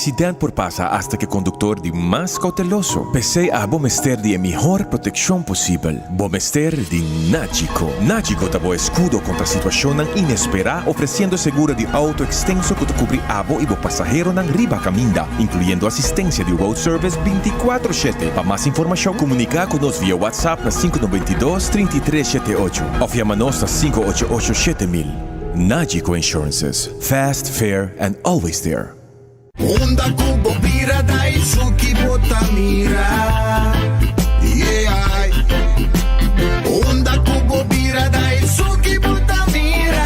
accident por pasa hasta cu e conductor di mas cauteloso. P'esey abo mester di e mihor proteccion posibel. Bo mester di Nagico. Nagico ta bo escudo contra situacionnan inespera, ofreciendo seguro di auto extenso cu ta cubri abo y bo pasaheronan riba caminda, incluyendo asistencia di road service binticuatro shete. Pa mas informacion comunica cu nos via WhatsApp na sinku 92 33 shete ocho of yama nos na sinku ocho ocho 7000. Nagico Insurances, fast, fair and always there. Unda ku bo bira Daisuki bo ta mira Yeah Unda ku bo bira Daisuki bo ta mira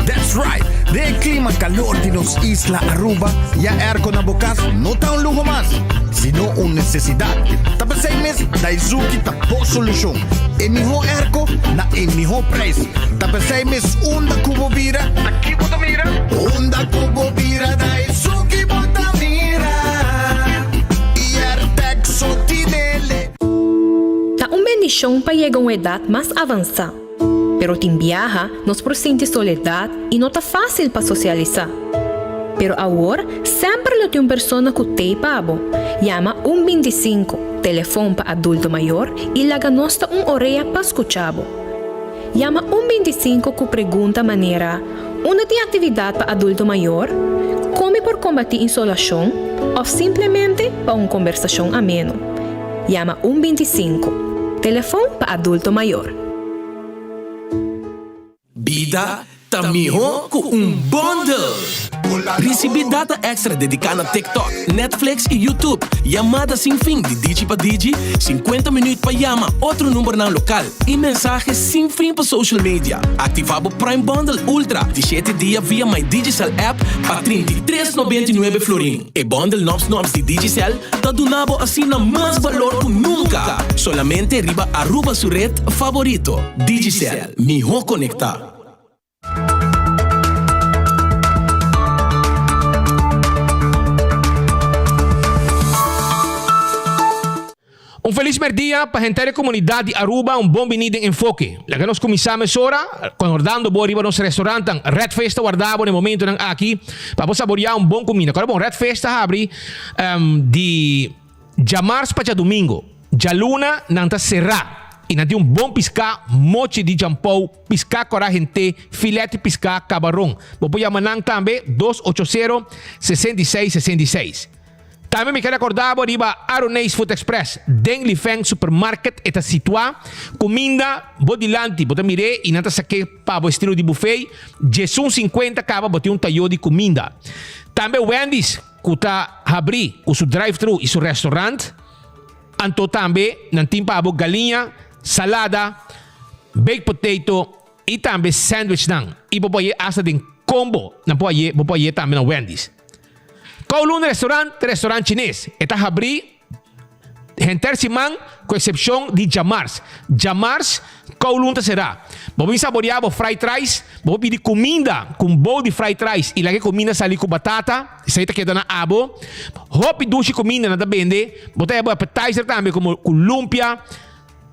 That's right! Den e klima kalor di nos isla Aruba, ya airco na bo kas no ta un luho mas, sino un nesesidat. Ta p'esei mes Daizuki ta bo solushon. E mihó airco na e mihó prijs. Ta p'esei mes unda ku bo bira, Ta ki bo ta mira? Unda ku bo bira, ta esun ki bo ta mira. I Airtag so tinele. Ta un bendishon pa yega un edat mas avansá. Pero tin biaha nos por sinti soledat i no ta fásil pa sosialisá. Pero awor semper lo tin un persona ku t'ei pa bo. Yama un bintisinku, telefon pa adulto mayor, i laga nos ta un orea pa skucha bo. Yama un bintisinku ku pregunta manera, Unda tin aktividat pa adulto mayor? Kon mi por kombatí insolashon? Òf simplemente pa un kombersashon ameno. Yama un bintisinku, telefon pa adulto mayor. Bida ta mihó ku un bundle! Risibí data èkstra dediká na TikTok, Netflix i YouTube, yamada sin fin di Digi pa Digi, sinkuenta minüt pa yama otro numbernan lokal i mensahe sin fin pa social media. Aktivá bo Prime Bundle Ultra di shete dia via My Digicel app pa 33 99 florin. E bundle nòps nòps di Digicel ta duna bo asina mas balor ku nunka! Solamente riba Aruba su red favorito, Digicel. Mihó konektá. Un felis merdia pa henter e komunidat di Aruba, un bon bini den Enfoke. Laga nos kuminsá mesora kòrdando bo riba nos restaurantan. Red Fish ta warda bo na e momentonan aki pa bo saboriá un bon kuminda. Kòrda bon, Red Fish ta habri di djamars pa djadumingo. Djaluna nan ta será i nan tin un bon piská, mochi di djampou, piská kòrá hent'é, filèt di piská, kabaron. Bo por yama nan tambe dos ocho sero, 66 66. Tambe mi kere acorda bo riba Aroneis Food Express den Lifeng Supermarket e ta situa. Cuminda bo dilanti bo ta mir'é y nan ta sak'é pa bo estilo di buffet. Djesun sinkuenta caba bo tin un tayo di cuminda. Tambe Wendy's cu ta habri cu su drive thru y su restaurant. Anto tambe nan tin pa bo galiña, salada, baked potato y tambe sandwichnan. Y bo por haye hasta den combo nan por haye bo por haye tambe na Wendy's. Kowloon Restaurant ta restaurant chines. E ta habrí henter siman ku eksepshon di djamars. Djamars Kowloon ta será. Bo bin saboreá bo fried rice, bo por pidi kuminda ku un bowl di fried rice i laga e kuminda sali ku batata, esei ta keda na abo. Hopi dushi kuminda nan ta bende. Bo ta haña bo appetizer tambe komo ku lumpia,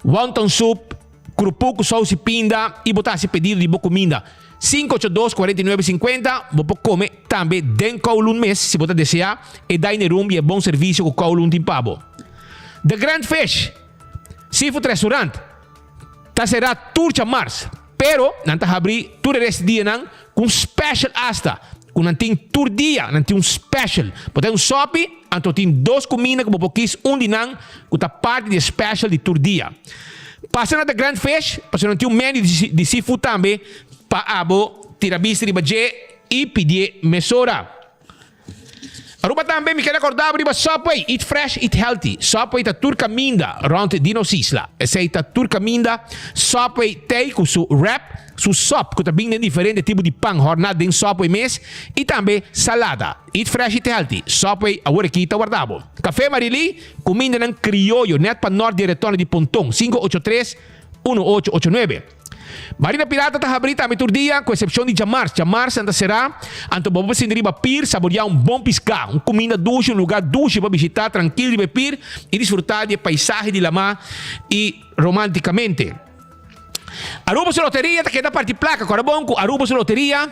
wonton soup, Krupu ku sous i pinda i bo ta hasi pedido di bo kuminda. Sinku ocho dos kuarenta i nuebe sinkuenta Bo por kome tambe den Kowloon mes si bo ta desea e dining room i e bon servisio ku Kowloon tin pa bo. The Grand Fish Seafood Restaurant ta será tur djamars, pero nan ta habrí tur e rest di dianan ku un special asta ku nan tin tur dia nan tin un special. Bo ta un sopi anto tin dos kuminda ku bo por kis un di nan ku ta parti di e special di tur dia. Pasa na The Grand Fish pasobra nan tin un menu di seafood tambe pa abo tira bista riba dje i pidié mesora. Aruba tambe mi kere acorda bo riba Subway, eat fresh, eat healthy. Subway ta tur caminda rond di nos isla. Esey ta tur caminda. Subway t'ey cu su wrap, su sop cu ta bin den diferente tipo di pan horna den Subway mes y tambe salada. Eat fresh, eat healthy. Subway awor aki ta warda bo. Café Marily, cumindanan crioyo net pa nort di e retorno di Ponton, 583 1889. Marina Pirata ta habrí tambe tur dia, ku eksepshon di djamars. Djamars nan ta será, anto bo por sinti riba pir, saboriá un bon piská, un kuminda dushi, un lugá dushi pa bishitá trankil riba e pir i disfrutá di e paisahe di lamá i romántikamente. Aruba su loteria ta keda parti placa. Kora bon ku Aruba su loteria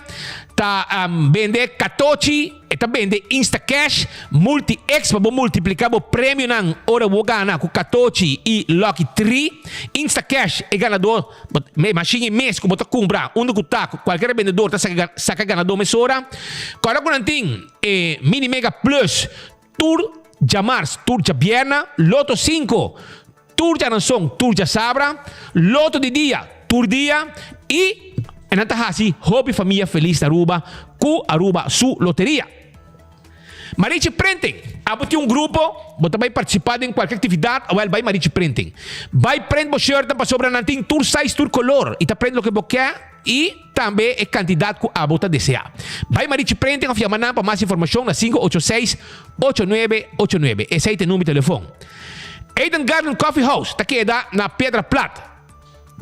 ta bende katochi, e ta bende Instacash, Multi X pa bo multiplica bo premionan ora bo gana ku katochi i Lucky Tree. Instacash e ganador, e mashin e mes ku bo ta kumpra unda ku ta, kualkier bendedor ta saka ganador mesora. Kora ku nan tin e Mini Mega Plus tur djamars, tur djabierna, Loto sinku. Tur djaranson, tur djasabra, loto di dia, tur dia y nan ta haci hopi famia feliz na Aruba cu Aruba su loteria. Marichi Printing, Abo tin un grupo, bo ta bay participa den cualkier actividad, awel bay Marichi Printing. Bay print bo shirtnan pasobra nan tin tur size, tur color y ta print loke bo ke y tambe e cantidad cu abo ta desea. Bay Marichi Printing of yama nan pa mas informacion na 586 8989. Esey ta e number di telefon. Eden Garden Coffee House ta keda na Piedra Plat.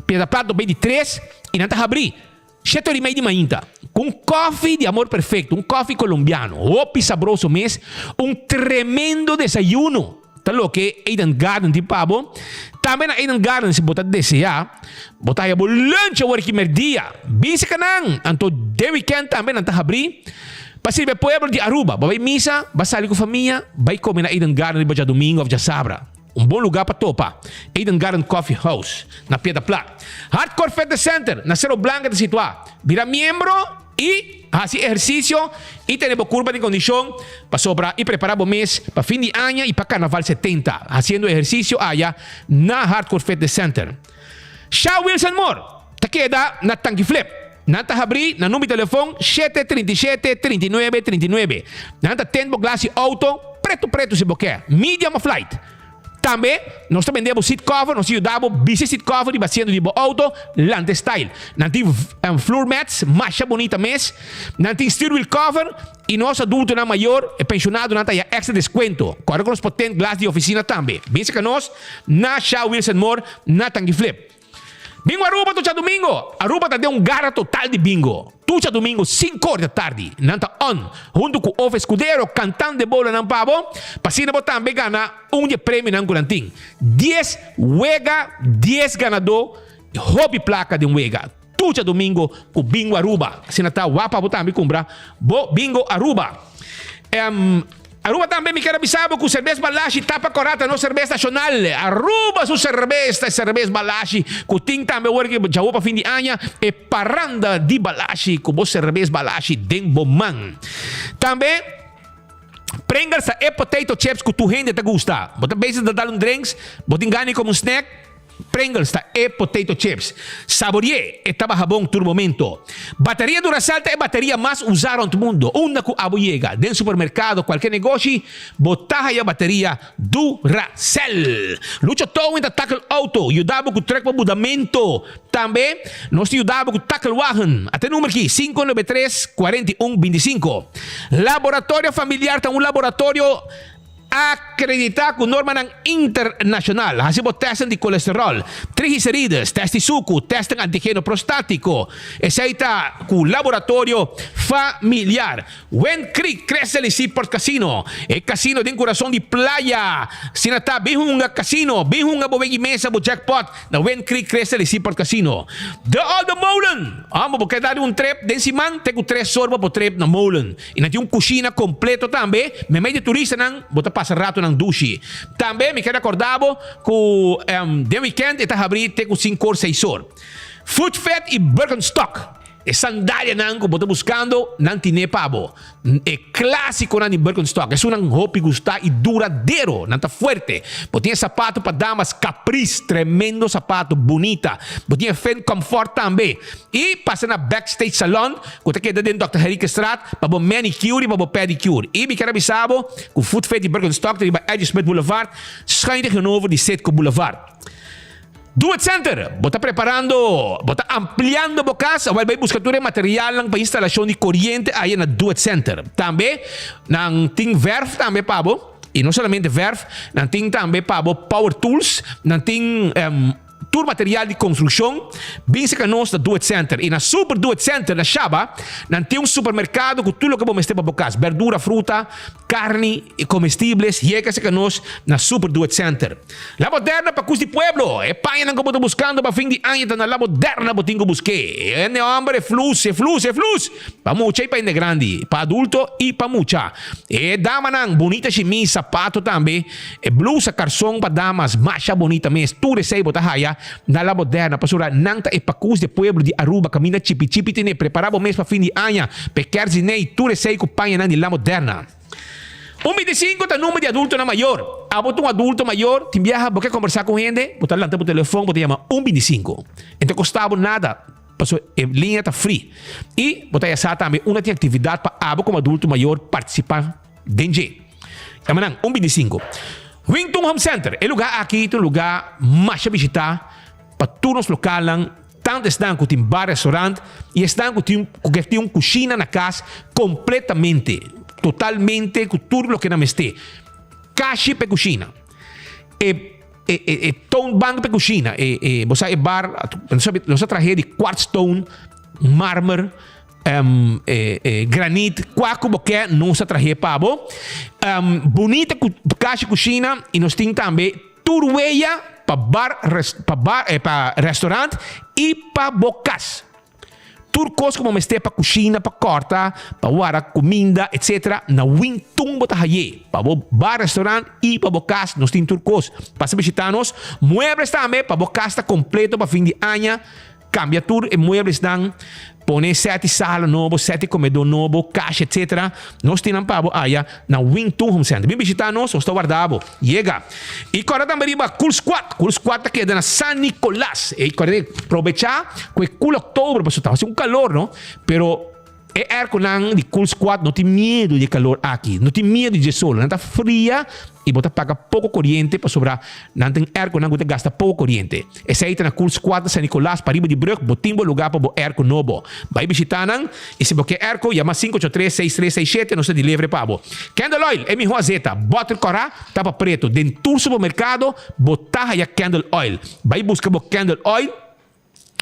Piedra Plat no bay di tres y nan ta habri shete ora y mei di mainta cu un koffie di amor perfecto, un koffie colombiano, hopi sabroso mes, un tremendo desayuno ta loke Eden Garden tin pa bo. Tambe na Eden Garden si bo ta desea bo ta haya bo lunch awor ki merdia. Bin seka nan, anto den weekend tambe nan ta habri pa sirbi e pueblo di Aruba. Bo bay misa, ba sali cu famia, bay come na Eden Garden riba djadomingo of djasabra. Un bon lugar pa topa, Eden Garden Coffee House na Piedra Plat. Hardcore Fitness Center na Cerro Blanco ta situa. Bira miembro y haci ehercicio y tene bo curpa den condicion pasobra y prepara bo mes pa fin di aña y pa Carnaval 70 haciendo ehercicio aya na Hardcore Fitness Center. Sha Wilson Moore ta keda na Tanki Flip. Nan ta habri na number di telefon shete 37 39 39. Nan ta tend bo glas di auto preto preto si bo ke, medium of light. Tambe nos ta bende bo seat cover, nos ta yuda bo bisti seat cover riba asiento di bo auto lante style. Nan tin floor mats masha bunita mes. Nan tin steer wheel cover y nos adultonan mayor, e pensionadonan ta haya extra descuento. Corda cu nos por tend glas di oficina tambe. Bin cerca nos na Sha Wilson Moore na Tangi Flip. Bingo Aruba tur djadumingo! Aruba ta den un gara total di bingo. Tur djadumingo sinku or di tardi nan ta on huntu ku Ove Escudero kantando e bolonan pa bo pa asina bo tambe gana un di e premionan ku nan tin. Dies wega, dies ganadó i hopi plaka den wega. Tur djadumingo ku Bingo Aruba. Asina ta wak pa bo tambe kumpra bo Bingo Aruba. Aruba tambe mi kier a bisa bo cu cerbes Balashi tapa cora ta nos cerbes nacional. Aruba su cerbes ta e cerbes Balashi cu tin tambe awor ki djawo pa fin di aña e paranda di Balashi cu bo cerbes Balashi den bo man. Tambe Pringles ta e potato chips cu tur hende ta gusta. Bo ta bezig ta dal un drinks, bo tin gana di come un snack? Pringles ta e potato chips. Saborié, e ta baha bon tur momento. Bateria Duracell ta e bateria mas usá rònt mundo. Unda ku abo yega, den supermerkado, kualke negoshi, bo ta haya bateria Duracell. Lucho Towing ta tackle auto, yuda bo ku trèk pa mudamentu. Tambe, nos ta yuda bo ku tackle wagen. Ata e number ki, 593 41 25. Laboratorio Familiar ta un laboratorio. Akreditá ku normanan internashonal. Hasi bo tèstnan di kolesteròl, trigliserides, tèst di suku, tèstnan antigeno prostátiko. Esei ta ku Laboratorio Familiar. Wind Creek Crystal y Seaport Casino, e kasino den kurason di playa. Asina ta, bin hunga kasino, bin hunga bo wegi mesa, bo jackpot na Wind Creek Crystal y Seaport Casino. De Olde Molen! Amo bo ke da di un trip den siman te ku tres or bo por trip na molen. I nan tin un kushina kompleto tambe. Meimei di turistanan bo ta pasa ratonan dushi. Tambe mi kere akorda bo ku den wikènt e ta habrí te ku sinkor seisor. Footfed i Birkenstock, e sandalianan ku bo ta buskando, nan tine pa bo. E klásikonan di Birkenstock, esunnan hopi gustá i duradero, nan ta fuerte. Bo tin e sapato pa damas Caprice, tremendo sapato, bunita. Bo tin e Finn Comfort tambe. I pasa na Backstage Salon ku ta keda den Dòkter Henriquestraat pa bo manicure i pa bo pedicure. I mi ker a bisa bo ku Foot Fit di Birkenstock ta riba Edge Smith Boulevard, schuin tegenover di Citgo Boulevard. Do It Center, Bo ta preparando, bo ta ampliando bo kas? Awel bai buska tur e materialnan pa instalashon di koriente aya na Do It Center. Tambe nan tin verf tambe pa bo, i no solamente verf, nan tin tambe pa bo power tools, nan tin. Tur material di konstrukshon bin serka nos na Do It Center. I na Super Do It Center na Shaba nan tin un supermerkado ku tur loke bo mester pa bo kas, berdura, fruta, karni i komestibles. Yega serka nos na Super Do It Center. La Moderna pa kus di pueblo. E pañanan ku bo ta buskando pa fin di aña ta na La Moderna bo tin ku busk'é. E hende hòmber e flus, e flus, e flus! Pa mucha i pa hende grandi, pa adulto i pa mucha. E damanan bunita shimis, sapato tambe. E blusa karson pa damas masha bonita mes. Tur esei bo ta haya na La Moderna pasobra nan ta e pakus di e pueblo di Aruba kaminda chipi chipi tene. Prepara bo mes pa fin di aña, pa e kerstdiner, tur esei ku pañanan di La Moderna. Un bintisinko ta number di adultonan mayor. Abo ta un adulto mayor, tin biaha bo ke kombersá ku hende, bo ta lanta bo telefon bo ta yama un bintisinko. E no ta kosta bo nada pasobra e liña ta free. I bo ta haya sa tambe unda tin aktividat pa abo komo adulto mayor partisipá den dje. Yama nan un bintisinko. Wington Home Center, e lugá aki ta un lugá masha bishitá pa tur nos lokalnan. Tantu esnan ku tin bar, restaurant i esnan ku tin ku ke tin un kushina na kas kompletamente, totalmente ku tur loke nan mester. Kashi pa e kushina, e e e e toonbank pa e kushina, e e bo sa e bar nos a nos a trahe di quartz stone, marmer, e e granit, kua ku bo ke nos a trahe pa bo. Bunita ku kashi kushina i nos tin tambe. Tur weya pa bar, pa bar, pa restaurant y pa bo cas. Tur cos cu bo mester pa cushina, pa corta, pa wara cuminda, etc. Na Wing Tun bo ta haye. Pa bo bar, restaurant y pa bo cas nos tin tur cos. Pasa bishita nos. Muebles tambe pa bo cas ta completo pa fin di aña. Cambia tur e mueblesnan, pone seti sala nobo, seti comedor nobo, cash etc. Nos tin nan pa bo aya na Wing Tun Home Center. Bin bishita nos, nos ta warda bo. Yega! Y corda tambe riba Cool Squad. Cool Squad ta keda na San Nicolas. Ey corda probecha cu e Cool October pasobra ta haci un calor no, pero e airconan di Cool Squad no tin miedo di e calor aki, no tin miedo di dje solo. Nan ta fria y bo ta paga poco coriente pasobra nan tin airconan cu ta gasta poco coriente. Esei ta na Cool Squad na San Nicolas, pariba di brug, bo tin bo lugar pa bo airco nobo. Bai bishita nan y si bo ke airco, yama 583 6367, nos ta deliver pa bo. Candle Oil, e miho azeta, boter kora, tapa preto. Den tur supermercado bo ta haya Candle Oil. Bai busca bo Candle Oil,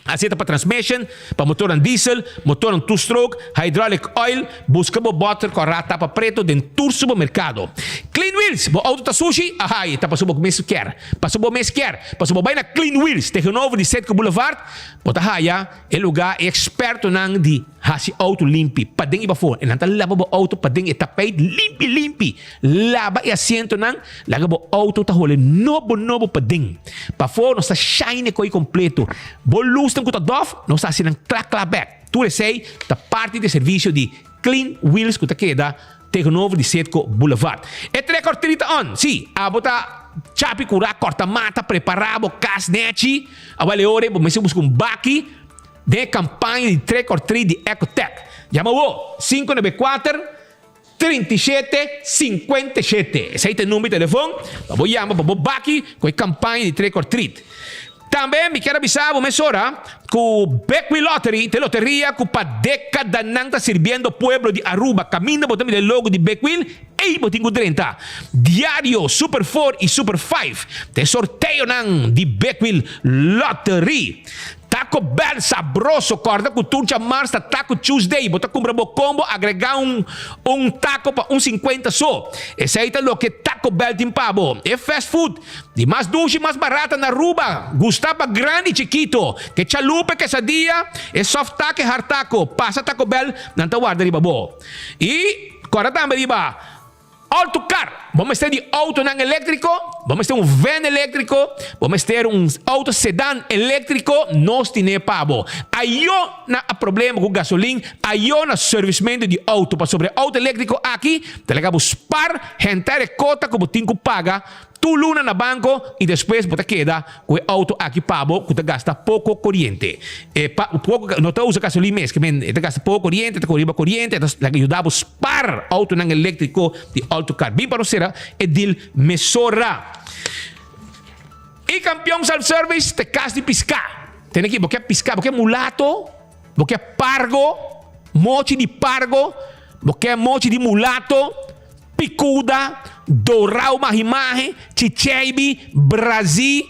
azeta pa transmission, pa motornan diesel, motornan two stroke, hydraulic oil, Buska bo bòter kòrá tapa preto den tur supermerkado. Clean Wheels, Bo outo ta sushi? Ahay, ta pasobra bo mes kier. Pasobra bo mes kier. Pasobra bo bai na Clean Wheels, tegenover di Citgo Boulevard, bo ta haya e lugá e ekspertonan di hasi outo limpi, paden i pafó. E nan ta laba bo outo paden e tapijt limpi limpi. Laba e asientonan, laga bo outo ta hole nobo nobo paden. Pafó nos ta shine e koi kompleto. Bo lusnan ku ta dòf, nos ta hasi nan kla kla bèk. Tur esei ta parti di e servisio di Clean Wheels ku ta keda tegenover di Citgo Boulevard. E trek or treat ta on! Sí, abo ta chapi kurá, kòrta mata, prepará bo kas nèchi. Awel e ora ei bo mester buska un baki den e kampaña di trek or treat di Ecotech. Yama bo, 594. 37 57. Esei ta e number di telefon pa bo yama pa bo baki ku e kampaña di Trick or Treat. Tambe mi kier a bisa bo mesora ku Bekwee Lottery ta e loteria ku pa dekadanan ta sirbiendo pueblo di Aruba. Kaminda bo ta mira e logo di Bekwee, ei bo tin ku drenta. Diario Super Four i Super Five ta e sorteonan di Bekwee Lottery. Taco Bell sabroso, corda cu tur djamars ta Taco Tuesday, bo ta cumpra bo combo agrega un un taco pa un 50 so. Esey ta loke Taco Bell tin pa bo. E fast food di mas dushi y mas barata na Aruba, gusta pa grandi y chikito. Ke chalupa, quesadilla, e soft taco, e hard taco, pasa Taco Bell, nan ta warda riba bo. Y corda tambe riba. Auto car, bo mester di autonan eléctrico, bo mester un van eléctrico, bo mester un auto sedan eléctrico, nos tine pa bo. Ayo na a problema cu gasolin, ayo na servicemento di auto, pasobra e auto eléctrico aki ta laga bo spar henter e cota cu bo tin cu paga Tur luna na banco y despues bo ta keda cu e auto aki pa bo cu ta gasta poco coriente. E pa poco no ta usa gasolin mes, ke men e ta gasta poco coriente, e ta core riba coriente, e ta laga yuda bo spar autonan electrico di Autocar. Bin pa nos cera e deal mesora. E Campeon Self Service ta e cas di pisca. Tene aki bo ke pisca, bo ke mulato, bo ke pargo, mochi di pargo, bo ke mochi di mulato. Picuda, Dorau Mahimahe, Chicheibi, Brazi.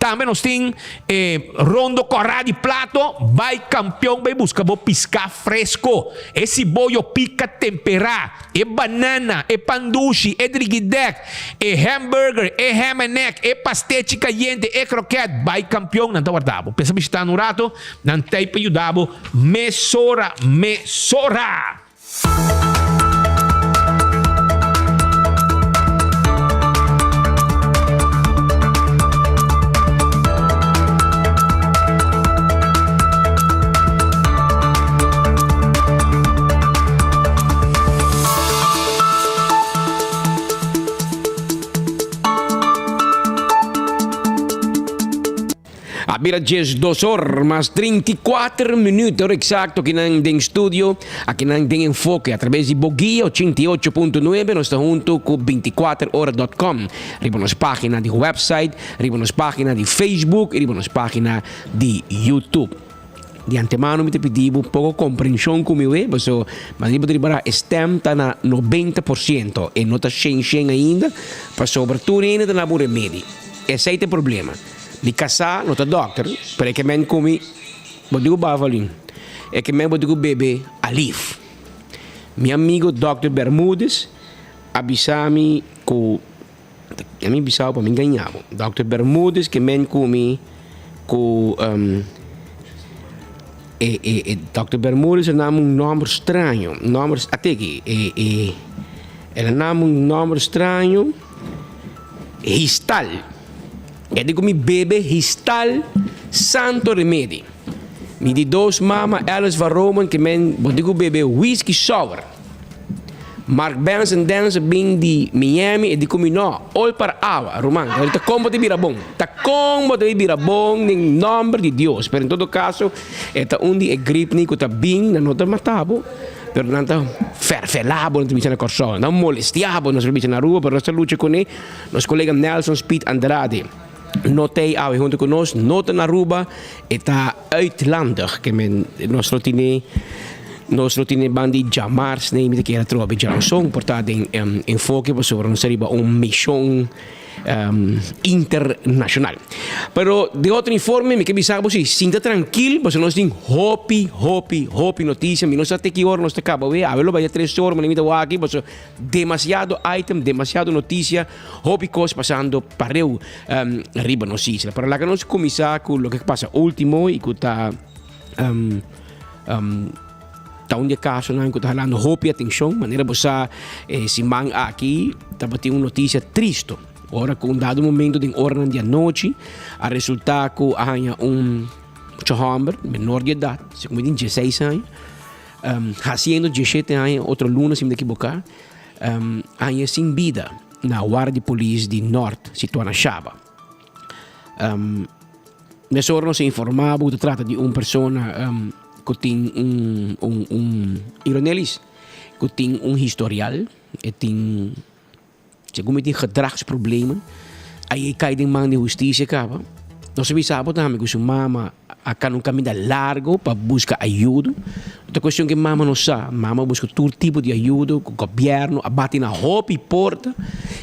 Tambe nos tin e rondo kòrá di plato, bai Kampion bai buska bo piská fresko, e siboyo pika temperá, e banana, e pan dushi, e drigidèk, e hamburger, e ham and egg, e pastechi kayente, e krokèt. Bai Kampion, nan ta warda bo. Pensa bishitá nan un rato, nan t'ei pa yuda bo mesora, mesora! A bira 12 or mas 34 minuut, ora exacto akinan den studio, akinan den Enfoke a traves di Boguia 88.9 nos ta hunto cu 24ora.com riba nos pagina di website, riba nos pagina di Facebook y riba nos pagina di YouTube. Di antemano mi ta pidi bo poco comprension cu mi we, paso manera bo ta ripara e stem ta na 90% e no ta shen shen ainda, pasobra tur hende ta na bo remedi. Esey ta e problema. Mi kasá no ta dòkter, pero e ke men ku mi bo di ku Bavalin, e ke men bo di ku bebe Alif. Mi amigo dòkter Bermudez a bisa mi ku, ya mi bisa bo pa mi gaña bo, dòkter Bermudez ke men ku mi ku e e e dòkter Bermudez a nami un nòmber straño, nòmber ateki e e el a nami un nòmber straño Histal. E di ku mi bebe Histal Santo Remedi. Mi di dos mama Alice van Roman ke men bo di ku bebe Whisky Sour. Mark Benson Dance a bin di Miami e di ku mi no, ol par awa, ruman. Ta kon bo ta bira bon. Ta kon bo ta bira bon den nomber di Dios. Pero en todo kaso e ta un di e gripnan ku ta bin nan no ta mata bo, pero nan ta ferfela bo, nan ta bisa na Kòrsou. Nan ta molestia bo, nos ta bisa na Aruba, pero nos ta lucha kuné. Nos kolega Nelson Speed Andrade no t'ei awe hunto ku nos, no ta na Aruba, e ta uitlandig. Ke men nos lo tene, nos lo tene ban di djamars nei mi ta kere atrobe djaranson por ta den enfoke pasobra nos ta riba un mishon internashonal. Pero den otro informe mi ke bisa bo si sinta trankil pasobra nos tin hopi, hopi, hopi notisia. Mi no sa te ki ora nos ta kaba awe, awe lo bai tres ora, mi ta wak aki pasobra Demasiado item, demasiado noticia, hopi cos pasando pareu um, riba nos isla. Pero laga nos cuminsa cu loke pasa ultimo y cu ta um, um, ta un di e casonan cu ta halando hopi atencion. Manera bo sa, eh, siman aki tabatin un noticia tristo. Ora cu un dado momento den oranan di anochi a resulta cu a haña un mucha homber menor di edad, segun mi tin 16 aña, Haciendo dieshete aña otro luna si mi ta ekiboká, aña sin bida na warda di polis di Nort situá na Shaba. Mesora nos a informá bo ku ta trata di un persona ku tin un un un Ironelis ku tin un historial, e tin. Segun mi tin gedragsproblemen, ai e kai den man di hustisia kaba. Nos a bisa bo tambe ku su mama a kana un kaminda largo pa buska ayudo. No ta kuestion ku e mama no sa, mama a buska tur tipo di ayudo ku gobièrnu a bati na hopi porta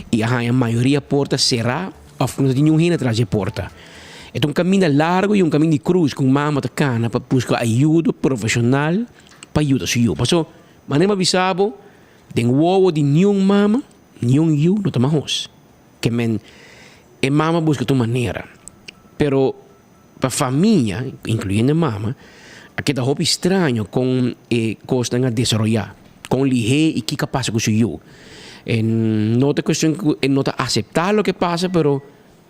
i a haña mayoria porta será òf ku no ta tin niun hende tras di e porta. E ta un kaminda largo i un kaminda di krus ku un mama ta kana pa buska ayudo profeshonal pa yuda su yu. Pasobra manera mi a bisa bo. Den wowo di niun mama, niun yu no ta mahos. Ke men e mama buska tur manera. Pero pa famia, inkluyendo e mama, a keda hopi straño kon e kosnan a desaroyá, kon lihé i kiko a pasa ku su yu. E no ta kuestion ku e no ta aseptá loke pasa, pero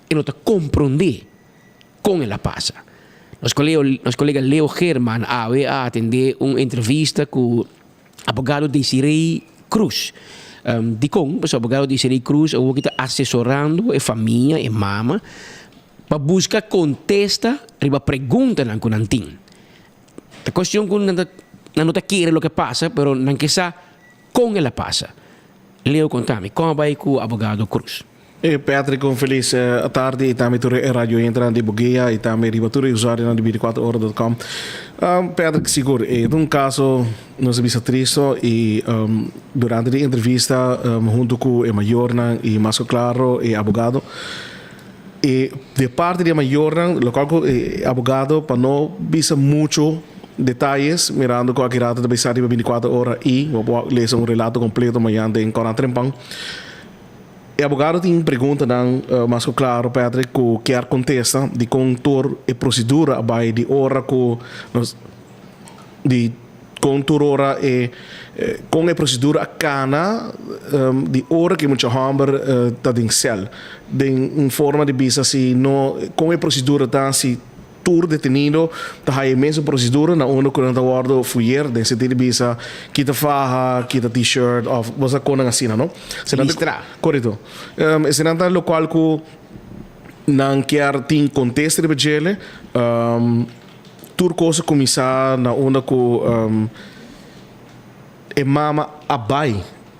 e no ta komprondé kon el a pasa. Nos kolega Leo Geerman awe a atendé un entrevista ku. Abogado Desiree Cruz. Dikon? Pasobra abogado Desiree Cruz awor ki ta asesorando e famia, e mama, pa buska kontesta riba preguntanan ku nan tin. Ta kuestion ku nan ta nan no ta kere loke pasa, pero nan ke sa kon el a pasa. Leo konta mi, kon a bai ku abogado Cruz? E Patrick un felis tardi y tambe tur e radio oyentenan di Boguea y tambe riba tur e usuarionan di binticuatro ora dot com. Patrick sigur e ta un caso nos a bisa tristo y durante di entrevista hunto cu e mayornan y mas cu claro e abogado. E di parti di e mayornan, locual cu e abogado pa no bisa mucho detayes, mirando cu aki rato ta bay sa riba binticuater ora y bo por lesa un relato completo mañan den Corant Trempan. E abogado tin preguntanan mas cu claro, Patrick, cu kier contesta di con tur e procedura a bay di ora cu nos di con tur ora e con e procedura a cana di ora cu e mucha homber ta den cel. Den un forma di bisa si no con e procedura ta si tur detenido ta haya e mesun procedura na unda cu nan ta wordo fuyer den sentido di bisa kita faha, kita t-shirt of bo sa con nan asina no. Listra. Corecto. Esnan ta locual cu nan kier tin contesta riba djele. Tur kos a kuminsá na unda ku e mama a bai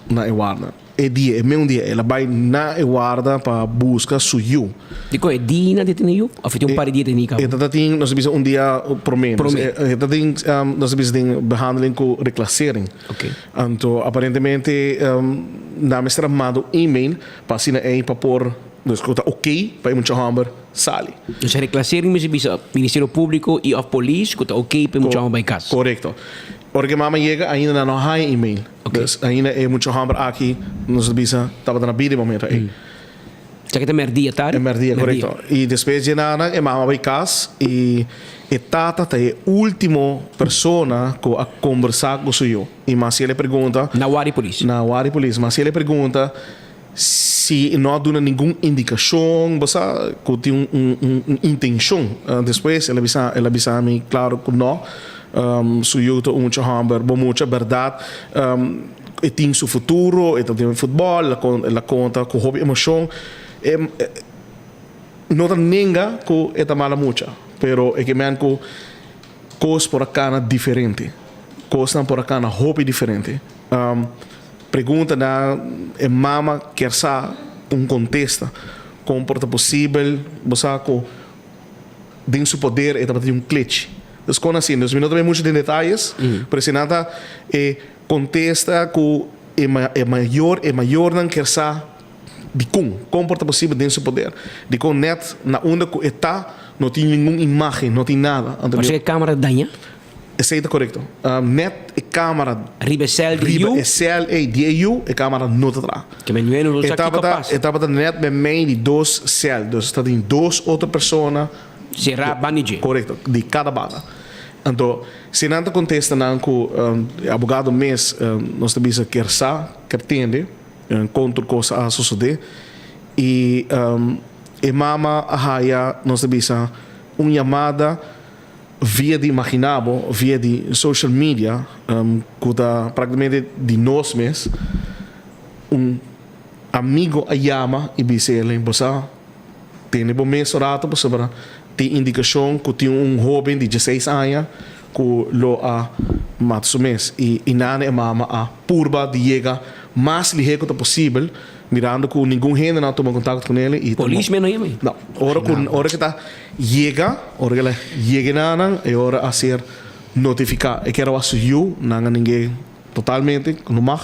na e warda. E dia, e meun dia, el a bai na e warda pa buska su yu. Dikon e dia nan ta tene yu? Òf e tin un par di dia tene kaba? E ta tin, nos ta bisa un dia promé. Promé. E ta tin, nos ta bisa den behandeling ku reclassering. Oké. Anto aparentemente nan mester a manda un email pa asina ei pa por, dus ku ta oké pa e mucha hòmber. sali. Dus reclassering mester bisa Ministerio Publico y of polis cu ta ok pa e mucha homber bay cas. Corecto. Ora cu e mama yega ainda nan no haya email. Dus ainda e mucha homber aki nos ta bisa tabata na bida e momento ey. Esaki ta merdia tardi? E merdia, corecto. Y despues dje nana e mama bay cas y e tata ta e ultimo persona cu a combersa cu su yu. Y mas si el e pregunta. Na wari polis. Na wari polis. Mas si el e pregunta. Si no a duna ningun indikashon, bo sa ku tin un un intenshon. Despues el a bisa el a bisa mi klaro ku no, su yu ta un mucha hòmber bon mucha, bèrdat e tin su futuro, e ta den futbòl, el a konta ku hopi emoshon. E no ta nenga ku e ta mala mucha, pero e ke men ku kos por a kana diferente, kosnan por a kana hopi diferente. Pregunta na e mama kier sa un kontesta. Kon por ta posibel bo sa ku den su poder e tabata tin un klechi? Dus kon asina? Dus mi no ta bai muchu den detayes, pero si nan ta e kontesta ku e e mayor e mayornan kier sa dikon. Kon por ta posibel den su poder? Dikon nèt na unda ku e ta no tin ningun imágen, no tin nada. Anto mi. Pasobra e kamera ta daña? Esei ta korekto. Net e kamera. Riba e sèl di Riba yu. e sèl ei di e yu, e kamera no ta traha. Ke men nueno no E sa kiko tabata, pasa. e tabata net meimei di dos sèl. Dus ta tin dos otro persona. Será banda di dje. Korekto, di kada banda. Anto, si nan ta kontesta nan ku e abogado mes, nos ta bisa kier sa, kier tende kon tur kos a sosodé. I e mama a haya, nos ta bisa, un yamada. Via di imaginá bo, via di social media, ku ta praktikamente di nos mes, un amigo a yama i bisa el, bo sa tene bo mes un rato pasobra tin indikashon ku tin un hóben di dieseis aña ku lo a mata su mes. I inana e mama a purba di yega mas lihé ku ta posibel Mirando cu ningun hende no a tuma contacto cu nele y Polis me no yama. No, ora cu ora cu ta yega, ora cu el a yega na nan, e ora a ser notifica. E kier a wak su yu, nan a ning'e totalmente, cu no mag.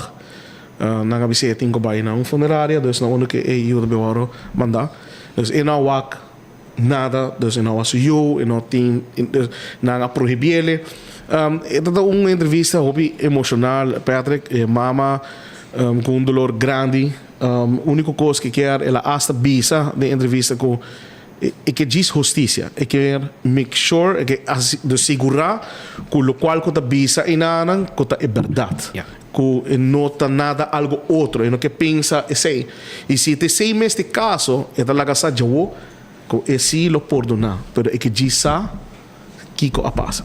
Nan a bis'e e tin cu bay na un funeraria, dus na unda cu e yu ta bay worde manda. Dus e no a wak nada, dus e no a wak su yu, e no tin, dus nan a prohibiele. E ta un entrevista hopi emocional, Patrick, e mama cu un dolor grandi, unico cos cu e kier, el a hasta bisa den entrevista cu e kier djis husticia, e kier make sure, e kier sigura cu locual cu ta bisa enanan cu ta e berdad, cu e no ta nada algo otro, e no kier pensa esey. Y si ta esey mes ta e caso, e ta laga sa djawo cu e si lo pordona, pero e kier djis sa kiko a pasa.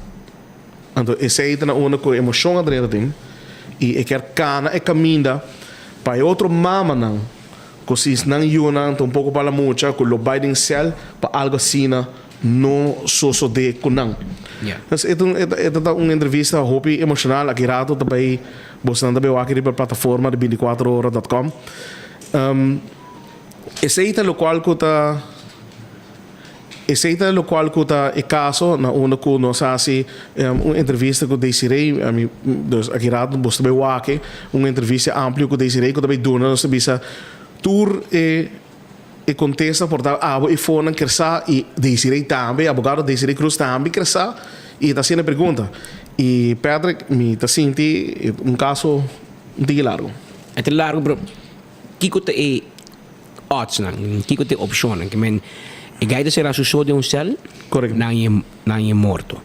Anto esei ta na unda ku e emoshon a drenta den i e kier kana e kaminda pa e otro mamanan ku si nan yunan ta un poko pa la mucha ku lo bai den sèl pa algu asina no sosodé ku nan. Entonces e ta un e ta un entrevista hopi emoshonal aki rato ta bai bosnan ta bai wak riba e plataforma di binticuatroora dot com. Esei ta lokual ku ta. Esei ta locual cu ta e caso na unda cu nos a haci un entrevista cu Desiree, ami dus aki rato bos ta bay wak un entrevista amplio cu Desiree cu ta bay duna nos ta bisa tur e. E kontesta por ta abo i fonan ker sa i Desiree tambe, abogado Desiree Cruz tambe ker sa i ta hasiendo e pregunta. I Patrick, mi ta sinti un kaso un tiki largo. E ta largo pero kiko ta e oddsnan, kiko ta e opshonnan? Ke men e gai ta sera su so den un sèl, nan e nan e morto.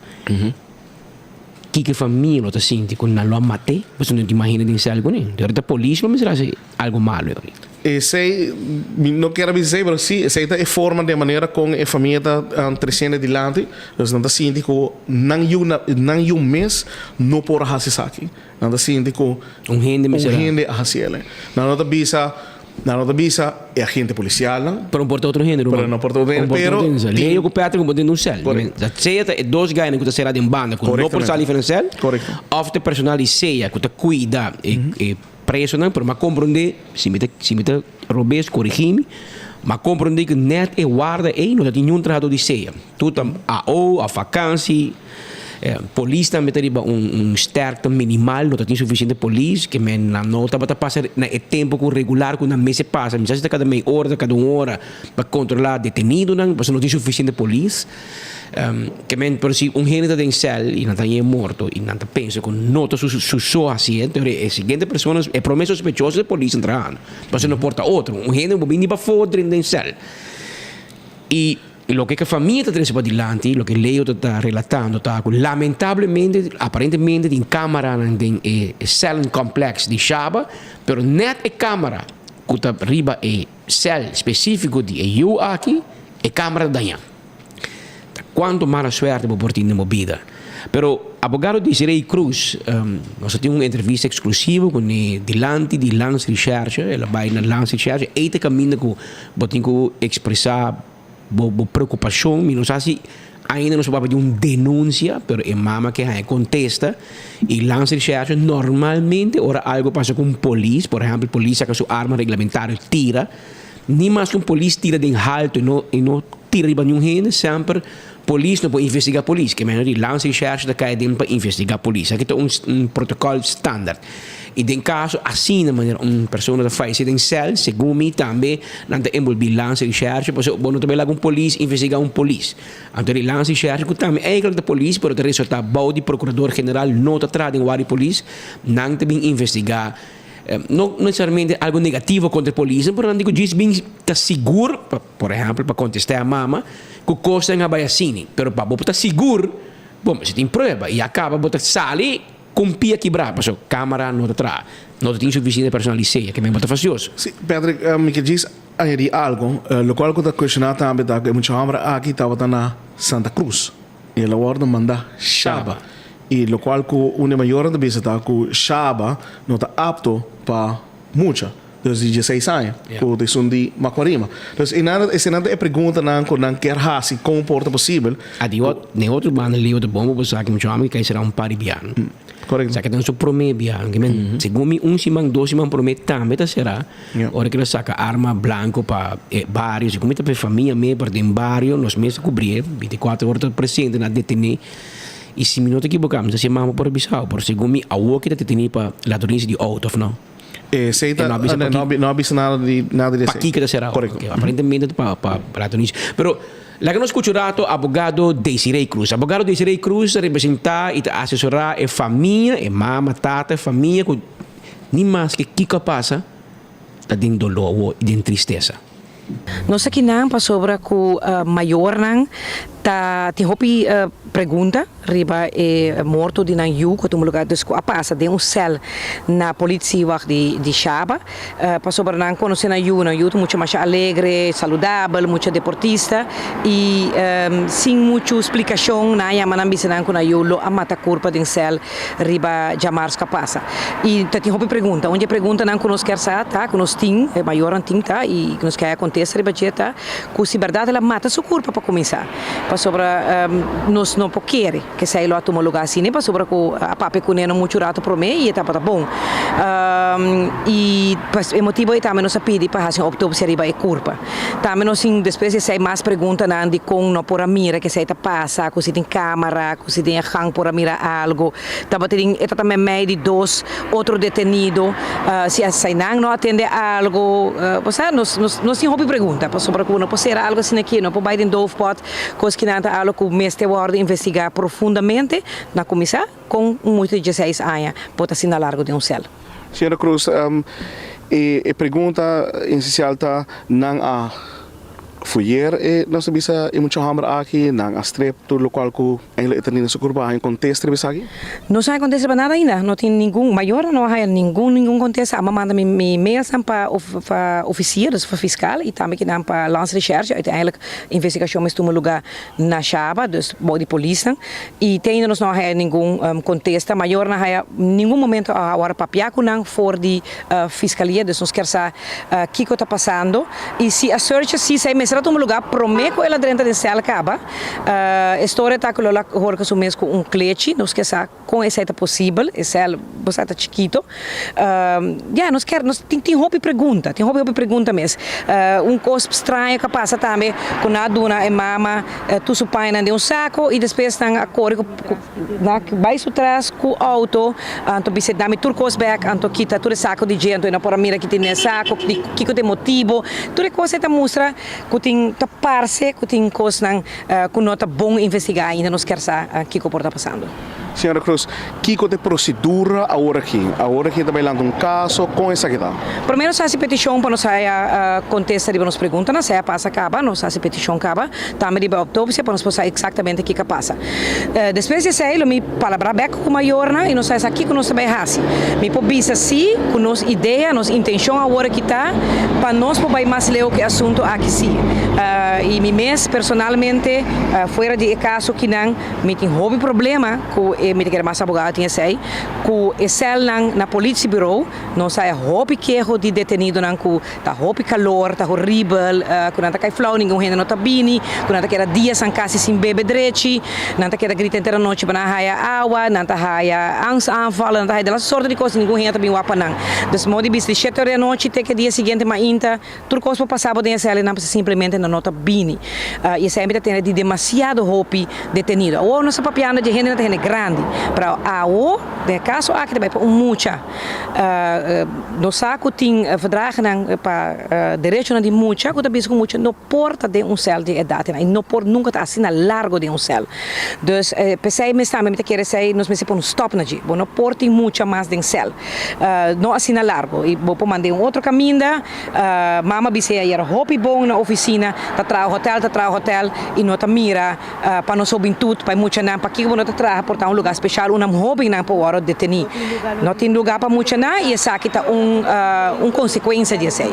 Kiko e famia lo ta sinti ku nan lo a mat'é? Pasobra no ta imagina den sèl kuné. Dor ta polis lo mester hasi algo malo e ora. Esei, mi no kier a bisa esei, pero si, esei ta e forma den manera kon e famia ta tresiendo dilanti. Dus nan ta sinti ku nan yu, nan yu mes no por a hasi esaki. Nan ta sinti ku Un hende un hende a hasi el. Nan no ta bisa, nan no ta bisa e agente polisialnan. Pero no por ta otro hende, ruman. Pero no por ta otro hende, pero Un por ta otro hende. Leo ku Patrick no por den un sèl. Korekto. Sea ta e dos gainan ku ta será den banda ku no por sali for den sèl. Korekto. Òf ta e personal di sea ku ta kuida e presonan. Pero mi a komprondé, si mi ta, si mi ta robes, korigí mi. Mi a komprondé ku nèt e warda ei no ta tin niun trahadó di sea. Tur ta AO òf vakansi. Polis tambe ta riba un un sterkte minimal, no ta tin sufisiente polis, ke men nan no tabata pasa na e tempo ku regular ku nan mester pasa, mi sa si ta kada mei ora, ta kada un ora pa kontrolá detenidonan, pasobra no tin sufisiente polis. Ke men, pero si un hende ta den sèl i nan ta hañ'é morto i nan ta pensa ku no ta su su so hasié, enton e siguiente persona, e promé sospechoso ta e polisnan trahando, pasobra no por ta otro, un hende bo bini pafó drenta den sèl i. Loke ku e famia ta trese padilanti, loke Leo ta ta relatando ta ku lamentablemente, aparentemente tin kameranan den e cellencomplex di Shaba, pero nèt e kamera ku ta riba e sèl spesífiko di e yu aki, e kamera ta dañá. Ta kuantu mala suerte bo por tin den bo bida. Pero abogado Desiree Cruz, nos a tin un entrevista eksklusivo kuné dilanti di Landsrecherche, el a bai na Landsrecherche, ei ta kaminda ku bo tin ku ekspresá bo bo preokupashon, mi no sa si ainda nos por papia di un denunsia, pero e mama ke haña kontesta i Landsrecherche normalmente ora algo pasa ku un polis, por ehèmpel polis saka su arma reglamentario tira, ni maske un polis tira den halto i no i no tira riba niun hende semper polis no por investigá polis, ke meno di Landsrecherche ta kai aden pa investigá polis, esaki ta un un protokòl standaard. I den kaso asina manera un persona ta fayesé den sèl, segun mi tambe nan ta enbolbí Landsrecherche, pasobra bo no ta bai laga un polis investigá un polis. Anto di Landsrecherche ku tambe eigentlik ta polis pero ta resortá bou di prokurador general no ta traha den wak di polis, nan ta bin investigá no nesesariamente algu negativo kontra e polisnan pero nan di ku djis bin ta sigur, por ehèmpel pa kontestá e mama ku kosnan a bai asina, pero pa bo por ta sigur bo mester tin prueba i a kaba bo ta sali. Con pia kibrá, paso camara no ta traha. No ta tin suficiente personal di sea, ke men bo ta fastioso. Sí, Patrick, mi ke djis añadí algo, locual cu ta cuestioná tambe ta cu e mucha homber aki tabata na Santa Cruz y el a wordo mandá Shaba. Y locual cu un di e mayornan ta bisa ta cu Shaba no ta apto pa mucha. Dus di dieseis aña, ku ta esun di Macuarima. Dus einan, esenan ta e preguntanan ku nan kier hasi, kon por ta posibel. A di ot, den otro banda Leo ta bon pa bo sa ki mucha homi kai sera un par di biaha. Korekto. Sa ki ta su prome biaha. Ke men, segun mi un siman, dos siman prome tambe ta sera, ora ki lo saka arma blanko pa e bario, segun mi ta pa e famia mes, pero den bario nos mes ta kubrié, bintikuater ora ta presente na detené. I si mi no ta ekiboká, mi ta si e mama por a bisao, pero segun mi awor ki ta detené pa ladronisia di outo òf no. Esey ta, E no a bisa no, paki- no a bisa nada di nada di esey. Pakiko ta será? Correcto. Ok, aparentemente ta pa pa rato inicio. Pero laga nos scucha un rato abogado Desiree Cruz. Abogado Desiree Cruz ta representa y ta asesora e famia, e mama, tata, e famia cu ni maske kico a pasa ta den dolor awor y den tristesa. Nos aki nan pasobra cu mayornan ta tin hopi pregunta riba e morto di nan yu cu a tuma lugar dus cu a pasa den un cel na politiewacht di Shaba pasobra nan conoce nan yu, nan yu ta mucha masha alegre, saludabel, mucha deportista y sin mucho splicacion nan a yama nan bisa nan cu nan yu lo a mata curpa den cel riba djamars ku a pasa. I ta tin hopi pregunta. Un di e preguntanan ku nos kier sa ta, ku nos tin, e mayornan tin ta, i ku nos ke haya kontesta riba dje ta, ku si bèrdat el a mata su kurpa pa kuminsá. Pasobra nos no. no por kere ku esei lo a tuma lugá asina pasobra ku a papia kuné no muchu ratu promé i e tabata bon. I pa e motibu ei tambe nos a pidi pa hasi un optopsia riba e kurpa. Tambe nos tin despues di esei mas preguntanan dikon no por a mira ke esei ta pasa, ku si tin kamara, ku si den e gang por a mira algu. Tabatin e ta meimei di dos otro detenido, si eseinan no a tende algu. Osea nos nos tin hopi pregunta pasobra ku no por sera algu asina aki, no por bai den doofpot, kos kinan ta algu ku mester wòrdu investigá profundamente na kuminsá kon un mucha di dieseis aña por ta asina largu den un sèl. Señora Cruz, e pregunta esencial ta, nan a fuyer e, nos ta bisa, e mucha homber aki, nan a strep tur locual cu eigenlijk e ta nina su curpa, a haña contesta riba esaki? No sa haña contesta riba nada ainda, no tin ningun, mayornan no a haña ningun, ningun contesta, amo a manda mi mi mailsnan pa pa officier, dus pa fiscal y tambe kinan pa landsrecherche, uiteindelijk investigacion mes tuma lugar na Shaba, dus bou di polisnan, y te ainda nos no a haya ningun contesta. Mayornan a haya ningun momento a awor papia cu nan for di fiscalia, dus nos kier sa kico ta pasando y si a search si esey mester a tuma lugar prome cu el a drenta den cel caba. E storia ta cu lo la horca su mes cu un klechi, nos kier sa. Kon esei ta posibel? E sèl bo sa ta chikito. Ya, nos kier, nos tin tin hopi pregunta, tin hopi hopi pregunta mes. Un kos straño ku a pasa tambe ku nan a duna e mama tur su pañanan den un sako i despues nan a kore ku nan a bai su tras ku outo, anto bis'é dami tur kos bèk, anto kita tur e sako di dje, anto e no por a mira ki tin den e sako, kiko ta e motibu. Tur e kos ei ta mustra ku tin, ta parse ku tin kosnan Ku no ta bon investigá ainda nos kier sa kiko por ta pasando. Señora Cruz, kiko ta e prosedura awor aki? Awor aki ta bai lanta un kaso, kon esaki ta? Promé nos hasi petishon pa nos haya kontesta riba nos preguntanan, sea pasa kaba, nos hasi petishon kaba, tambe riba outopsia pa nos por sa eksaktamente kiko a pasa. Despues di esei lo mi palabrá bèk ku mayornan i nos sa kiko nos ta bai hasi. Mi por bisa sí ku nos idea, nos intenshon awor aki ta pa nos por bai mas leu ku e asuntu aki sí. I mi mes personalmente fuera di e kaso kinan mi tin hopi problema ku e, mi ta kere mas abogado tin esei, ku e sèlnan na politiebureau. Nos haya hopi keho di detenidonan ku ta hopi kalor, ta horibel, ku nan ta kai flou, ningun hende no ta bini, ku nan ta keda diasnan kasi sin bebe drechi, nan ta keda grita henter anochi pa nan haya awa, nan ta haya angstaanvallen, nan ta haya de las sorto di kos, ningun hende ta bin wak pa nan. Dus modo di bisa di shete ora di anochi te ke dia siguiente mainta, tur kos por pasa bo den e sèl i nan pasobra simplemente nan no ta bini. I esei mi ta tende di demasiado hopi detenido. Awor nos ta papiando di hende nan ta hende grandi, pero awo den e kaso aki ta bai pa un mucha. Nos sa ku tin verdragennan pa derechonan di mucha ku ta bisa ku mucha no por ta den un sèl di edat i no por nunka ta asina largo den un sèl. Dus p'esei mes tambe mi ta kere esei nos mester pone un stòp na dje. Bo no por tin mucha mas den sèl, no asina largo i bo por mand'é un otro kaminda. Mama bis'é ayer hopi bon na ofisina ta traha hotèl ta traha hotèl i no ta mira. Pa nos hobentut, pa e muchanan, pakiko bo no ta traha por ta un lugar special unda hobennan por wòrdu detení? No tin lugar pa muchanan i esaki ta un un konsekuensia di esei.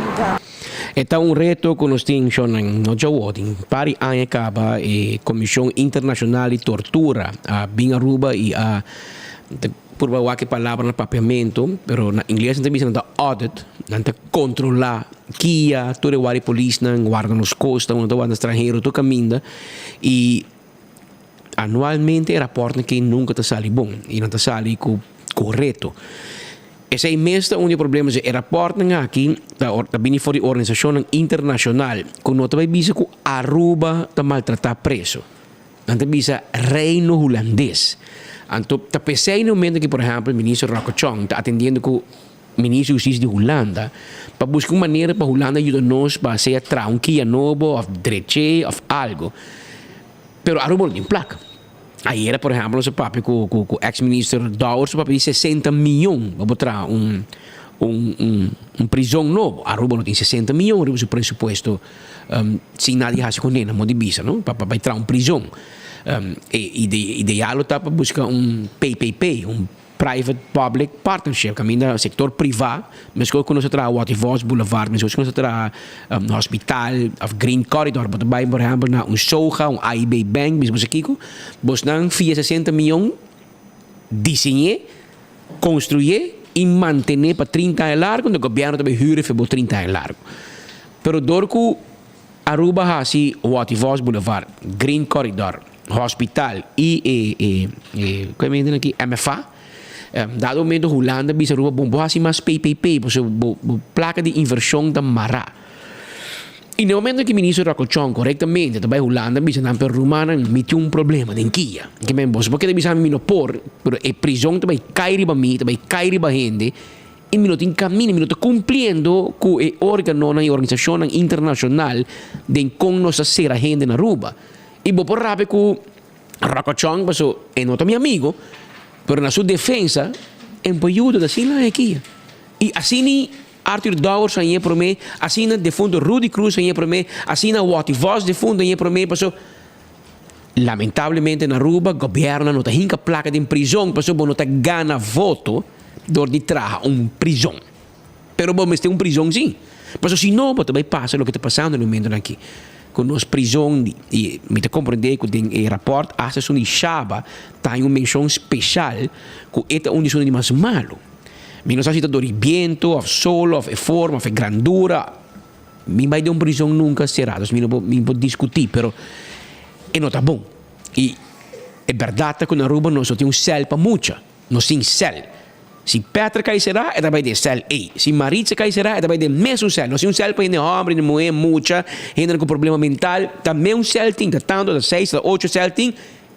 E ta un reto ku nos tin shonnan no djawo, tin par di aña kaba e Komishon Internashonal di Tortura a bin Aruba i a purba wak e palabra na papiamentu, pero na ingles nan ta bisa nan ta audit, nan ta kontrolá. Kia, tur e wari polisnan warda nos kosta, unda ta warda stranhero tur kaminda i anualmente e raportnan ke nunka ta sali bon i nan ta sali ku korekto. Esei mes ta un di e problemanan, e raportnan aki ta ta bini for di organisashonnan internashonal ku no ta bai bisa ku Aruba ta maltratá preso. Nan ta bisa Reino Hulandes. Anto ta p'esei na e momento ku por ehèmpel minister Rocco Chong ta atendiendo ku Minister di Hustisia di Hulanda pa buska un manera pa Hulanda yuda nos pa sea traha un kia nobo of dreche of algo. Pero Aruba no tin plaka. Ayera por ehempel nos a papia cu cu cu ex minister Dowers a papia di sesenta miyon pa bo traha un un un un prizon nobo. Aruba no tin sesenta miyon riba su presupuesto sin nadie haci cu ne na modo di bisa no pa pa bay traha un prizon. E ideal lo ta pa busca un PPP un. Private Public Partnership, kaminda sektor privá, meskos ku nos a traha Watty Vos Boulevard, meskos ku nos a traha hospital òf Green Corridor, bo ta bai por ehèmpel na un Soga, un AIB Bank, bisa bo sa kiko, bosnan fia sesenta mion diseñ'é, konstruyé i mantené pa trinta aña largu, enton gobièrnu ta bai hür e fe bo trinta aña largu. Pero dor ku Aruba hasi Watty Vos Boulevard, Green Corridor. Hospital y e e e cu e mende aki MFA. Dado momento Hulanda bisa Aruba bon bo haci mas PPP pasobra bo bo placa di inversion ta mara. Y na e momento cu ministro Rocco Chong corectamente ta bay Hulanda bisa nan pero rumannan mi tin un problema den kia. Ke men boso por keda bisa mi no por pero e prison ta bay cay riba mi ta bay cay riba hende y mi no tin camina mi no ta cumpliendo cu e organonan y organisacionnan internacional den con nos ta cera hende na Aruba. Y bo por rabia cu Rocco Chong paso e no ta mi amigo, pero na su defensa e por yuda ta asina e kia. Y asina Arthur Dowers a ñe prome, asina defunto Rudy Croes a ñe prome, asina Watty Vos defunto a ñe prome paso lamentablemente na Aruba gobierno no ta hinca placa den prison paso bo no ta gana voto door di traha un prison. Pero bo mester un prizon sí. Pasobra si no, bo ta bai pasa loke ta pasando na e momentonan aki. Ku nos prizon, i mi ta komprendé ku den e rapòrt asta esun di Shaba ta haña un menshon speshal ku e ta un di esunnan di mas malu. Mi no sa si ta dor di bientu òf solo òf e forma òf e grandura. Mi bai den un prizon nunka será, dus mi no por mi por diskutí, pero e no ta bon. I e bèrdat ta ku na Aruba nos no tin un sèl pa mucha. Nos tin sèl. Si Peter kai será, e ta bai den sèl ei. Si Maritza kai será, e ta bai den mesun sèl. Nos tin un sèl pa hende hòmber, hende muhé, mucha, hendenan ku problema mental. Ta meun sèl tin, ta tantu, ta seis, ta ocho sèl tin.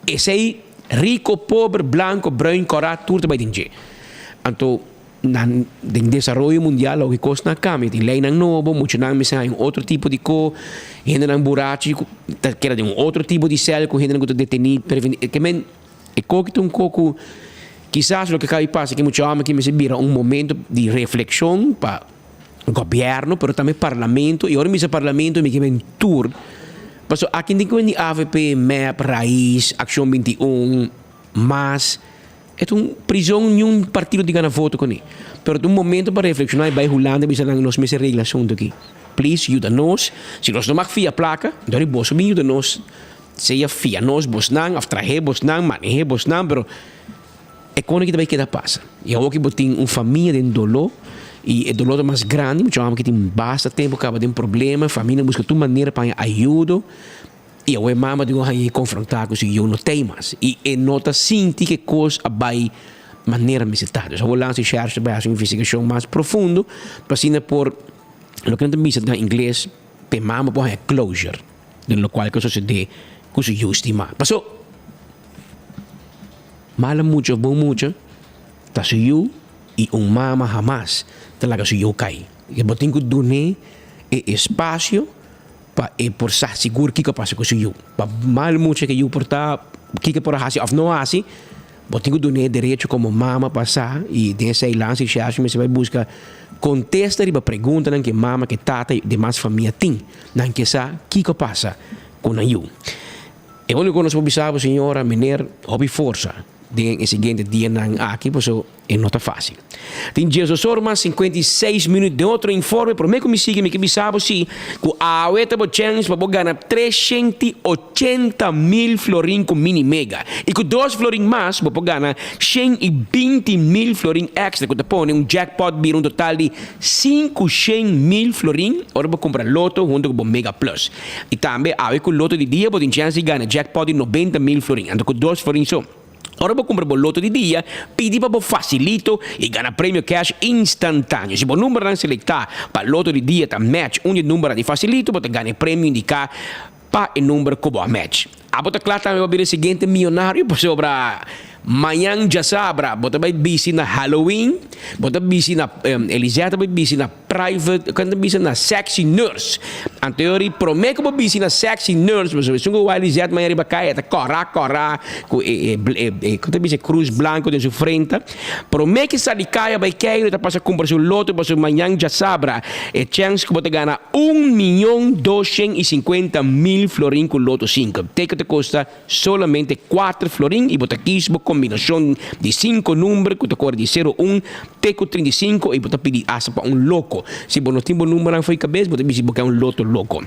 Esei, riko, pober, blanko, bruin, kòrá, tur ta bai den dje. Anto, na den desaroyo mundial loke kosnan a kambia. Tin leinan nobo, muchanan mester haña un otro tipo di ko, hendenan burachi ku ta keda den un otro tipo di sèl ku hendenan ku ta detení preveni. Ke men. E koki ta un ko ku kisas loke kabi pasa ki mucha hòmber ki mester bira un momento di reflekshon pa gobièrnu pero tambe parlamento i ora mi bisa parlamento mi ke men tur pasobra aki tin ku bini avp, mep, rais, akshon 21, mas e ta un prizon niun partido tin gana voto kuné pero ta un momento pa reflekshoná i bai Hulanda bisa nan nos mester regla asuntu aki please yuda nos si nos no mag fia plaka dor boso bin yuda nos. Sea fia nos bosnan of trahe bosnan, manehe bosnan, pero e kone ki ta bai keda pasa. I awor ki bo tin un famia den doló, i e doló ta mas grandi, mucha hòmber ki tin basta tempu kaba den problema, famia na buska tur manera pa haña ayudo, i awor e mama tin ku haña e konfrontá ku su yu no t'ei mas, i e no ta sinti ku e kos a bai manera mester ta. Dus awor Landsrecherche ta bai hasi un investigashon mas profundo, pa asina por, loke nan ta bisa na ingles, pa e mama por haña closure. Den lokual ku a sosodé ku su yu stimá. Pasó, mala mucha òf bon mucha ta su yu i un mama hamas ta laga su yu kai. E bo tin ku dun'é e espasio pa e por sa sigur kiko a pasa ku su yu. Pa mal mucha ku e yu por ta, kiko e por a hasi òf no hasi, Bo tin ku dun'é derecho komo mama pa sa i den esei Lansi Shershi mester bai buska kontesta riba preguntanan ku e mama, ku e tata i demas famia tin. Nan ke sa kiko a pasa ku nan yu. E úniko ku nos por bisa bo señora, mener, hopi forsa den e siguiente dianan aki paso e no ta fásil. Tin diesdos or mas 56 minüt den otro informe. Promé ku mi sigui mi ke bisa bo si ku awe ta bo chèns pa bo gana 380 mil florin ku Mini Mega. I ku dos florin mas bo por gana 120 mil florin èkstra ku ta pone un jackpot bira un total di 500 mil florin ora bo kumpra Lotto huntu ku bo Mega Plus. I tambe awe ku Lotto di dia bo tin chèns di gana jackpot di 90 mil florin anto ku dos florin so. Ora bo kumpra bo loto di dia, pidi pa bo Facilito i gana premio cash instantáneo. Si bo numbernan selektá pa loto di dia ta match un di e numbernan di Facilito, bo ta gana e premio indiká pa e number ku bo a match. Abo ta kla tambe pa bira e siguiente miyonario? Pasobra mañan djasabra bo ta bai bisti na Halloween, bo ta bisti na, Elisette ta bai bisti na private, kan ta bisa na sexy nurse. Anto e ora prome ku bo bisti na sexy nurse, pasobra esun ku wak Elisette mañana riba kaya e ta kòrá kòrá ku e e e kon ta bisa e krus blanko den su frenta. Prome ku e sali kaya bai keiru e ta pasa kumpra su loto pasobra mañan djasabra e chèns ku bo ta gana 1.250.000 florin ku loto sinku. Teken ta kosta Solamente kuater florin i bo ta kis bo kombinashon di sinku number ku ta kore di sero un te ku 35 i bo ta pidi asta pa un loko. Si bo no tin bo numbernan fo'i kabes bo ta bisa bo ke un loto loko.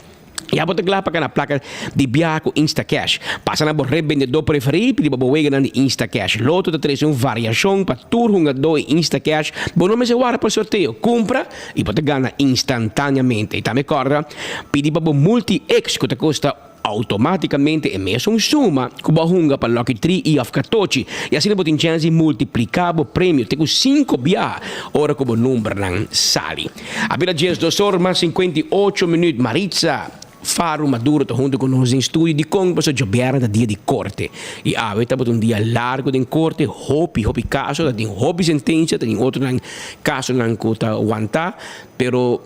Ya bo ta kla pa gana plaka di biaha ku Instacash. Pasa na bo rebendedó preferí i pidi pa bo weganan di Instacash. Loto ta trese un variashon pa tur hungadó i Instacash bo no mester warda pa sorteo. Kumpra i bo ta gana instantaneamente. I tambe kòrda pidi pa bo Multi-X ku ta kosta. Automáticamente e mesun suma ku bo a hunga pa Lucky Tri i òf Katochi i asina bo tin chèns di multipliká bo premio te ku sinku biaha ora ku bo numbernan sali. A bira 12 or mas 58 minüt Maritza Faro Maduro ta huntu ku nos den studio dikon pasobra djobièrnè ta dia di korte i awe tabata un dia largu den korte hopi hopi kaso ta tin hopi sentensia ta tin otronan kasonan ku ta wantá pero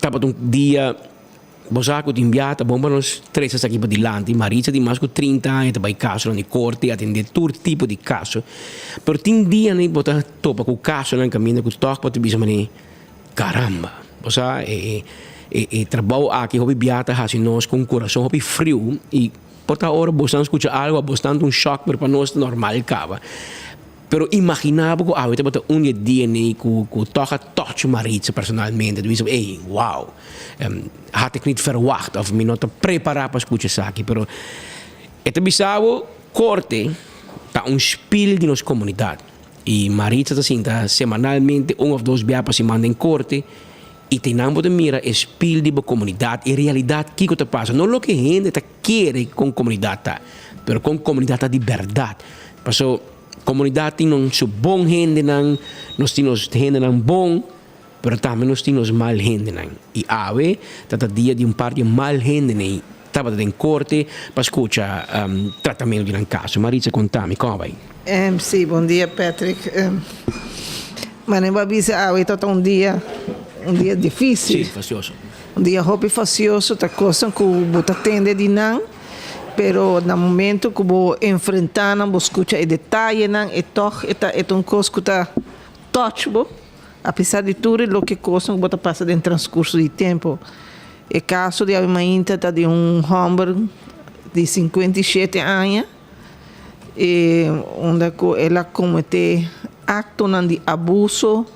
tabata un dia Bo sa ku tin bia ta bon pa nos trese esaki padilanti. Maritza tin mas ku 30 aña ta bai kasonan di korte i atendé tur tipo di kaso. Pero tin dianan bo ta topa ku kasonan kaminda ku tòg bo ta bisa manera, Karamba! Bo sa e e trabou aki hopi bia ta hasi nos ku un kurason hopi friu i por ta ora bosnan skucha algu a bosnan ta un shòk pero pa nos ta normal kaba. Pero imaginá bo ku awe tabata un di e dianan ku ku tòg a touch Maritza personalmente. Ta bisa, ey, wow, had ik niet verwacht of mi no ta prepará pa skucha esaki. Pero e ta bisa bo, korte ta un spil di nos komunidat. I Maritza ta sinta semanalmente un òf dos bia pa siman den korte i te nan bo ta mira e spil di bo komunidat, e realidat kiko ta pasa. No loke hende ta kere kon komunidat ta, pero kon komunidat ta di bèrdat. Paso komunidat tin nos su bon hendenan, nos tin nos hendenan bon, pero tambe nos tin nos mal hendenan. I awe ta ta dia di un par di e mal hendenan ei tabata den korte pa skucha tratamentu di nan kaso. Maritza konta mi, kon a bai? Sí, bon dia Patrick. Manera bo a bisa awe ta ta un dia, un dia difísil. Sí, fasioso. Un dia hopi fasioso, ta kosnan ku bo ta tende di nan. Pero na momento ku bo enfrentá nan, bo skucha e detayenan, e tòg e ta e ta un kos ku ta touch bo, apesar di tur e loke kosnan ku bo ta pasa den transkurso di tempu. E kaso di awe mainta ta di un hòmber di 57 aña, e unda ku el a kometé aktonan di abuso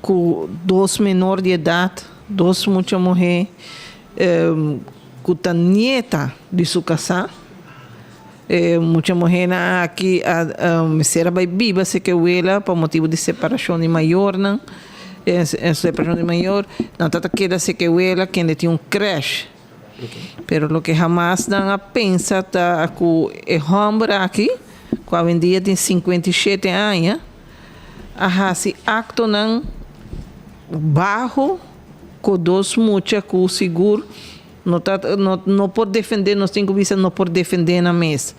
ku dos menor di edat, dos mucha muhé. Ku ta nieta di su kasá. E mucha muhénan aki a mester a bai biba seke wela pa motibu di separashon di mayornan, separashon di mayor, nan ta ta keda seke wela kende tin un krèsh. Pero loke hamas nan a pensa ta ku e hòmber aki, ku awendia tin 57 aña, a hasi aktonan baho. Ku dos mucha ku sigur no ta no no por defendé, nos tin ku bisa no por defendé nan mes.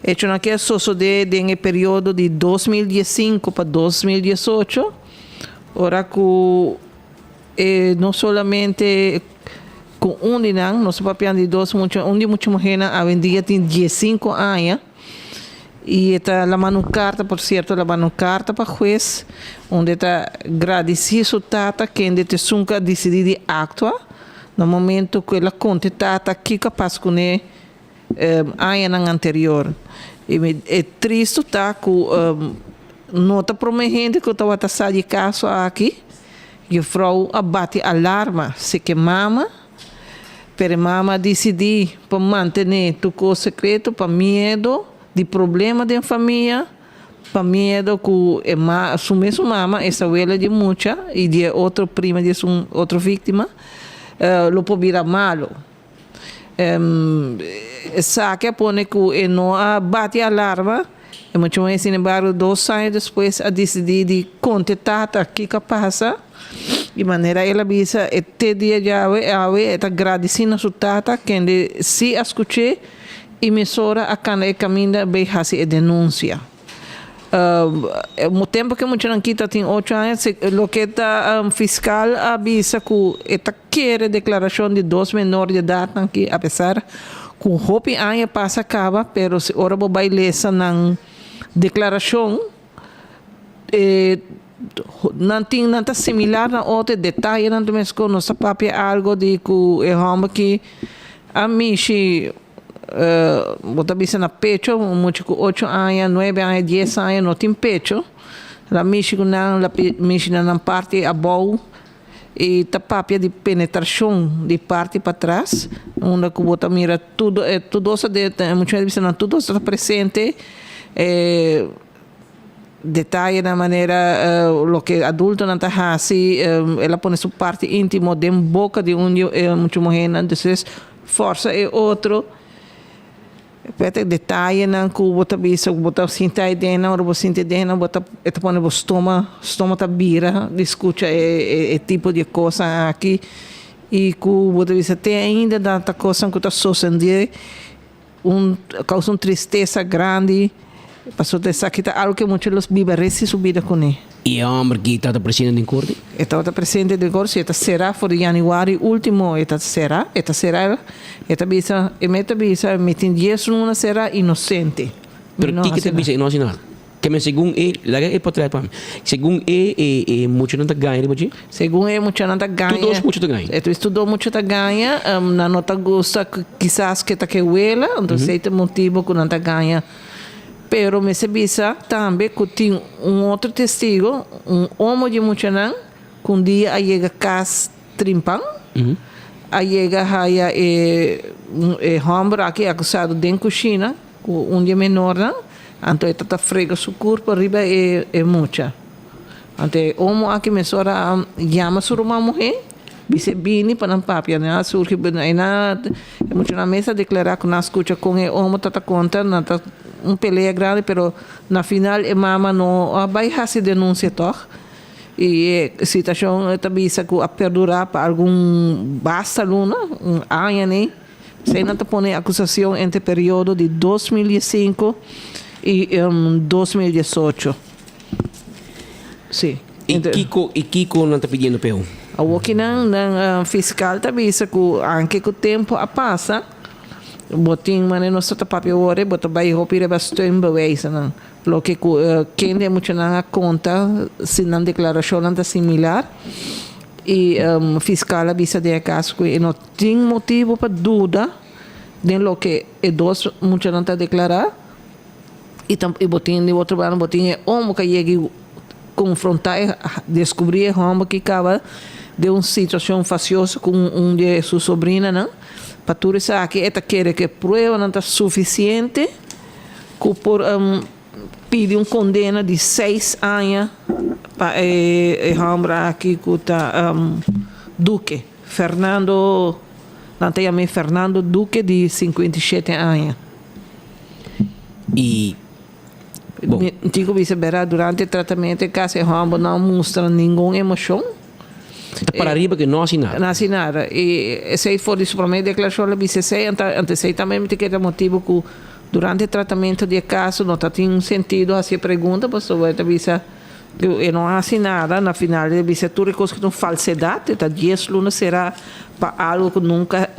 Echonan aki a sosodé den e periodo di 2015 pa 2018, ora ku e no solamente ku un di nan, nos ta papiando di dos mucha, un di mucha muhénan awendia tin 15 aña. Y e ta la manda un carta, por cierto, la manda un carta pa huez, unda e ta gradici su tata, kende ta esun cu a dicidi di actua, na momento cu el a conta e tata kico a pasa cune añanan anterior. Y mi e tristo ta cu no ta prome hende cu tawata sa di e caso aki, juffrouw a bati alarma, si ke mama. Pero e mama a disidí pa mantené tur kos sekreto pa miedo di problema den famia, pa miedo ku e ma su mesun mama, e sawela di e mucha i di e otro prima di esun otro víktima, lo por bira malu. Esaki a pone ku e no a bati alarma, e mucha muhé sinembargo dos aña despues a disidí di konta e tata kiko a pasa. Di manera el a bisa e te dia djawe, awe e ta gradisí na su tata kende sí a skuch'é i mesora a kanda e kaminda bay hasi e denunsia. Tempu ku e muchanan kita tin ocho aña, loke ta fiskal a bisa ku e ta kere deklarashon di dos menor di edatnan ki apesar ku hopi aña pasa kaba pero si ora bo bay lesa nan deklarashon E nan tin nan ta similar na otro e detayenan ta meskos nos ta papia algo di ku e hòmber ki a mishi bo ta bisa na pecho un mucha ku ocho aña nuebe aña dies aña no tin pecho la mishi ku nan la mishi na nan parti abou i ta papia di penetrashon di parti patras unda ku bo ta mira tur tur dos ta mucha hende ta bisa nan tur dos ta presente e. Detaye na manera loke adultonan ta hasi, el a pone su parti intimo den boka di un di e mucha muhénan, despues fòrsa e otro. P'e detayenan ku bo ta bisa ku bo ta sinti ai den nan, ora bo sinti den nan bo ta e ta pone bo stoma stoma ta bira di skucha e e tipo di kosnan aki i ku bo ta bisa te ainda nan ta kosnan ku ta sosendé un kousa un tristesa grandi pasobra esaki ta algu ke mucha los biba resti su bida kuné. I e hòmber ki tabata presente den korte? E tabata presente den korte, si e ta será for di yanüari último e ta será, e ta será, e ta bisa, e mes ta bisa, mi tin dies luna será inosente. Pero kiko ta bisa e no hasi nada? Ke men segun e, laga e potret pa mi, segun e e e muchanan ta gaña riba dje? Segun e muchanan ta gaña. Tur dos mucha ta gaña? E ta bisa tur dos mucha ta gaña, nan no ta gusta kisas ke ta ke wela, entonces esei ta e motibo ku nan ta gaña. Pero mester bisa tambe cu tin un otro testigo, un omo di muchanan, cu un dia a yega cas trimpan, a yega haya e e homber aki acusado den cushina cu un di e menornan, anto e ta ta frega su curpa riba e e mucha. Anto e omo aki mesora a yama su ruman muhe, bis'e bini pa nan papia. Nan a surgi, e nan e muchanan mes a declara cu nan a scucha con e omo ta ta conta, nan ta un pelea grandi, pero na final e mama no a bay haci denuncia tog. Y e situacion ta bisa cu a perdura pa algun basta luna, un aña ni. Esey nan ta pone acusacion entre periodo di 2015 y 2018. Sí. I kiko i kiko nan ta pidiendo p'eu? Awoki nan nan fiscal ta bisa cu anke cu tempo a pasa bo tin manera nos ta papia awor bo ta bay hopi riba steunbewijzennan loke cu kende e muchanan a conta si nan declaracionnan ta similar y fiscal a bisa den e caso cu e no tin motibo pa duda den loke e dos muchanan ta declara. I ta i bo tin di otro banda bo tin e omo ka yega i konfrontá e deskubrí e hòmber ki kaba den un situashon fasioso ku un di su sobrinanan. Pa tur esaki e ta kere ku e pruebanan ta sufisiente ku por pidi un kondena di seis aña pa e hòmber aki ku ta Duque, Fernando, nan ta yam'é Fernando Duque di 57 aña. I bon. Mi tin ku bisa bèrdat, durante e tratamentu e kas e hòmber no a mustra ningun emoshon. Ta para riba ke no hasi nada. No hasi nada. I esei for di su promé deklarashon el a bisa esei, anto esei tambe mi ta kere ta motibu ku durante e tratamentu di e kaso no ta tin sentido hasi e pregunta pasobra e ta bisa ku e no hasi nada. Na final e ta bisa tur e kos ku ta un falsedat, e ta dies luna será pa algu ku nunka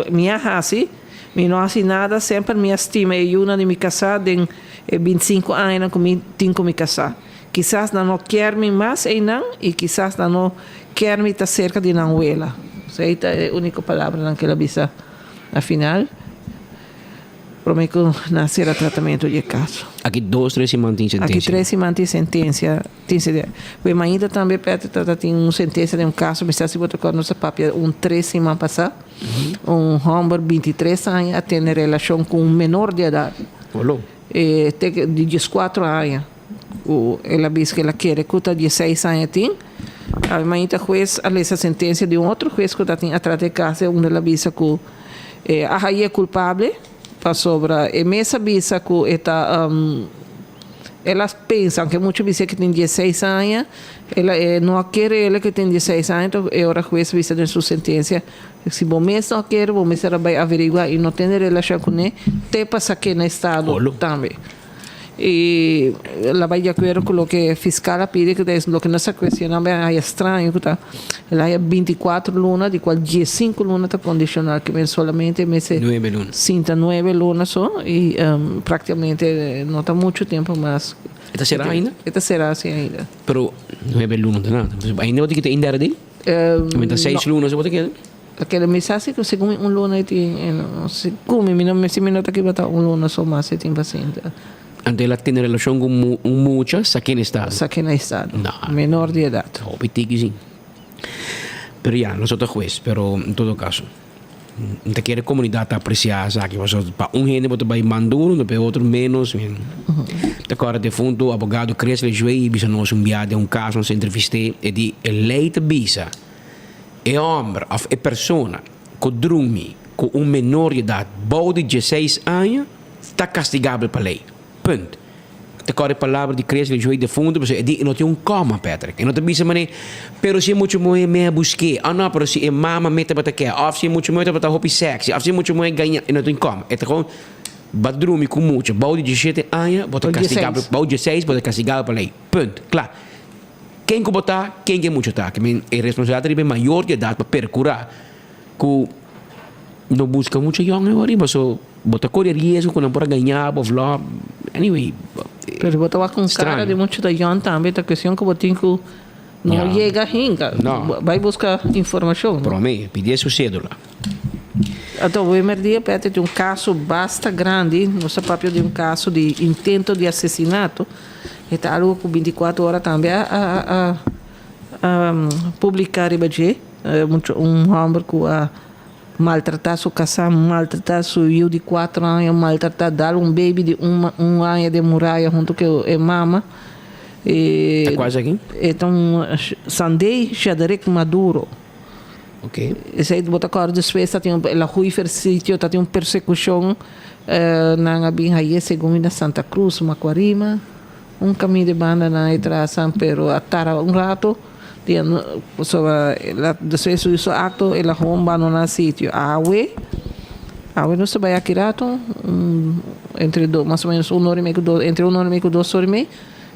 mi a hasi. Mi no hasi nada, semper mi a stima e yunan di mi kasá den e bintisinku añanan ku mi tin ku mi kasá. Kisas nan no kier mi mas einan i kisas nan no kier mi ta serka di nan wela. Esei ta e úniko palabranan ku el a bisa na final. Promé ku nan sera tratamentu di e kaso. Aki dos tres siman tin sentensia. Aki tres siman tin sentensia. Tin sentensia. Bo mainta tambe Patrick ta tin un sentensia den un kaso, mi sa si bo ta kòrda nos a papia un tres siman pasá. Un hòmber bintitres aña a tene relashon ku un menor di edat. E te di dieskuatro aña ku el a bisa ku el a kere ku ta dieseis aña tin. Awe mainta hues a lesa sentensia di un otro hues ku ta tin atras di e kas unda el a bisa ku e a haye kulpable pasobra e mes a bisa ku e ta El a pensa, aunke mucho bisa ke tin dieseis aña, el a e no a kere el ke tin dieseis aña, enton e ora hues bisa den su sentensia, si bo mes no a kere, bo mester a bai averigua i no tene relashon kuné te pa sak'é na estado tambe. I el a bai di akuerdo ku loke fiskal a pidi, ku ta es loke nos a kuestioná bai a haya straño ku ta el a haya bintikuatro luna, di kual diesinku luna ta kondishonal, ke men solamente mester sinta nuebe luna so i praktikamente no ta muchu tempu mas. E ta será ainda? E ta será si ainda. Pero nuebe luna no ta nada. Ainda bo ta kita indera di? Mi ta seis luna so bo ta keda? Ta keda mi sa si ku segun mi un luna e tin, segun mi, mi no si mi no ta kibata un luna so mas e tin pa sinta. Anto el a tene relashon ku un mucha sa ken estado? Sa ken estado. Menor di edat. Hopi tiki si. Pero ya, nos no ta hues, pero en todo kaso mi ta kere komunidat ta apresiá esaki pasobra pa un hende bo ta bai man duro, pa e otro ménos. Mi ta kòrda defuntu abogado Chris Lejuey bisa nos un bia den un kaso nos a entrevist'é, e di e lei ta bisa e hòmber òf e persona ku drumi ku un menor di edat bou di dieseis aña. ta kastigabel pa lei. Punt. Ta kòrda e palabra di Chris Lejoy defuntu pasobra e di e no tin un kòma, Patrick. E no ta bisa manera, pero si e mucha muhé mi a busk'é, òf no, pero si e mama mi tabata ke, òf si e mucha muhé tabata hopi sexy, òf si e mucha muhé gaña, e no tin kòma. E ta gewoon ba drumi ku mucha bou di diesshete aña bo ta kastigabel, bou di diesseis bo ta kastigabel pa lei. Punt. Kla. Ken ku bo ta, ken ku e mucha ta. Ke men e responsabilidat ta riba e mayor di edat pa perkurá ku no buska mucha yòn ei ariba. So bo ta kore riesgo ku nan por a gañá bo of lò. Anyway, Pero bo ta wak un kara di straño. mucha ta yòn tambe ta kuestion ku bo tin ku no Ya. yega hinka. No. Bai buska informashon. Promé, pidi e su sédula. Anto Wimmer di e p'e tin un kaso basta grandi, nos ta papia di un kaso di intento di asesinato. E ta algo ku bintikuater ora tambe a a a publiká riba dje. Mucha un hòmber ku a maltratá su kasá, maltratá su yu di kuater aña, maltratá dal un beibi di un un aña den muraya huntu ku e mama. E Ta kual esaki? E ta un Sandey Shaderick Maduro. Ok. Esei bo ta kòrda despues ta tin un el a hui for sitio ta tin un persekushon nan a bin haye segun mi na Santa Cruz Macuarima un kaminda di banda nan e trasan pero a tarda un rato di pasobra el a despues su hizo acto el a hon bandona sitio awe awe nos ta bai aki rato entre dos mas o menos un ora y medio ku dos entre un ora y medio ku dos ora y medio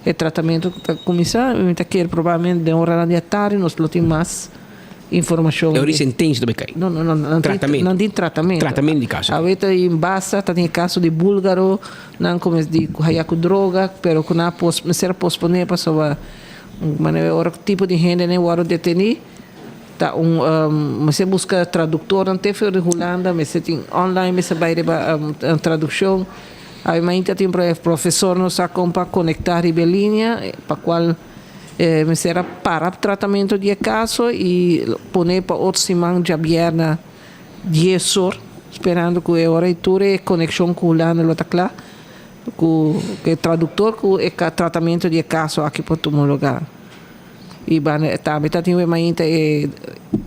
e tratamento ta kuminsá mi ta kere probablemente den oranan di atardi nos lo tin mas informacion. E ora di sentencia ta bay cay. No, no, no, nan tin, Tratamento. nan tin tratamento. Tratamento di caso. Awe ta in basa, ta tin e caso di Bulgaro, nan come di haya cu droga, pero cu nan a pos, mester a pospone pasobra manera ora cu tipo di hende nan worde deteni, ta un, mester busca traductornan te for di Hulanda, mester tin online, mester bay riba traduccion. Awe mainta tin un profesor nos a con pa conecta riba e linea, pa cual. E mester a para tratamento di e caso y pone pa otro siman djabièrnè dies or, sperando cu e ora y tur e conexion cu Hulanda lo ta cla, cu e traductor cu e tratamento di e caso aki por tuma lugar. Y banda tambe ta tin mainta e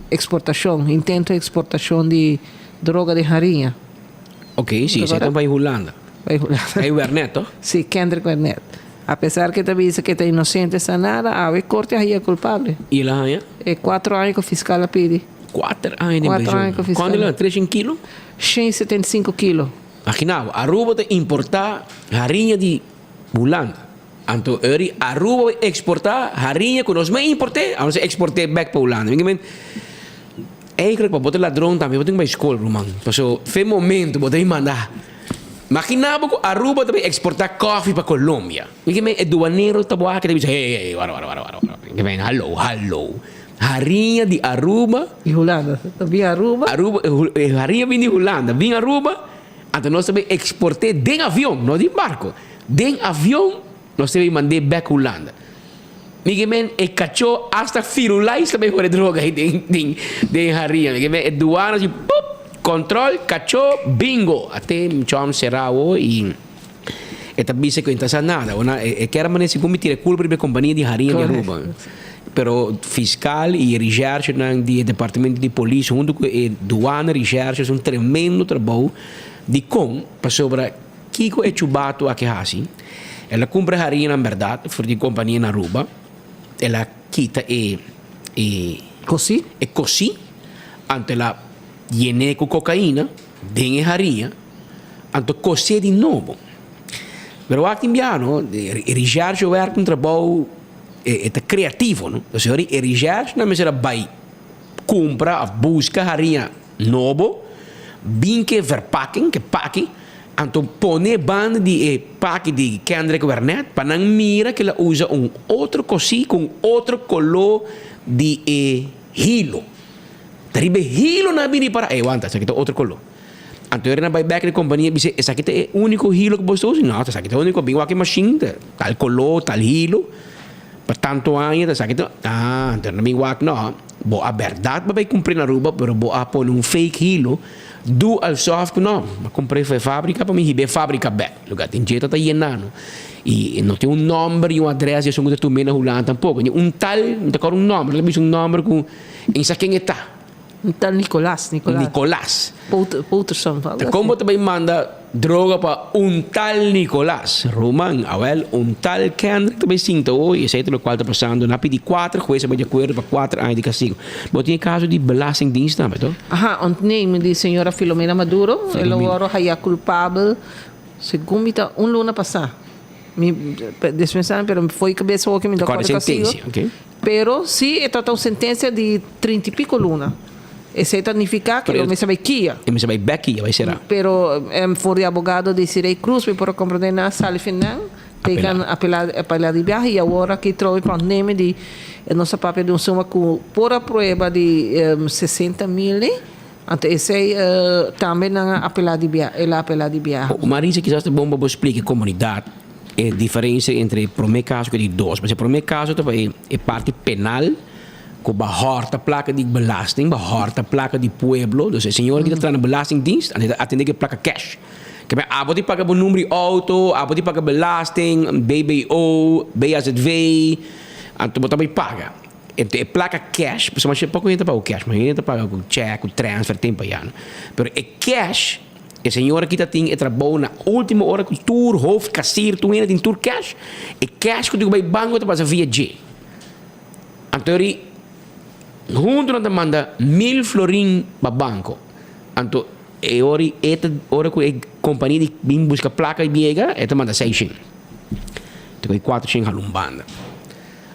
exportacion, intento di exportacion di droga di hariña. Ok, si, esei ta bay Hulanda. Bay Hulanda. Bay Wernet, toch? Si, Kendrick Wernet. Apesar ku e ta bisa ku e ta inosente sa nada, awe korte a haña kulpable. I el a haña? E kuatro aña ku fiskal a pidi. Kuater aña den Kuatro aña prishon. ku fiskal. Kuantu el a haña? Treshen kilo? 175 kilo. Imagina bo, Aruba ta importá hariña di Hulanda. Anto eri Aruba bai eksportá hariña ku nos mes import'é, anos a eksport'é bèk pa Hulanda. Mi ke men, eigenlijk pa bo ta ladron tambe bo tin ku bai skol ruman. Paso fe momento bo ta bin manda. Magina bo ku Aruba ta bai eksportá kòfi pa Colombia. Mi ke men e duanero ta wak i ta bisa, hey, hey, wara, wara, wara, wara, wara. Mi ke men, hallo, hallo. Hariña di Aruba. Di Hulanda. Ta bin Aruba. Aruba, e hariña bin di Hulanda, bin Aruba, anto nos ta bai eksport'é den avion, no den barko. Den avion nos ta bai mand'é bèk Hulanda. Mi ke men e kachó asta Firulais ta bai hore droga ei den den den hariña. Mi ke men e duana si pup! Control, kachó, bingo! Ate mi chòm será awo i e ta bisa ku e no ta sa nada. Ora e kier a manera segun mi tira e kulpa riba e kompania di hariña di Aruba. Pero fiskal i e reshèrshenan di e departamento di polis huntu ku e duana reshèrshe hasi un tremendo trabou. Dikon? Pasobra Kiko e chubatu aki hasi? El a kumpra hariñanan bèrdat for di kompania na Aruba. El a kita e e Kosí? E kosí, anto el a yen'é ku kokaina den e hariña, anto kos'é di nobo. Pero wak tin biaha no, e reshèrshe wèrk un trabou, e ta kreativo no. Pasobra e reshèrshe nan mester a bai kumpra òf buska hariña nobo, bin ke verpakking, ke paki, anto pone banda di e paki di Kendrick Wernet pa nan mira ke el a usa un otro kosí ku un otro koló di e hilo. Ta riba e hilo nan a bini para, ey wanta, esaki ta otro koló. Anto e nan bai bek na e kompania bisa, esaki ta e úniko hilo ku bo ta usa? No, esaki ta e úniko, bin wak e mashin, tal koló, tal hilo. Pa tanto aña ta esaki ta, ah, anto nan bin wak no, bo a berdad bo a bay cumpra na Aruba pero bo a pone un fake hilo, do alsof cu no, bo a cumpra e fabrica pa mi hiba e fabrica bek, lugar tin dje ta ta yena no, y no tin un nomber y un adres di esun cu ta tum'e na Hulanda tampoco, ni un tal, mi ta acorda un nomber, nan ta bisa un nomber cu e sa ken e ta. Un tal Nicolas, Nicolas. Nicolas. Poterson. Ta con bo ta bay manda. Droga pa un tal Nicolas. Ruman, awel, un tal Kendrick ta bay sinta hoy, esey ta locual ta pasando. Nan a pidi cuater hues a bay di acuerdo pa cuater aña di castigo. Bo tin e caso di Belastingdienst tambe, to? Aha, ontneming di señora Filomena Maduro. El a worde haya culpabel, segun mi ta un luna pasa. Mi despensa mi, pero fo'i cabeza hoki mi ta Acorda acorda castigo. sentencia, ok. Pero si e ta ta un sentencia di trinta y pico luna. Esey ta nifica cu lo mester bay kia. E mester bay bek kia, bay sera. Pero for di abogado Desiree Cruz mi por a comprende nan a sali fin nan tegan apela apela di biaha y awor aki trobe pa ontneme di nos a papia di un suma cu por a prueba di 60 mil anto esey tambe nan a apela di biaha el a apela di biaha. Marisa kisas ta bon pa bo splica e comunidad e diferencia entre e prome caso cu e di dos. Pasobra e prome caso ta pa e parti penal. Cu ba horta placa di belasting, ba horta placa di pueblo. Dus e señor aki ta traha na belastingdienst, anto e ta atende cu e placa cash. Ke men abo di paga bo number di auto, abo di paga belasting, BBO, BAZV, anto bo ta bay paga. Ento e placa cash, pasobra masha poco hende ta paga cu cash, mayoria hende ta paga cu check, cu transfer, tempo aya no. Pero e cash, e señor aki ta tin e trabou na ultimo ora cu tur hoofdkassier, tur hende tin tur cash, e cash cu tin cu bay banco ta pasa via dje. Anto eri huntu nan ta manda mil florin pa banco. Anto e ori e ta ora ku e kompania di bin buska plaka di biega e ta manda seishen. Te ku e kuatershen hala un banda.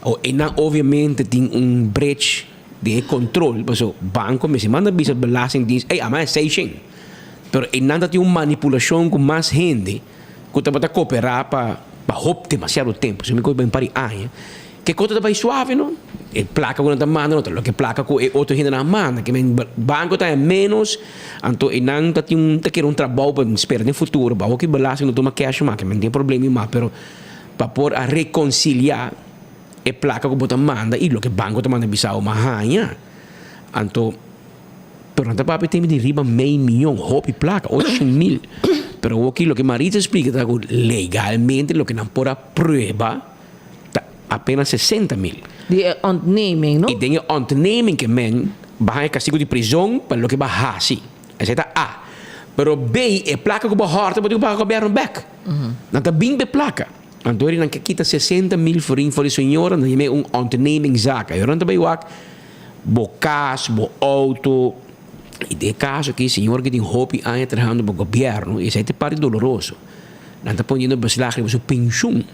Awor e nan obviamente tin un brech den e kontrol paso banco mester manda bisa belastingdienst ey ama e seishen. Pero e nan ta tin un manipulashon ku mas hende ku tabata koperá pa pa hop demasiado tempu. Si mi kohe un par di aña. Ke kota ta bai suave no. E plaka ku nan ta manda no ta loke plaka ku e otro hendenan a manda. Ke men banko ta haña ménos, anto e nan ta tin un ta kere un trabou pa spera den futuro. Baho ki belasting no tuma cash mas, ke men tin problema mas, pero pa por a rekonsiliá e plaka ku bo ta manda i loke banko ta manda bisa bo mas haña. Anto, pero nan ta papia tempo di riba mei miyon, hopi plaka, 800.000. Pero awoki loke Maritza a splika ta ku legalmente loke nan por a prueba, ta apenas 60 mil. Di e ontneming, no? I den e ontneming ke men ba haña kastigu di prizon pa loke ba hasi. Esei ta A. Pero B, e plaka ku bo hòrta bo tin ku paga gobièrnu bèk. Nan ta bin pa e plaka. Anto nan ke kita 60 mil florin for di señora, nan yam'é un ontnemingzaak. Ayora nan ta bai wak bo kas, bo outo. I den e kaso aki, señora ke tin hopi aña trahando pa gobièrnu, esei ta e parti doloroso. Nan ta poniendo beslag riba su penshun.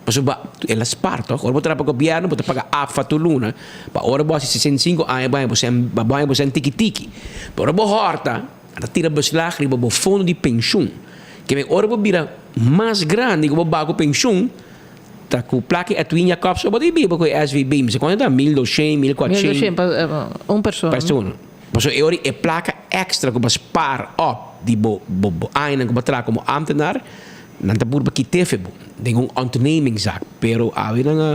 Pasobra el a spar toch? Ora bo traha pa gobierno bo ta paga APFA tur luna, pa ora bo hasi 65 aña bo haña bo sèn bo haña bo sèn tiki tiki. Pero ora bo hòrta, nan ta tira beslag riba bo fondo di penshun. Ke men ora bo bira mas grandi ku bo baha ku penshun, ta ku plaka e Edwin Jacobs so bo ta biba ku e SVB. Mi sa kuantu ta, 1200, 1400. 1200 pa un persona. Persona. Pasobra e ora e plaka èkstra ku bo a spar òp di bo bo añanan ku bo a traha komo ámtenar, Nan ta purba kit'é fe bo den un ontnemingszaak, pero awe nan a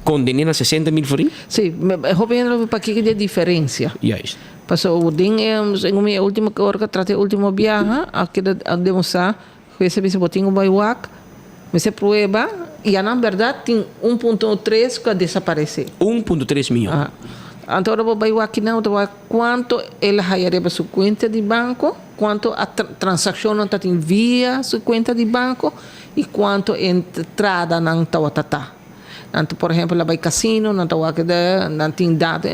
konden'é na 60 mil florin. Sí, hopi hende lo pakiko di e diferencia. Juist. Pasobra den e, segun mi e ultimo ora ku a trata e ultimo biaha a keda a demostrá ku e bisa bo tin ku bai wak, mester prueba i anan bèrdat tin un punto tres ku a desaparesé. 1.3 miyon. Aha. Anto ora bo bai wak kinan bo ta wak kuantu el a haya riba su kuenta di banko. Cuanto a transaccionnan ta tin via su cuenta di banco y cuanto entradanan tawata ta. Nan ta por ehempel a bay casino, nan ta wak de, nan tin dato.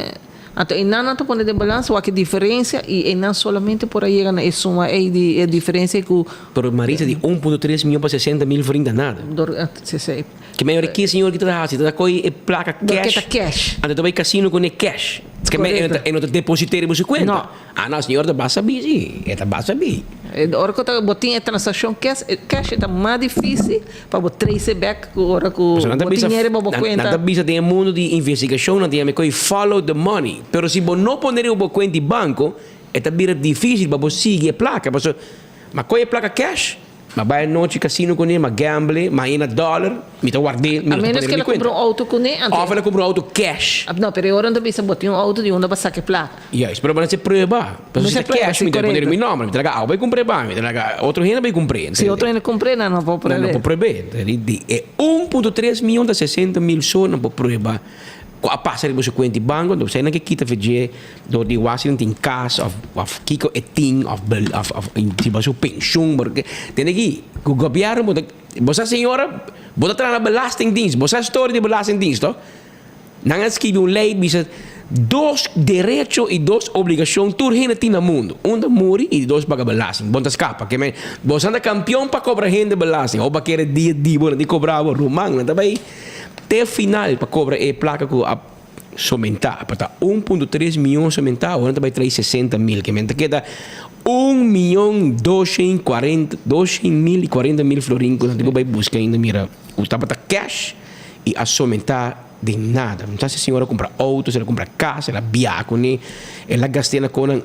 Anto eynan nan ta pone den balans wak e diferencia y eynan solamente por a yega na e suma ey di e diferencia cu. Pero Marisa di 1.3 miyon pa 60 mil florin ta nada. Dor, si si. Ke men ora ki e señor ki ta hasi? Ta koy e plaka Dor ke cash. ta cash. Anto ta bay casino con e cash. Ke men e no ta deposite riba su cuenta. No. Ah no, señor ta basa bi si, e ta basa bi. E ora ku ta bo tin e transakshon cash, e cash e ta mas difisil pa bo trace e bek ku ora ku bo tin e riba bo kuenta. Nan ta bisa den e mundo di investigashon nan ta yama e koe follow the money. Pero si bo no pone riba bo kuenta di banko e ta bira difisil pa bo sigui e plaka pasobra ma koe e plaka cash. Ma bai anochi casino kuné, ma gamble, ma haña na dollar, mi ta ward'é, mi A no ta menos pone ke riba el mi a kumpra kuenta. un auto kuné, anto. Òf el a kumpra un auto cash. No, pero e ora no ta bisa bo tin un auto di unda bo a saka e plaka. Juist, pero bo no haci prueba. Pasobra si Mester ta prueba, cash, si, mi ta pone riba korekto. mi nomber, mi ta laga awe bai kumpr'é pa mi, mi ta laga otro hende bai kumpr'é, Si otro hende kumpr'é, nan no por Nan no prueb'é. por prueb'é. Di e 1.3 miyon ta 60 mil so nan por prueba. Ku a pasa riba su kuenta di banko, enton esei nan ke kita for dje dor di wak si nan tin kas òf òf kiko e tin òf òf òf riba su penshun porque tende aki ku gobièrnu bo ta bo sa señora bo ta traha na belastingdienst bo sa storia di belastingdienst to nan a skibi un lei bisa dos derecho i dos obligashon tur hende tin na mundu un ta muri i di dos paga belasting bo no ta skapa ke men bo sa ta kampion pa kobra hende belasting ora bo a kere dia di bo nan tin kobra bo ruman nan ta bai Te final pa cobra e placa cu a somenta, pa ta 1.3 miyon somenta, awor nan ta bay trae 60 mil, ke men ta keda un miyon doshen cuarenta, doshen mil y cuarenta mil florin cu nan tin cu bay busca ainda mira cu tabata cash y a somenta den nada. Mi ta si señor a cumpra auto, si el a cumpra cas, el a biaha cune, el a gast'e na conan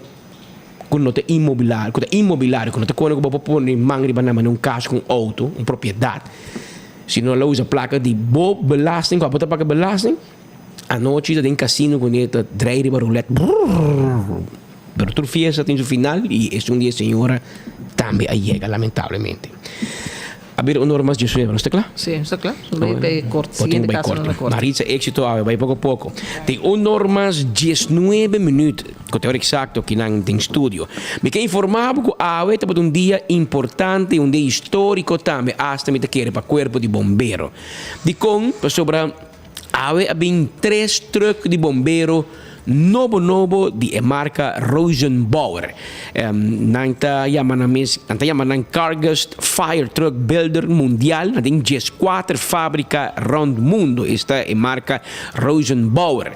cu no ta inmobilario, cu ta inmobilario, cu no ta cona cu bo por pone man riba nan manera un cas cu un auto, un propiedad. Si no lo usa placa di bo belasting, cu abo ta paga belasting, anochi ta den casino cu ne ta drei riba roulette, brrrr, pero tur fiesta tin su final y esun di e señora tambe a yega lamentablemente. A bira un ora mas diesnuebe, nos ta cla? Si, nos ta cla. Nos bai bay corte, siguiente caso nos na corte. Maritza, éxito awe, bai poco poco. Tin un ora mas diesnuebe minuut. Ku ta ora eksakto kinan den studio. Mi ke informá bo ku awe tabata un dia importante i un dia históriko tambe, asta mi ta kere pa kuerpo di bombero. Dikon? Pasobra awe a bin tres trùk di bombero nobo nobo di e marka Rosenbauer. Nan ta yama nan mes, nan ta yama nan Cargest Fire Truck Builder Mundial. Nan tin dieskuater fábrika rònt mundu, esta e marka Rosenbauer.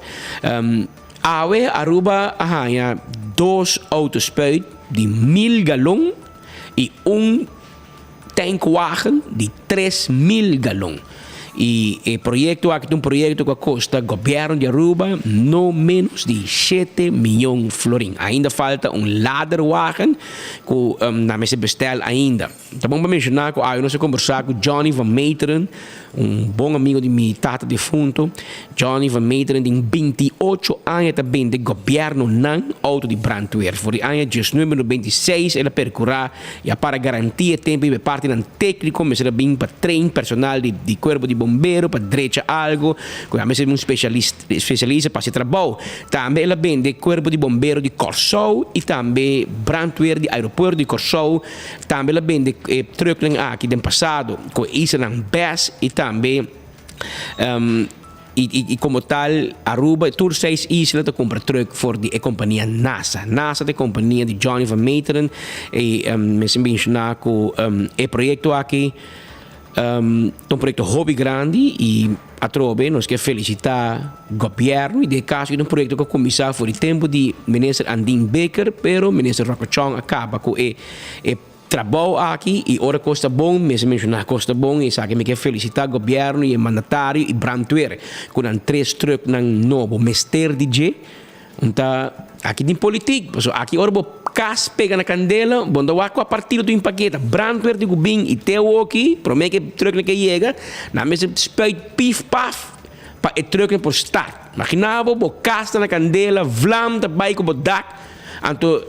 Awe Aruba a haña dos autospuit di mil galon y un tankwagen di 3000 galon. Y e proyecto aki ta un proyecto cu a costa gobierno di Aruba no menos di shete miyon florin. Ainda falta un laderwagen cu nan mester bestel ainda. Ta bon pa menciona cu awe nos a conversa cu Johnny van Meteren, un bon amigo di mi tata defunto. Johnny van Meteren tin 28 aña ta bende gobiernonan auto di brandweer. For di aña 1996 el a percura y a para garantia tempo riba e partinan tecnico mester a bin pa train personal di di cuerpo di bombero pa drecha algo cu a mester un specialista pa haci trabou. Tambe el a bende cuerpo di bombero di Corsou y tambe brandweer di aeropuerto di Corsou. Tambe el a bende e trucknan aki den pasado cu e islanan bes y tambe y como tal Aruba tur seis isla ta cumpra truck for di e compania NASA. NASA ta e compania di Johnny van Meteren y mester menciona cu e proyecto aki ta un proyecto hopi grandi y Atrobe nos ke felisitá gobièrnu i den e kaso aki ta un proyekto ku a kuminsá for di tempu di Minister Andin Bikker, pero Minister Rocco Chong a kaba ku e e trabou aki i ora kos ta bon mester menshoná kos ta bon i esaki mi ke felisitá gobièrnu i e mandatario i brandweer ku nan tres trùknan nobo mester di dje. Un ta aki tin politik, pasobra aki ora bo kas pega na kandela, bo no ta wak kua partido tin paketa. Brandweer tin ku bin i te awoki, prome ku e trùknan ke yega, nan mester spuit pif paf pa e trùknan por start. Magina bo, bo kas ta na kandela, vlam ta bai ku bo dak, anto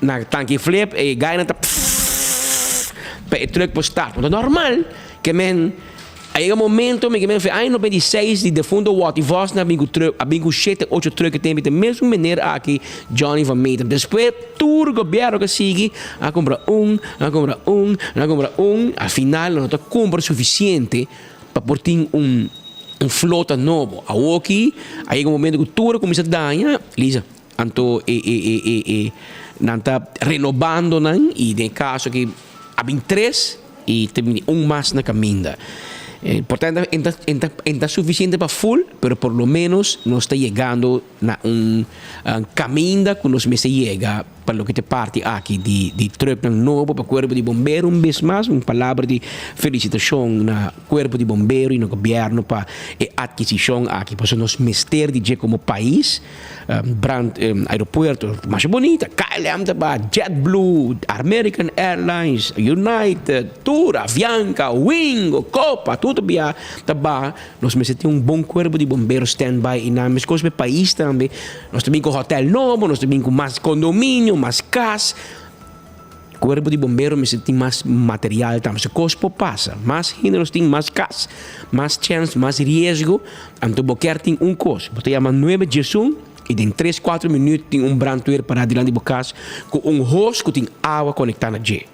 na tanki flip e gainan ta pfffff pa e trùk por start. No ta normal ke men. A yega momento mi ke men fe aña 96 di defunto Watty Vos na bin ku truck a bin ku shete ocho truck e tempo i ta mesun meneer aki Johnny van Meter. Despues tur gobierno ke sigui a kumpra un, a kumpra un, a kumpra un, al final no ta kumpra sufisiente pa por tin un un flota nobo. Awoki a yega un momento ku tur a kuminsa daña, Lisa, anto e e e e e nan ta renobando nan i den e kaso aki a bin tres. I ta bini un mas na kaminda. Por tanto, e ta, e ta, e ta sufisiente pa ful, pero por lo menos nos ta yegando na un kaminda ku nos mester yega pa loke ta e parti aki di, di trùknan nobo pa kuerpo di bombero. Un bes mas, un palabra di felisitashon na kuerpo di bombero i na gobièrnu pa e atkisishon aki, pasobra nos mester di dje komo pais. Brand aeropuerto masha bonita, KLM ta ba, JetBlue, American Airlines, United, tur, Avianca, Wingo, Copa, tur ta bia ta baha. Nos mester tin un bon cuerpo di bombero stand by y nan mescos pa e pais tambe. Nos ta bin cu hotel nobo, nos ta bin cu mas condominio, mas cas. Cuerpo di bombero mester tin mas material tambe. So cos por pasa. Mas hende nos tin, mas cas, mas chance, mas riesgo. Anto bo kier tin un cos. Bo ta yama nuebe diesun y den tres cuatro minuut tin un brandweer para dilanti bo cas cu un hos cu tin awa conecta na dje.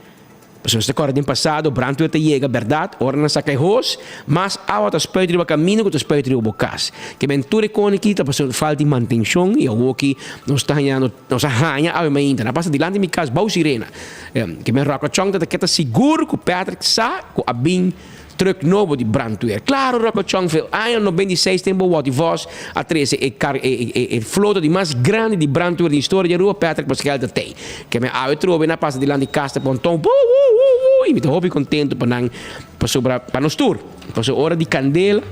Pasobra nos ta kòrda den pasado, brandweer ta yega, bèrdat, ora nan saka e hos, mas awa ta spuit riba kaminda ku ta spuit riba bo kas. Ke men tur e koni ki ta pasobra falta di mantenshon i awoki nos ta hañando, nos a haña awe mainta. Nan a pasa dilanti mi kas bou sirena. Ke men Ròkòchòn ta ta keda sigur ku Patrick sa ku a bin Truck nobo di brandweer. Claro Rocochon fe aña 96 tempo Watty Vos a trece e car e e e flota di mas grandi di brandweer den historia di Aruba Patrick Paskel ta tey. Ke men awe trobe na pasa dilanti cas ta ponton woo woo woo woo y mi ta hopi contento pa nan pasobra pa nos tur pasobra ora di candela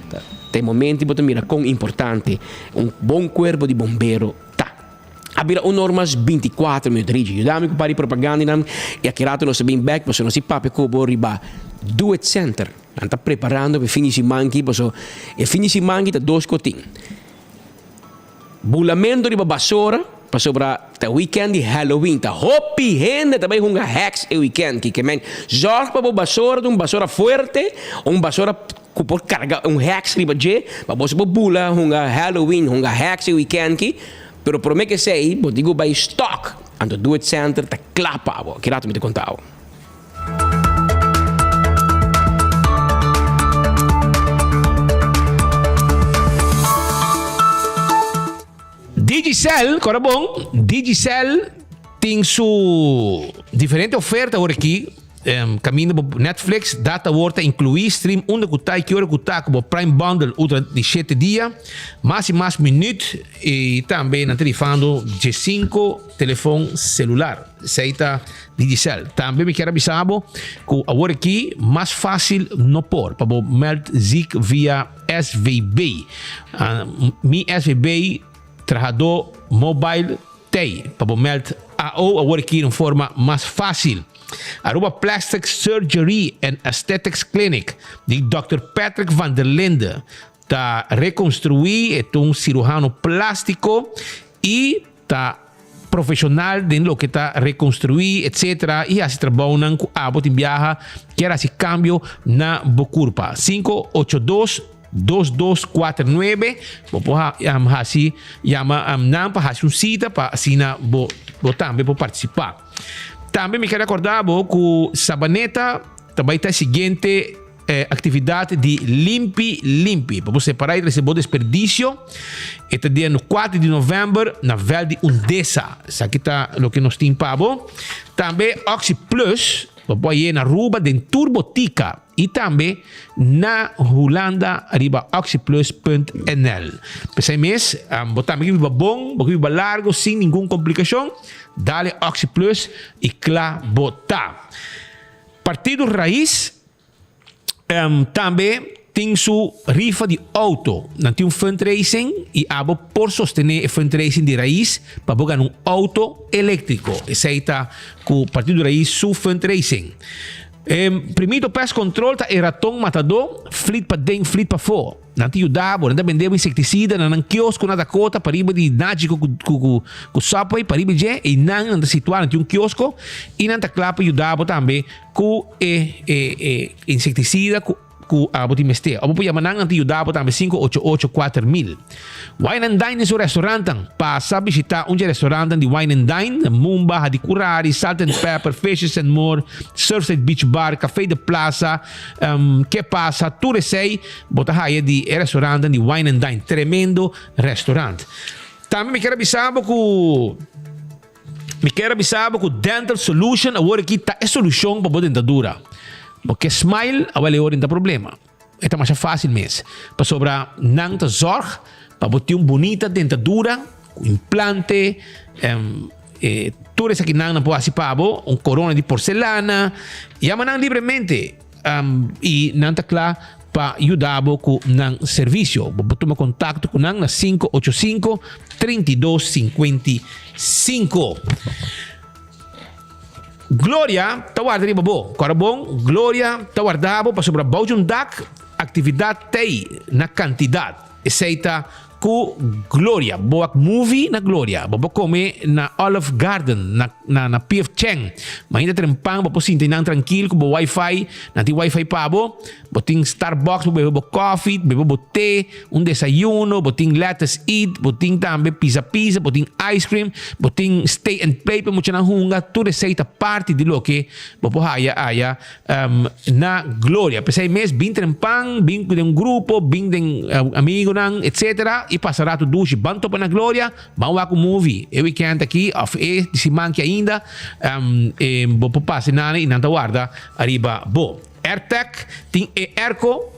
ta ta e momento bo ta mira con importante un bon cuerpo di bombero ta. A bira un or mas binticuatro minuut. Richie, yuda mi cu par di propagandanan y aki rato nos ta bin bek pasobra nos tin papia cu bo riba Do It Center. Nan ta preparando pa e fin di siman aki pasobra e fin di siman aki ta dos cotin. Bulamento riba basora pasobra ta weekend di Halloween. Ta hopi hende ta bay hunga heks e weekend aki. Ke men zorg pa bo basora ta un basora fuerte, un basora. Ku por karga un heks riba dje, pa boso por bula hunga Halloween, hunga heks e weekend ki, pero prome ke esei bo tin ku bai stock, anto Do It Center ta kla pa bo. Ki rato mi ta konta bo. Digicel, kora bon, Digicel tin su diferente oferta awor aki. Kaminda bo Netflix data awor ta inkluí stream unda ku ta i ki ora ku ta ku bo Prime Bundle ultra di shete dia, mas i mas minüt i tambe nan ta rifando diesinko telefon selular. Esei ta Digicel. Tambe mi kier a bisa bo ku awor aki mas fásil no por pa bo mèld zik via SVB. Mi SVB trahadó mobile Tei pa bo meld AO awor aki den un forma mas fácil. Aruba Plastic Surgery and Aesthetics Clinic di Dòkter Patrick van der Linde ta reconstrui, e ta un ciruhano plastico y ta profesional den loke ta reconstrui etc. Y haci trabounan cu abo tin biaha kier haci cambio na bo curpa. 582. 2249 bo por hasi yama nan pa hasi un sita pa asina bo bo tambe por participa. Tambe mi ker acorda bo ku Sabaneta ta bai ta e siguiente eh, actividad di Limpi Limpi. Pa bo separa y trece bo desperdicio. E ta dia no 4 di november na veld di Undesa. Esaki ta loke nos tin pa bo. Tambe Oxi Plus bo por haye na Aruba den tur botica. Y tambe na Hulanda riba oxyplus.nl. P'esei mes, bo tambe ke biba bon, bo ke biba largo sin ningun complicacion, dale Oxyplus y cla bo ta. Partido Raiz tambe tin su rifa di auto. Nan tin un fundraising y abo por sostene e fundraising di Raiz pa bo gana un auto electrico. Esei ta cu Partido Raiz su fundraising. E primito pest control ta e raton matadó, flit paden, flit pafó. Nan ta yuda bo, nan ta bende bo insecticida na nan kiosko na Dakota pariba di Nagico ku ku ku ku Subway pariba dje einan nan ta situá nan tin un kiosko i nan ta kla pa yuda bo tambe ku e e e insecticida ku ku abo tin mester. Abo por yama nan, nan ta yuda bo tambe 588 4000. Wine and Dine den su restaurantan. Pasa bishita un dje restaurantan di Wine and Dine, Mumba, Hadicurari, Salt and Pepper, Fishes and More, Surfside Beach Bar, Café de Plaza, um, Ke Pasa, tur esei bo ta haya di e restaurantan di Wine and Dine. Tremendo restaurant. Tambe mi kier a bisa bo ku Mi kier a bisa bo ku Dental Solution awor aki ta e solushon pa bo dentadura. Bo ke smile, awel e ora ta problema. E ta masha fásil mes. Pasobra nan ta zorg pa bo tin un bunita dentadura ku implante, e tur esakinan nan por hasi pa bo, un korona di porselana. Yama nan libremente i nan ta kla pa yuda bo ku nan servisio. Bo por tuma kontakto ku nan na 585 32 55. Gloria ta warda riba bo. Kòrda bon, Gloria ta warda bo pasobra bou di un dak aktividat t'ei na kantidat. Esei ta. ku Gloria. Bo wak movie na Gloria. Bo por kome na Olive Garden, na na na PF Chang. Mainta trempan bo por sinti nan trankil ku bo wifi. Nan tin wifi pa bo. Bo tin Starbucks, bo bebe bo koffie, bebe bo te, un desayuno, bo tin Lettuce Eat, bo tin tambe Pizza Pizza, bo tin ice cream, bo tin Stay and Play pa muchanan hunga. Tur esei ta parti di loke bo por haya aya na Gloria. P'esei mes bin trempan, bin den un grupo, bin den amigonan etcetera y pasa rato dushi. Ban topa na Gloria, ban wak un movie e weekend aki of e siman ki ainda bo por pasa nan y nan ta warda ariba bo. Airtec tin e airco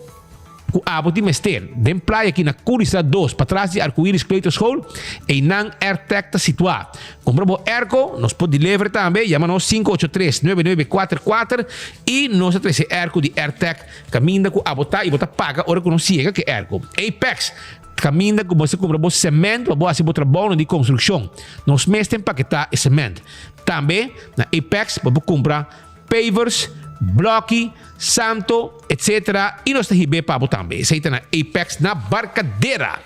Ku abo tin mester. Den playa aki na Curristraat dos, patras di Arcoiris Kleuterschool, einan Airtec ta situá. Kumpra bo airco, nos por deliver tambe, yama nos 583 9944 i nos ta trese airco di Airtec kaminda ku abo ta i bo ta paga ora ku nos yega ku e airco. Apex, kaminda ku bo mester kumpra bo cement pa bo hasi bo trabounan di konstrukshon. Nos mes ta empaketá e cement. Tambe na Apex bo por kumpra pavers, bloki, santo, etc. Y nos ta hib'é pa bo tambe. Esey ta na Apex na Barcadera.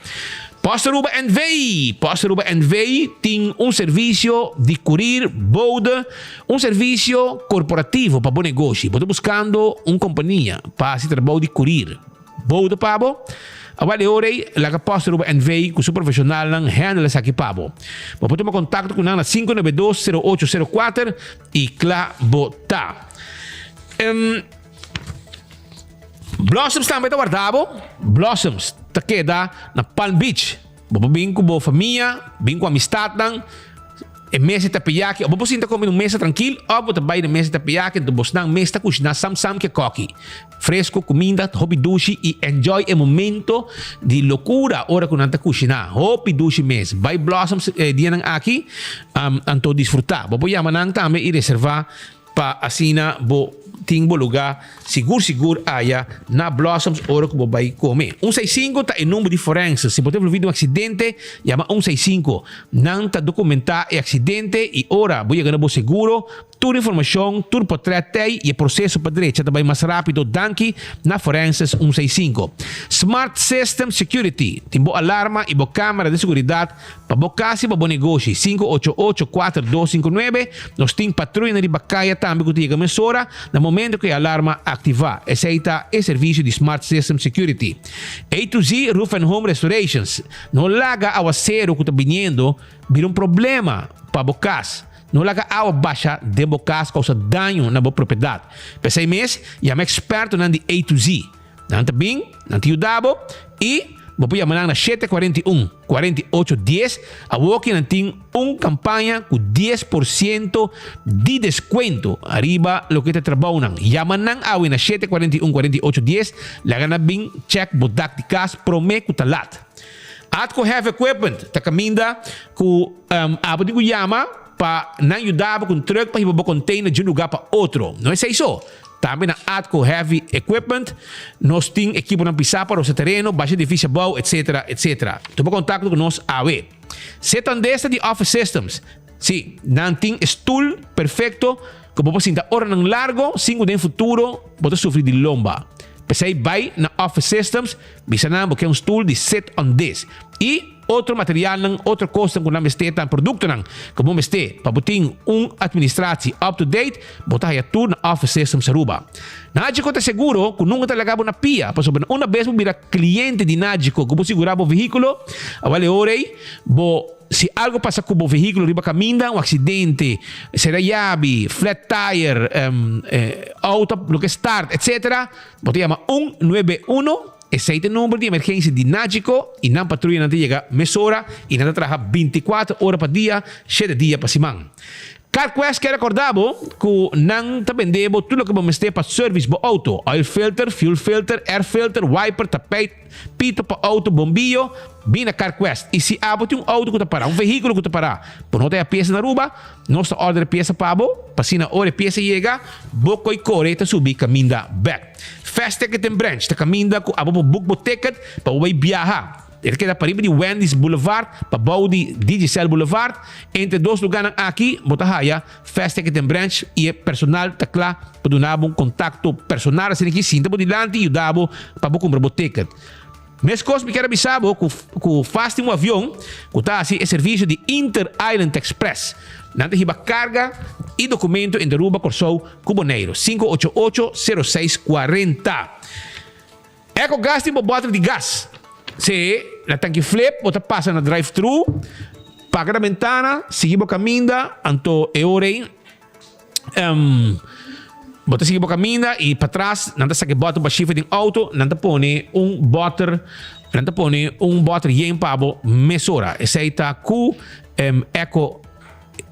Post Aruba NV. Post Aruba NV tin un servicio di curir, bode, un servicio corporativo pa bo negoshi. Bo ta buscando un compania pa haci trabou di curir, bode pa bo? Awel e ora ei laga Post Aruba NV cu su profesionalnan handle esaki pa bo. Bo por tuma contacto cu nan na 592 0804 I kla bo ta. Blossoms tambe ta warda bo. Blossoms ta keda na Palm Beach. Bo por bin ku bo famia, bin ku amistatnan. E mesa ta peyaki. Bo por sinta kome na un mesa trankil òf bo ta bai na mesa ta peyaki anto bosnan mes ta kushiná sam sam ke koki. Fresco, cuminda hopi dushi y enjoy e momento di locura ora cu nan ta cushina. Hopi dushi mes. Bai Blossoms e dianan aki anto disfruta. Bo por yama nan tambe y reserva pa asina bo tin bo luga sigur sigur aya na Blossoms ora cu bo bai come. Un seis cinco ta e number di forense. Si bo ta envolvi den un accidente yama un seis cinco. Nan ta documenta e accidente y ora bo yega na bo seguro Tur informashon, tur potrèt tei i e proseso pa drecha ta bai mas rápido danki na Forenses un seis sinku. Smart System Security tin bo alarma i bo kámara di seguridat pa bo kas i pa bo negoshi. 5884259 Nos tin patruyanan riba kaya tambe ku ta yega mesora na momento ku e alarma aktivá. Esei ta e servisio di Smart System Security. A to Z Roof and Home Restorations No laga awaseru ku ta biniendo bira un problema pa bo kas. No laga awa basha den bo kas kousa daño na bo propiedat. P'esei mes, yama ekspertonan di A to Z. Nan ta bin, nan ta yuda bo i bo por yama nan na 741, 48 dies. Awoki nan tin un kampaña ku 10% di deskuento ariba loke ta e trabounan. Yama nan awe na 741, 48 dies. Laga nan bin chèk bo dak di kas promé ku ta lat. Atco Heavy Equipment ta kaminda ku abo tin ku yama pa nan yuda bo ku un truck pa hiba bo container di un lugar pa otro. No esei so, tambe na Atco Heavy Equipment nos tin ekiponan pisá pa rosa tereno, basha edifisio abou, etc. Etc. Tuma kontakto ku nos awe. Setandesta di Office Systems, Si, nan tin e stul perfekto ku bo por sinta oranan largo sin ku den futuro bo ta sufri di lomba. P'esei bai na Office Systems, bisa nan bo ke un stul di sit on this i otro materialnan, otro kosnan ku nan mester ta produktonan ku bo mester pa bo tin un administratie up to date, bo ta haya tur na Office Systems Aruba. Nagico ta seguro ku nunka ta laga bo na pia pasobra una bes bo bira kliente di Nagico ku bo sigura bo vehíkulo, awal e ora ei bo. Si algo pasa ku bo vehíkulo riba kaminda, un aksidente, sera yabi, flat tire, outo no ke start, etcetera, bo ta yama un nuebe uno, esei ta e number di emergensia di Nagico i nan patruyanan ta yega mesora i nan ta traha bintikuater ora pa dia, shete dia pa siman. CarQuest ke recorda bo cu nan ta bende bo tur loke bo mester pa service bo auto, oil filter, fuel filter, air filter, wiper, tapijt, pito pa auto, bombillo, bin na CarQuest. Y si abo tin un auto cu ta para, un vehiculo cu ta para, bo no ta haya pieza na Aruba, nos ta order e pieza pa bo, pa asina ora e pieza yega, bo coy core ta subi caminda bek. Fast Ticket and Branch ta caminda cu abo por book bo ticket pa bo bay biaha. E ta keda pariba di Wendy's Boulevard pa bou di Digicel Boulevard. Entre dos lugánan aki bo ta haya Fast Ticket and Branch i e personal ta kla pa duna bo un kontakto personal asina ki sinta bo dilanti i yuda bo pa bo kumpra bo ticket. Meskos mi kier a bisa bo ku ku fast tin un avion ku ta hasi e servisio di Inter Island Express. Nan ta hiba karga i dokumento entre Aruba, Kòrsou ku Boneiru. 588 06 40. Eco Gas tin bo bòter di gas. Si na tanki flip bo ta pasa na drive thru, paga na bentana, sigui bo kaminda, anto e ora ei bo ta sigui bo kaminda i patras nan ta saka e bòter pa shifa den outo, nan ta pone un bòter, nan ta pone un bòter yen pa bo mesora. Esei ta ku Eco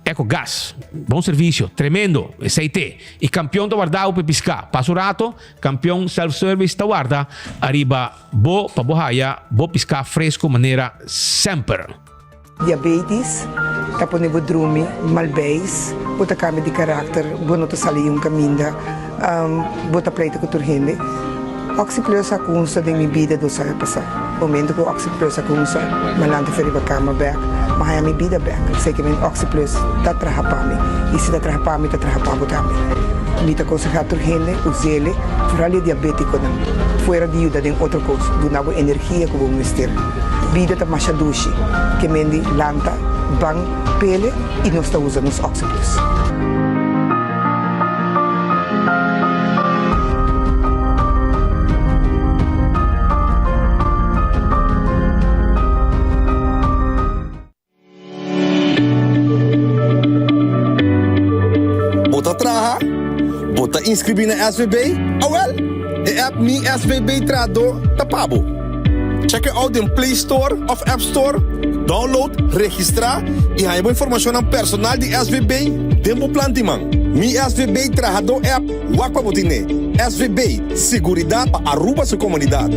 Eco Gas. Bon servisio, tremendo, esei te. I Kampion ta warda bo pa e piská. Pasa un rato, Kampion Self Service ta warda ariba bo pa bo haya bo piská fresco manera semper. Diabetes ta pone bo drumi mal beis, bo ta kambia di karakter, bo no ta sali un kaminda, bo ta pleita ku tur hende. Oxyplus a kunsa den mi bida dos aña pasá. Momento ku Oxyplus a kunsa, mi a lanta for riba kama bèk, mi a haña mi bida bèk. Esei ke men Oxyplus ta traha pa mi, i si ta traha pa mi, ta traha pa bo tambe. Mi ta konsehá tur hende us'el, foral e diabétikonan, fuera di yuda den otro kos, duna bo energia ku bo mester. Bida ta masha dushi, ke mendi lanta, ban, pele i nos ta usa nos Oxyplus. Bo ta traha? Bo ta inscribi na SVB? Awel, e app Mi SVB Trahador ta pa bo. Check e out den Play Store of App Store, download, registra y haña bo informacionnan personal di SVB den bo plan di man. Mi SVB Trahador app wak pa bo tine. SVB, siguridad pa Aruba su comunidad.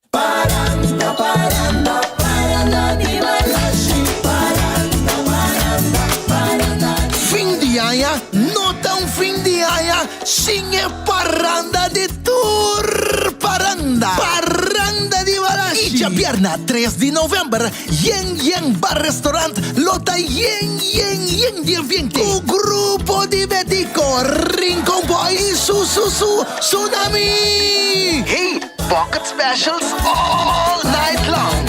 Paranda paranda paranda di Balashi Paranda paranda paranda di Fin di aña no ta un fin di aña sin e paranda di tur paranda. Paranda di Balashi! I djabièrnè tres di novèmber Yen Yen Bar Restaurant lo ta yen yen yen di ambiente ku grupo di Betico, Rincon Boys i Su Su Su Tsunami! Hey! Bucket specials all night long.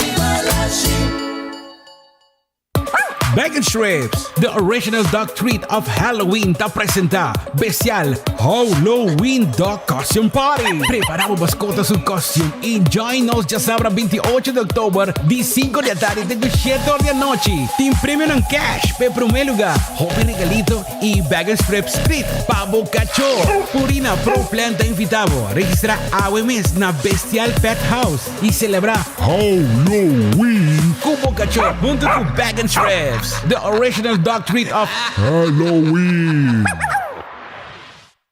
Bag and Strips, the original dog treat of Halloween ta presenta Bestial Halloween Dog Costume Party. Prepara bo mascota su costume y join nos djasabra 28 di october di 5 di atardi te cu 7 or di anochi. Tin premionan cash p'e prome lugar, hopi regalito y Bag and Strips Treat pa bo cachó. Purina Pro Plan ta invita bo registra awe mes na Bestial Pet House y celebra Halloween cu bo cachó hunto cu Bag and Strips, the original dog treat of Halloween.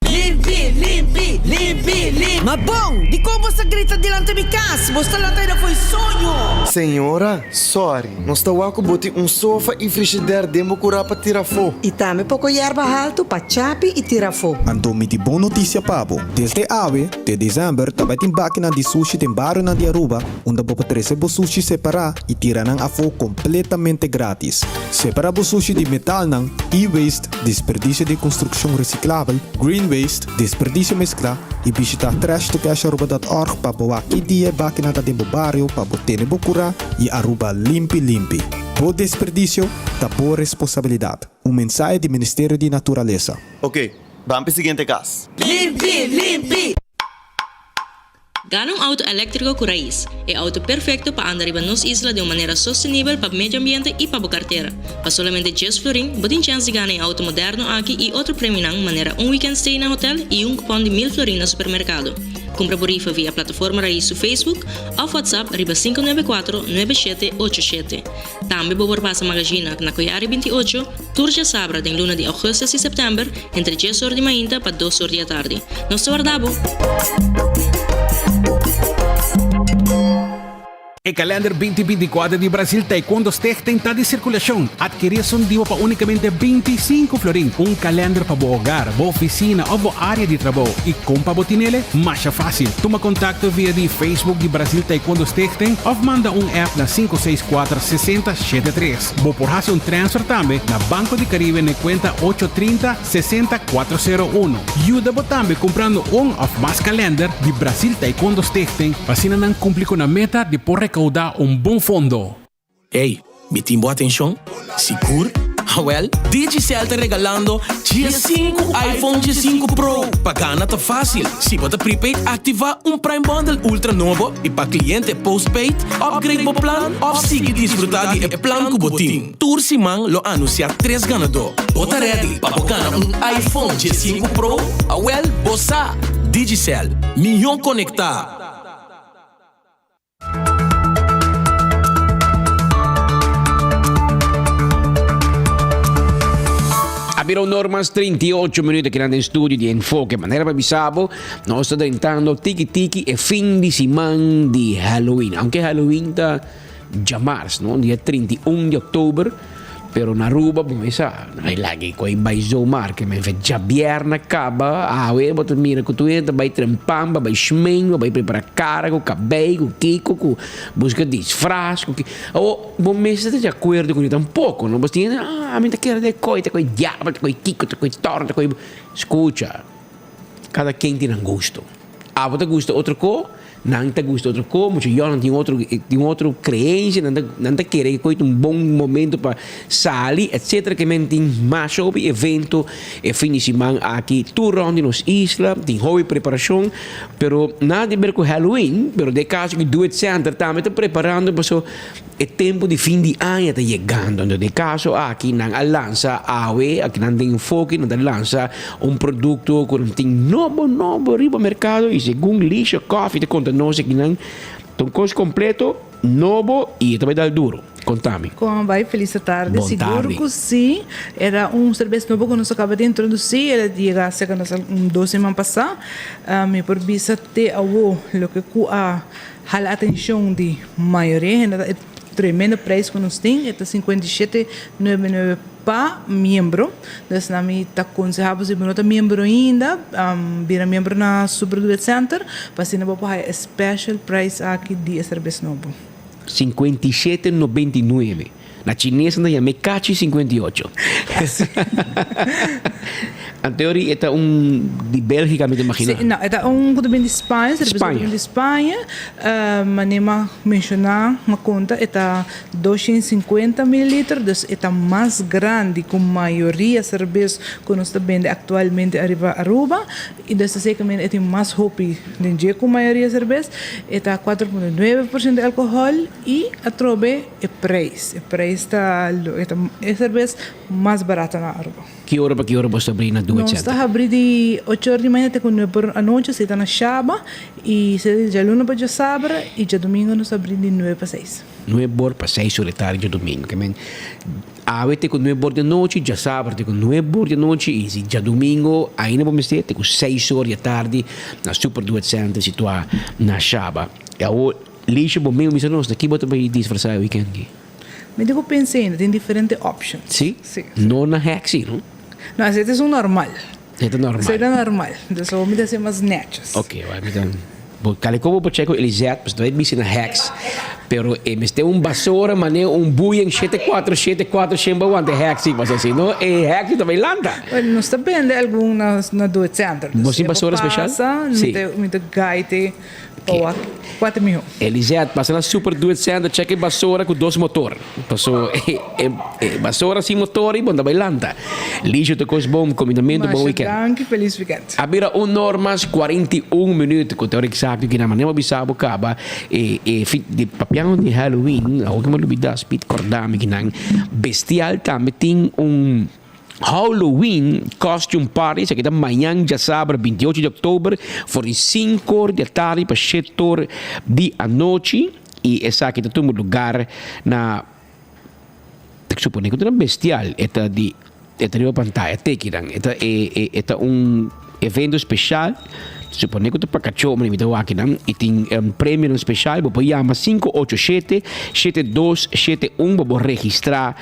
Limpi, limpi, limpi, limpi. Ma bon, dikon bo sa grita dilanti mi kas? Bo sta lanta aida fo'i soño. Señora, sorry, nos ta wak ku bo tin un sofa i frishider den bo kurá pa tira afó. I tambe poko yerba haltu pa chapi i tira afó. Anto mi tin bon notisia pa bo. Desde awe te desèmber ta bai tin bakinan di sushi den barionan di Aruba unda bo por trese bo sushi separá i tira nan afó kompletamente grátis. Separá bo sushi di metalnan, e-waste, Desperdisio di konstrukshon resiklabel, green waste, desperdisio mesklá i bishitá trashtocasharuba.org pa bo wak ki dia e bakinan ta den bo bario pa bo tene bo kurá i Aruba limpi limpi. Bo desperdisio ta bo responsabilidat. Un mensahe di Ministerio di Naturalesa. Ok, ban p'e siguiente kas. Limpi, limpi! Gana un auto eléktriko ku rais, e auto perfekto pa anda riba nos isla den un manera sostenibel pa medio ambiente i pa bo kartera. Pa solamente djes florin, bo tin chèns di gana e auto moderno aki i otro premionan manera un weekend stay na hotel i un kupòn di mil florin na supermerkado. Kumpra bo rifa via Plataforma Rais su Facebook òf WhatsApp riba 594 9787. Tambe bo por pasa Magazina na Koyari 28, tur djasabra den luna di augustus i september entre djes or di mainta pa dos or di atardi. Nos ta warda bo! E kalender 2024 di Brasil Taekwondo Stichting ta di sirkulashon. Adkerí esun di bo pa únikamente 25 florin. Un kalender pa bo hogar, bo ofisina òf bo área di trabou. I kon pa bo tinele? Masha fásil. Tuma kontakto via di Facebook di Brasil Taekwondo Stichting òf manda un app na sinku seis kuater sesenta shete tres. Bo por hasi un transfer tambe na Banco di Caribe na e kuenta ocho trinta sesenta kuater sero uno. Yuda bo tambe kumprando un òf mas kalender di Brasil Taekwondo Stichting pa asina nan kumpli ku nan meta di por rekoudá un bon fondo. Ey, mi tin bo atencion? Sigur? Awel, Digicel ta regalando diesinku iPhone diesinku Pro! Pa gana ta facil, si bo ta prepaid activa un Prime Bundle Ultra nobo y pa cliente postpaid, upgrade bo plan of sigui disfruta di e plan cu bo tin. Tur siman lo anunsiá tres ganadó. Bo ta ready pa bo gana un iPhone diesinku Pro? Awel, bo sa! Digicel, mihó konektá! A bira un or mas 38 minuut aki nan den studio di Enfoke. Manera pa bisa bo, nos ta drentando tiki tiki e fin di siman di Halloween. Aunke Halloween ta Djamars, no? Dia 31 di oktober, pero na Aruba bo mesa, no hay lagi ku ay bai zomaar, ke men fe djabierna kaba, awe bo ta mira ku tur hende ta bai trempan, ba bai shmeng, ba bai prepara kara ku kabei, ku kiko, ku buska disfras, ku ki. Awo, bo mester ta di akuerdo ku ni tampoko, no? Bo tin hende, ah, mi ta kere de koi, ta koi diabel, ta koi kiko, ta koi tòrna, ta koi. Skucha, kada ken tin nan gusto. Abo ta gusta otro ko, nan ta gusta otro ko, mucha yònan tin otro tin otro kreensia, nan ta nan ta kere ku ta un bon momento pa sali etsetera ke men tin masha hopi evento e fin di siman aki tur rònt di nos isla, tin hopi preparashon, pero nada di ber ku Halloween, pero den e kaso ku Do It Center tambe ta preparando paso E tempu di fin di aña ta yegando, anto den e kaso aki nan a lansa awe, aki nan den enfoke nan ta lansa un produkto ku nan tin nobo nobo riba merkado i segun Lisha Coffee ta konta nos aki nan ta un kos kompleto, nobo i e ta bai dal duro. Konta mi. Kon bai? Felis tardi. Bon Sigur tardi. ku si. Era un serbes nobo ku nos a kaba di introdusí, el a yega serka nos un dos siman pasá. Mi por bisa te awo loke ku a Hala atencion di mayoria hende ta e tremendo prijs cu nos tin, e ta 57 nuebe nuebe pa miembro. Dus na mi ta conseha bo si bo no ta miembro ainda, bira miembro na Super Duet Center pa asina bo por haya e special prijs aki di e serbes nobo. 57 99. Na chines nan ta yam'é kachi 58. Anteori e ta un di Bélgica mi ta imaginá. Sí, no, e ta un ku ta bin di Spaña, serbes ku ta Spaña. bin di Spaña. Manera m'a menshoná, m'a konta, e ta 250 mililiter, dus e ta mas grandi ku mayoria serbes ku nos ta bende aktualmente ariba Aruba. I dus ta sekermente e tin mas hopi den dje ku mayoria serbes. E ta 4.9 por siento di alkohòl i atrobe E prijs, e prijs ta lo e ta e serbes mas barato na Aruba. Ki ora pa ki ora boso ta abri na Duet Nos Center? ta habri di ocho or di mañana te ku nuebe or anochi, si ta na Shaba, i si ta di djaluna pa djasabra, i djadumingu nos ta abri di nuebe pa seis. Nuebe or pa seis or di tardi djadumingu. Ke men awe te ku nuebe or di anochi, djasabra te ku nuebe or di anochi, i si djadumingu ainda bo mester te ku seis or di atardi na Super Duet Center situá na Shaba. I awor Liesje bo meo bisa nos na ki bo ta bai disfrasa e weekend ki? Mi tin ku pensa ainda, tin diferente options. Si? Si. No na hek si, no? No, esei ta esun normal. Esei ta normal. Esei ta normal. Dus awor mi ta hasi mas netjes. Ok, wak mi ta bo kale kobo bo check ku Elizet, pasobra ta bai bisti na heks, pero e mester un basora mane un buyen shete kuatro shete kuatro shen bo wanta e heks si, pasobra si no e heks ta bai lanta. Bueno, nos ta bende algun na na Do It Center. Bo tin basora special? Dus e bo pasa, Si. mi ta mi ta guide. Pawa kuater miho. Elizet, pasa na Super Do It Center, check e basora ku dos motor. Paso e e basora sin motor i bo no ta bai lanta. Liesje ta kos bon, kombinamentu, bon Masha weekend. danki, felis weekend. A bira un or mas 41 minuut ku ta ora eksakto kina manera bo bisa bo kaba e e fin di papiando di Halloween awor ke mi a lubida Speed korda mi kinan bestial tambe tin un Halloween Costume Party, esaki ta mañan djasabra 28 di oktober for di sinku or di atardi pa shete or di anochi y esaki ta tuma lugar na ta supone ku ta na Bestial e ta di e ta riba pantaya teki nan e ta e e ta un evento special. Supone ku ta pa kachó mi ta wak nan i tin premionan speshal bo por yama 587 7271 pa bo registrá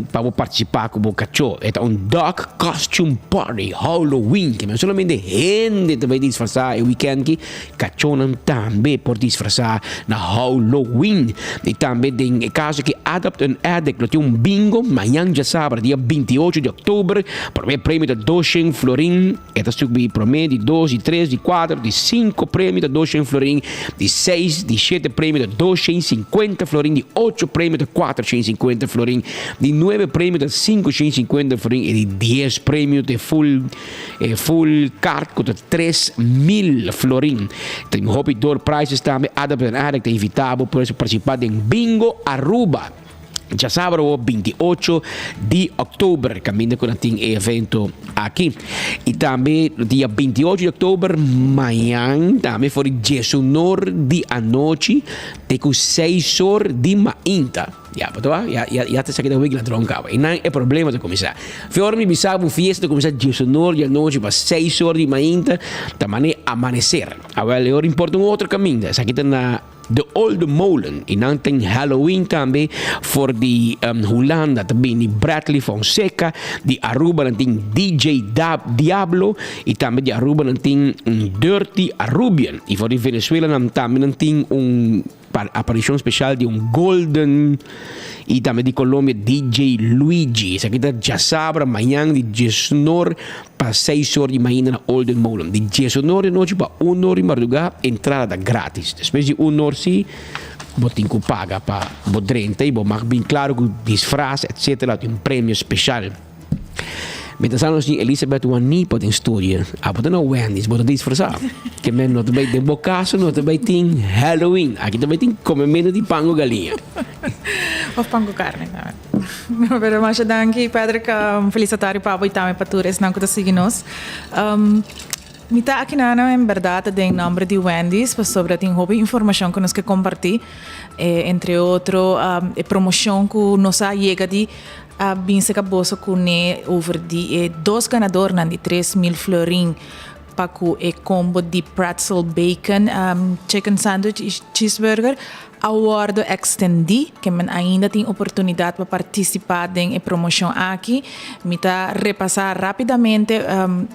pa bo partisipá ku bo kachó. E ta un dog costume party Halloween ke no solamente hende ta bai disfrasá e weekend aki kachónan tambe por disfrasá na Halloween. I tambe den e kaso ki Adopt an Addict lo tin un bingo mañan djasabra dia 28 di òktober promé premio ta 200 florin. E ta subi promé, di dos, di tres, di kuater, di sinku premio ta 200 florin, di seis, di shete premio ta 250 florin, di ocho premio ta 450 florin, di nuebe premio ta 550 florin i di dies premio ta e full e full kaart ku ta 3000 florin. Tin hopi door prizes tambe. Adopt an Addict ta invitá bo por partisipá den Bingo Aruba. Djasabra awor 28 di oktober kaminda ku nan tin e evento aki. I tambe dia 28 di oktober mañan tambe for di diesunor di anochi te ku seis or di mainta. Ya bo ta wak? Ya ya ya ta esaki ta wik ladron kaba. I nan e problema ta kuminsá. Fe ora mi bisa bo fiesta ta kuminsá diesunor di anochi pa seis or di mainta ta manera amaneser. Awel e ora importa un otro kaminda. Esaki ta na. De Olde Molen y nan tin Halloween tambe for di Hulanda ta bini Bradley Fonseca, di Aruba nan tin DJ Dab Diablo y tambe di Aruba nan tin un Dirty Arubian y for di Venezuela nan tambe nan tin un aparicion special di un Golden y tambe di Colombia DJ Luigi. Esaki ta djasabra mañan di diesnor Pa seis or di mainta na Olden Molen. Di diesunor di nochi pa un or di mardugá entrada ta gratis. Despues di un or si bo tin ku paga pa bo drenta i bo mag bin klaro ku disfras etcetera tin un premio speshal. Mientras tanto nos tin Elizabeth Wanipo den studio. Abo ta na Wendy's bo ta disfrasá. Ke men no ta bai den bo kaso no ta bai tin Halloween. Aki ta bai tin komementu di pan ku galiña. Of pan ku karni tambe. No, pero masha danki Patrick, um, felis atardi pa bo y tambe pa tur esnan cu ta sigui nos. Um, mi ta aki nana en berdad den nomber di Wendy's pasobra tin hopi informacion cu nos ke comparti, eh, entre otro um, e promocion cu nos a yega di a bin seca boso cune over di e dos ganadornan di 3000 florin pa cu e combo di pretzel bacon, um, chicken sandwich y cheeseburger. A wordo extendi, ke men ainda tin oportunidad pa participa den e promocion aki. Mi ta repasa rapidamente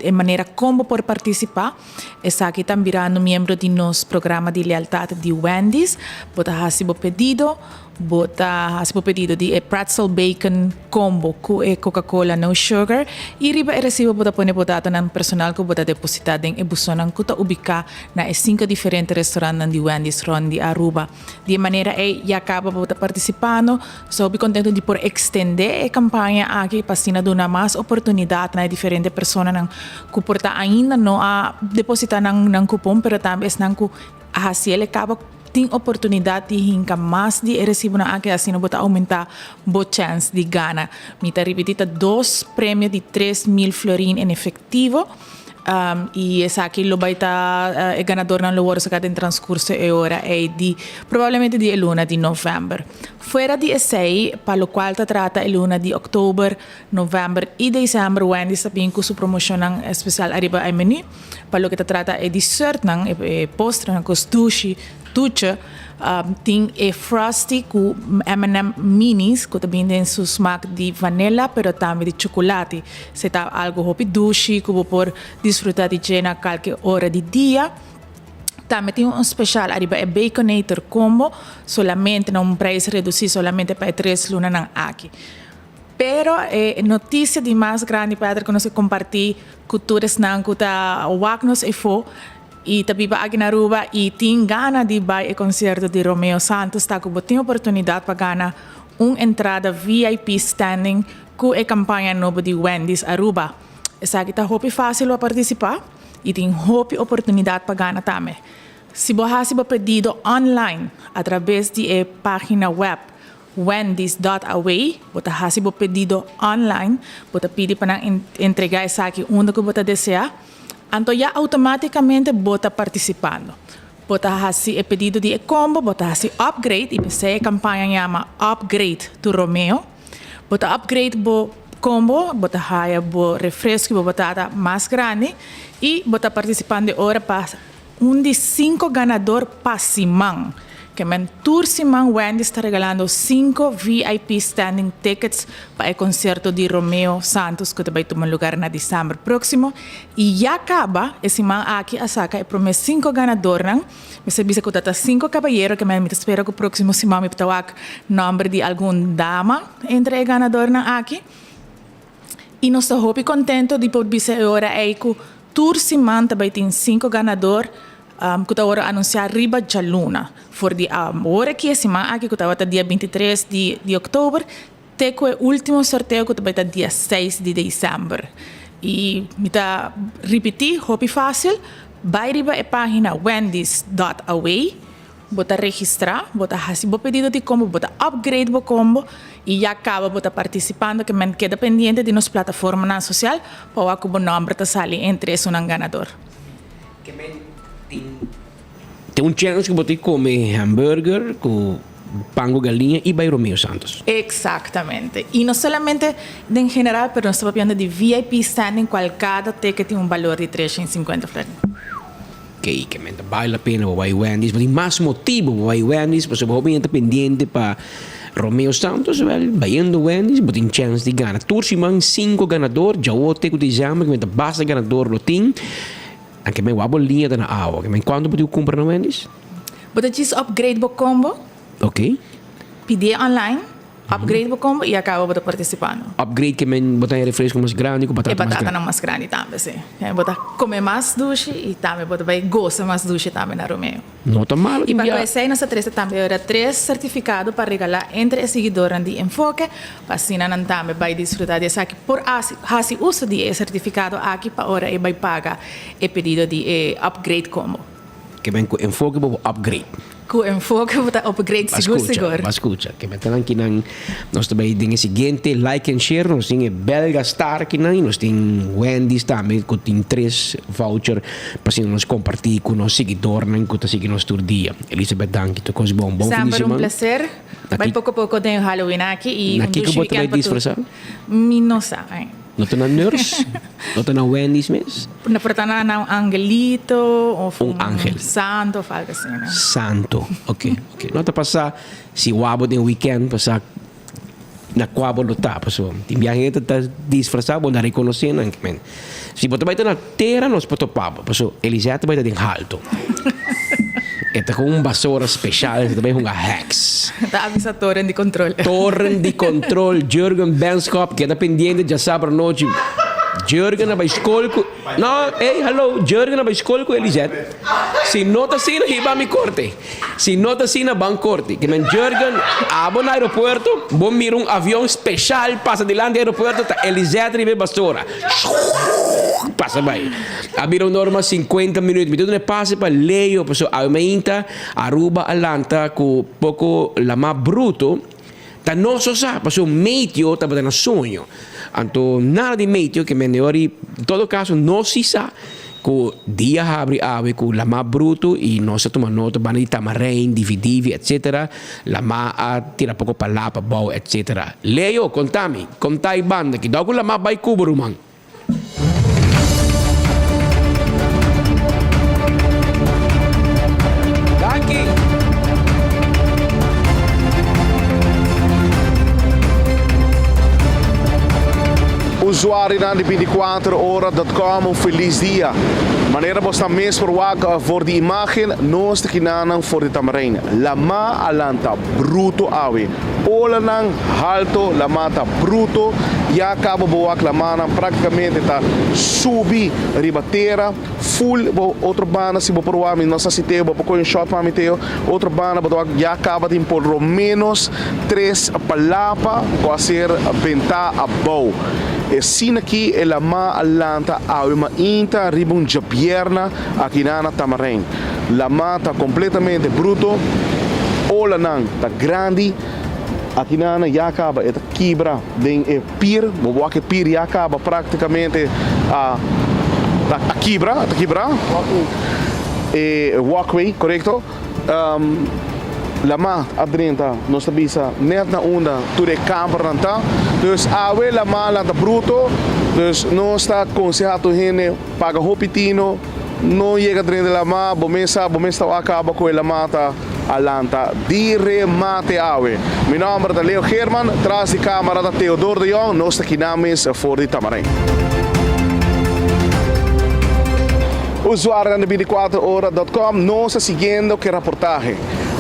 e manera con bo por participa. Esaki ta birando miembro di nos programa di lealtad di Wendy's. Bo ta haci bo pedido, bo ta haci bo pedido di e pretzel bacon combo cu e Coca Cola no sugar y riba e recibo bo ta pone bo datonan personal cu bo ta deposita den e buzonnan cu ta ubica na e sinko diferente restaurantnan di Wendy's rond di Aruba. Di e manera ei ya caba bo ta participando. Nos hopi contento di por extende e campaña aki pa asina duna mas oportunidad na e diferente personanan cu por ta ainda no a deposita nan nan cupon pero tambe esnan cu a haci el e caba tin oportunidad di hinca mas di e recibonan aki asina bo ta aumenta bo chance di gana. Mi ta ripiti ta dos premio di 3000 florin en efectivo. Y esaki lo bay ta e ganadornan lo worde saca den transcurso e ora ey di probablemente di e luna di november. Fuera di esey, pa locual ta trata e luna di october, november y december Wendy's ta bin cu su promocionnan especial ariba e menu pa loke ta trata e dessertnan, e postrenan cu sushi, Tuche tin e Frosty ku M&M Minis ku ta bin den su smak di vanilla pero tambe di chocolate. Esei ta algo hopi dushi ku bo por disfruta di dje na kalke ora di dia. Tambe tin un special ariba e Baconator combo solamente na un prijs reduci solamente pa e tres lunanan aki. Pero e noticia di mas grandi Patrick ku nos ke comparti ku tur esnan ku ta wak nos efo I ta biba aki na Aruba i tin gana di bai e concierto di Romeo Santos ta cu bo tin oportunidad pa gana un entrada VIP standing cu e campaña nobo di Wendy's Aruba. Esaki ta hopi facil pa participa i tin hopi oportunidad pa gana tambe. Si bo haci bo pedido online a traves di e pagina web Wendy's dot away, bo ta haci bo pedido online, bo ta pidi pa nan entrega esaki unda cu bo ta desea. Anto ya automáticamente bo ta participando. Bo ta haci e pedido di e combo, bo ta haci upgrade y p'esey e campaña yama Upgrade to Romeo. Bo ta upgrade bo combo, bo ta haya bo refresco y bo batata mas grandi y bo ta participando e ora pa un di cinco ganador pa siman. Ke men tur siman Wendy's ta regalando cinco VIP standing tickets pa e concierto di Romeo Santos cu ta bay tuma lugar na december proximo. Y ya caba e siman aki a saca e prome cinco ganadornan. Mester bisa cu ta ta cinco cabayero ke men mi ta spera cu proximo siman mi ta wak nomber di algun dama entre e ganadornan aki. Y nos ta hopi contento di por bisa e ora ey cu tur siman ta bay tin cinco ganador cu ta worde anuncia riba djaluna. For di awor aki e siman aki cu tabata dia 23 di di october te cu e ultimo sorteo cu ta bay ta dia 6 di december. Y mi ta ripiti hopi facil, bay riba e pagina wendys dot away, bo ta registra, bo ta haci bo pedido di combo, bo ta upgrade bo combo y ya caba bo ta participando ke men keda pendiente di nos plataformanan social pa wak cu bo nomber ta sali entre esunnan ganador. Ke men tin tin un chance ku bo tin kome hamburger ku pan ku galiña i bai Romeo Santos. Exactamente. Y no solamente den general pero nos ta papiando di VIP standing cual cada ticket tin un balor di 350 florin. Key ke men ta bale la pena bo bai Wendy's bo tin mas motibo bo bai Wendy's pasobra hopi hende ta pendiente pa Romeo Santos wel bayendo Wendy's bo tin chance di gana tur siman cinco ganador djawo te ku december ke men ta basta ganador lo tin anke men wak bo liña ta na awa ke men cuanto bo tin ku cumpra na Wendy's? Bo ta djis upgrade bo combo. Ok. Pidié online. Upgrade bo combo y acaba bo ta participando. Upgrade ke men bo ta haña refresco mas grandi ku batata E mas grandi. batatanan mas grandi tambe si. Bo ta come mas dushi y tambe bo ta bay goza mas dushi tambe na Romeo. No ta malo Y tin pa bia. cu esey nos ta trece tambe ora tres certificado pa regala entre e siguidornan di Enfoke pa asina nan tambe bay disfruta di esaki. Por haci uso di e certificado aki pa ora e bay paga e pedido di e upgrade combo. Ke men ku enfoke bo por upgrade. Ku enfoke bo ta upgrade sigur sigur. Ba skucha, ke men ta nan kinan nos ta bai den e siguiente like and share nos tin e Belga Star kinan y nos tin Wendy's tambe ku tin tres voucher pa asina nos komparti ku nos siguidornan ku ta sigui nos tur dia. Elizabeth danki tur kos bon. Bon fin di Semper un siman. placer. Bai poko poko den Halloween aki y Na un kiko dushi bo ta bai weekend pa tur. disfrasa? Mi no sa. No ta na nurse? No ta na Wendy's mes? No por ta na un angelito of Un angel. santo of algo asina. Santo, ok, ok. No ta pasa si wou bo den weekend pasa na cua bo lo ta pasobra tin biaha hende ta disfrasa bo na reconoce nan men. Si bo ta bai ta na tera nos por topa bo pasobra Elisea ta bai ta den halto. E ta con un basora special e ta bai hunga hacks. Ta avisa toren di control. Toren di control Jurgen Benschop keda pendiente djasabra nochi Jurgen a bai school cu no ey hallo Jurgen a bai school cu Elisette si no ta asina hiba mi corte si no ta asina ban corte ke men Jurgen abo na aeropuerto bo mira un avion special pasa dilanti aeropuerto ta Elisette riba e basora Pasa bai. A bira un norma 50 minuut. Mi ta duna e pase pa Leo, pasobra awe mainta Aruba a lanta ku poko lamá bruto. Ta nos so sa, pasobra meteo tabata na soño. Anto nada di meteo ke mende ora i en todo kaso nos si sa ku dia habri awe ku lamá bruto i nos a tuma nota banda di Tamarijn, Divi Divi etcetera. Lamá a tira poko palapa abou etcetera. Leo, konta mi, konta e banda ki dòk ku lamá bai kubo ruman? Danki. Usuarionan di 24 ora dot com un feliz dia. Manera bos ta mes por wak for di imagen, nos ta kinanan for di Tamarijn. Lama a lanta bruto awe. Olanan halto, lama ta bruto. Ya caba bo wak lamanan practicamente ta subi riba tera. Full bo otro banda si bo por wak, mi no sa si Teo bo por coge un shot pa mi Teo. Otro banda bo ta wak ya caba tin por lo menos tres palapa cu a ser benta abou. E sina aki e lama a lanta awe mainta riba un djabierna akinan na Tamarijn. Lama ta completamente bruto, olanan ta grandi, akinan ya caba e ta kibra den e pier, bo wak e pier ya caba practicamente a a kibra, ta kibra, e walkway, corecto, Lama a drenta, nos ta bisa net na unda tur e campernan ta. Dus awe laman lanta bruto, dus nos ta conseha tur hende paga hopi tino, no yega drenta laman, bo mes sa, bo mes ta wak caba cu e laman ta a lanta di remate awe. Mi nomber ta Leo Geerman, tras di camara ta Theodor de Jong, nos ta kinan mes for di Tamarijn. Usuarionan di 24 ora dot com, nos ta siguiendo cu e raportahe.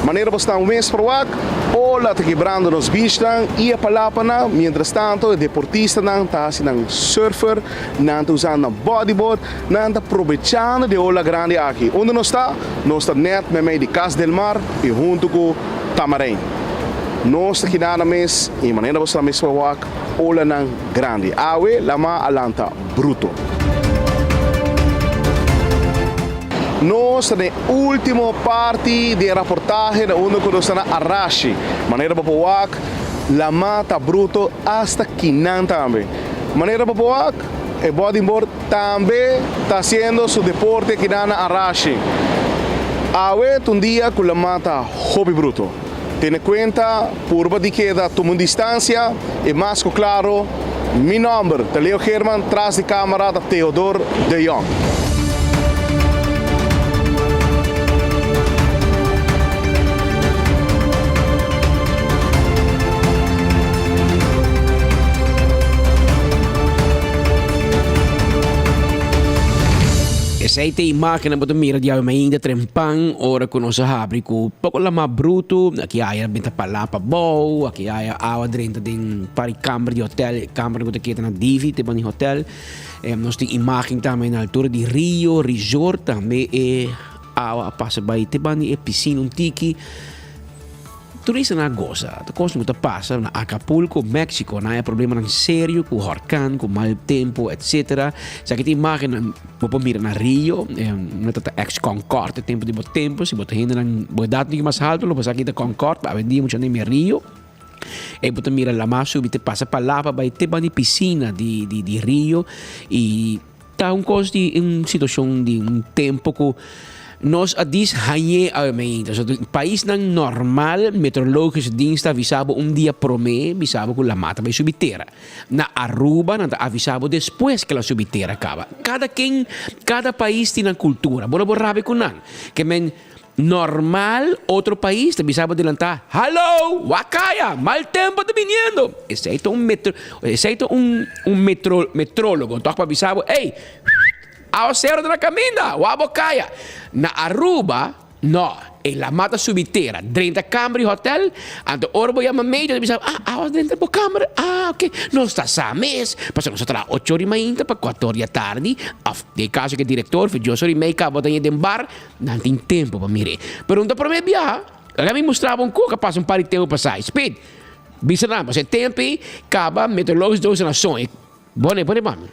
Manera bo sta un mes por wak, ola ta kibrando nos beachnan y e palapanan, mientras tanto e deportistanan ta haci nan surfer, nan ta usando nan bodyboard, nan ta probechando di e ola grandi aki. Unda nos ta? Nos ta net meimei di Cas del Mar y hunto cu Tamarijn. Nos ta keda na mes y manera bo sta mes por wak, olanan grandi. Awe lama a lanta bruto. Nos ta den ultimo parti di e raportahe na unda ku nos ta na Arashi. Manera bo por wak, lama ta bruto asta kinan tambe. Manera bo por wak, e bodyboard tambe ta hasiendo su deporte kinan na Arashi. Awe ta un dia ku lama ta hopi bruto. Tene kuenta, purba di keda tuma un distansia i mas ku klaro, mi nòmber ta Leo Geerman, tras di kámara ta Theodor de Jong. Esei ta e imágennan bo ta mira di awe mainta trempan ora ku nos a habri ku poko lama brutu. Aki aya benta palá pa bou, aki aya awa drenta den par di kamber di hotel, e kambernan ku ta keda na Divi te bani hotel. Nos tin imágen tambe na altura di Rio Resort tambe e awa a pasa bai te bani e pisina un tiki. Turistanan a gosa. Ta kos ku ta pasa na Acapulco, Mexico. Nan haya problemanan serio ku horkan, ku mal tempu, etcetera. Esaki ta imagennan bo por mira na Rio, no ta ta ex Concorde e tempu di bo tempu. Si bo ta hendenan bo edat un tiki mas haltu lo por sa ki ta Concorde, pa awendia mucha hende mira Rio. E bo ta mira lama subi te pasa palapa bai te banda di pisina di di Rio i. Ta un kos di un situashon di un tempu ku nos a dis hañ'é awe mainta. So, paisnan normal, meteorologische dienst ta avisa bo un dia promé, bisa bo ku lama ta bai subi tera. Na Aruba nan ta avisa bo despues ku el a subi tera kaba. Kada ken, kada pais tin nan kultura. Bo no por rabia ku nan. Ke men. Normal otro pais ta bisa bo delantá, Hallo! Wak kaya! Mal tempo ta biniendo! Esei ta un metro, esei ta un un metro, metrólogo tòg pa bisa bo, Ey! Awasero ta na kaminda! Wak bo kaya! Na Aruba, no, e lama ta subi tera, drenta kamber di hotel, anto ora bo yama medio ta bisa bo, Ah, awa drenta bo kamber? Ah, oke. Nos ta sa mes, pasobra nos ta traha ocho ora di mainta pa kuater ora di atardi, òf den kaso ku e direktor, dios ora i mei kaba bo ta yendo den bar, Nan tin tempu pa mir'é. Pero un ta promé biaha, laga mi mustra bo un kos ku a pasa un par di tempu pasá. Speed, bisa nan, pasobra e tempu ei kaba meteorologos dosa na soño. Bone, pone pa mi.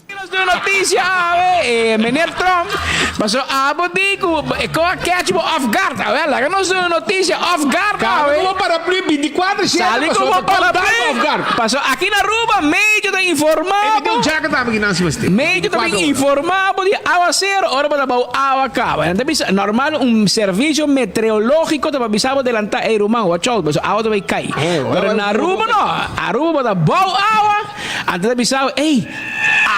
Nos duna notisia awe, e meneer Trump, pasobra abo di ku e kos a catch bo off guard. Awel, laga nos duna notisia off guard awe. Sali ku bo paraplu binticuatro shete, Sali ku pasobra bo ta dal paraplu. off guard. Pasobra aki na Aruba, medio ta informa E mi tin bo. un jacket tambe ki nan si mester. Medio ta bin informa bo di awasero ora bo ta bou awa kaba. Nan ta bisa normal un servicio metreologico ta pa bisa bo delanta ey ruman watch out pasobra awa ta bay cay. Pero na Aruba no, Aruba bo ta bou awa anto ta bisa bo ey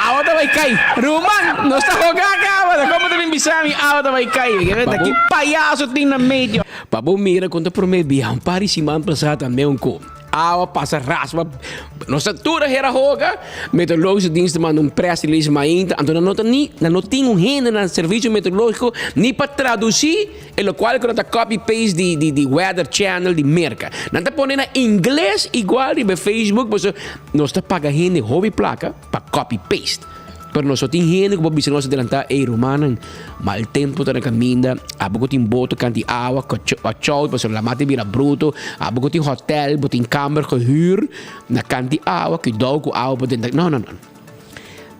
awa ta bay cay. Ruman nos ta hoga kaba ta como ta bin bisa mi awa ta bay cay. Ta ki payaso tin na medio. Pa bo mira con ta prome bia un par di siman pasa tambe un co. Awa pasa raspa. Nos ta tur a hera hoga. Meteorologische dienst ta manda un press release mainta. Anto nan no ta ni, nan no tin un hende na servicio meteorologico ni pa traduci e locual cu nan ta copy paste di di di weather channel di Merca. Nan ta pone na ingles igual riba e Facebook pasobra nos ta paga hende hopi placa pa copy paste. Pero nos no tin hende ku por bisa nos adelantá, Ey, rumannan, mal tempu ta na kaminda, abo ku tin boto kanti awa, watch out, pasobra laman ta bira bruto, abo ku tin hotel, bo tin kamber gehuur na kanti awa, kuidou ku awa por drenta. No, no, no.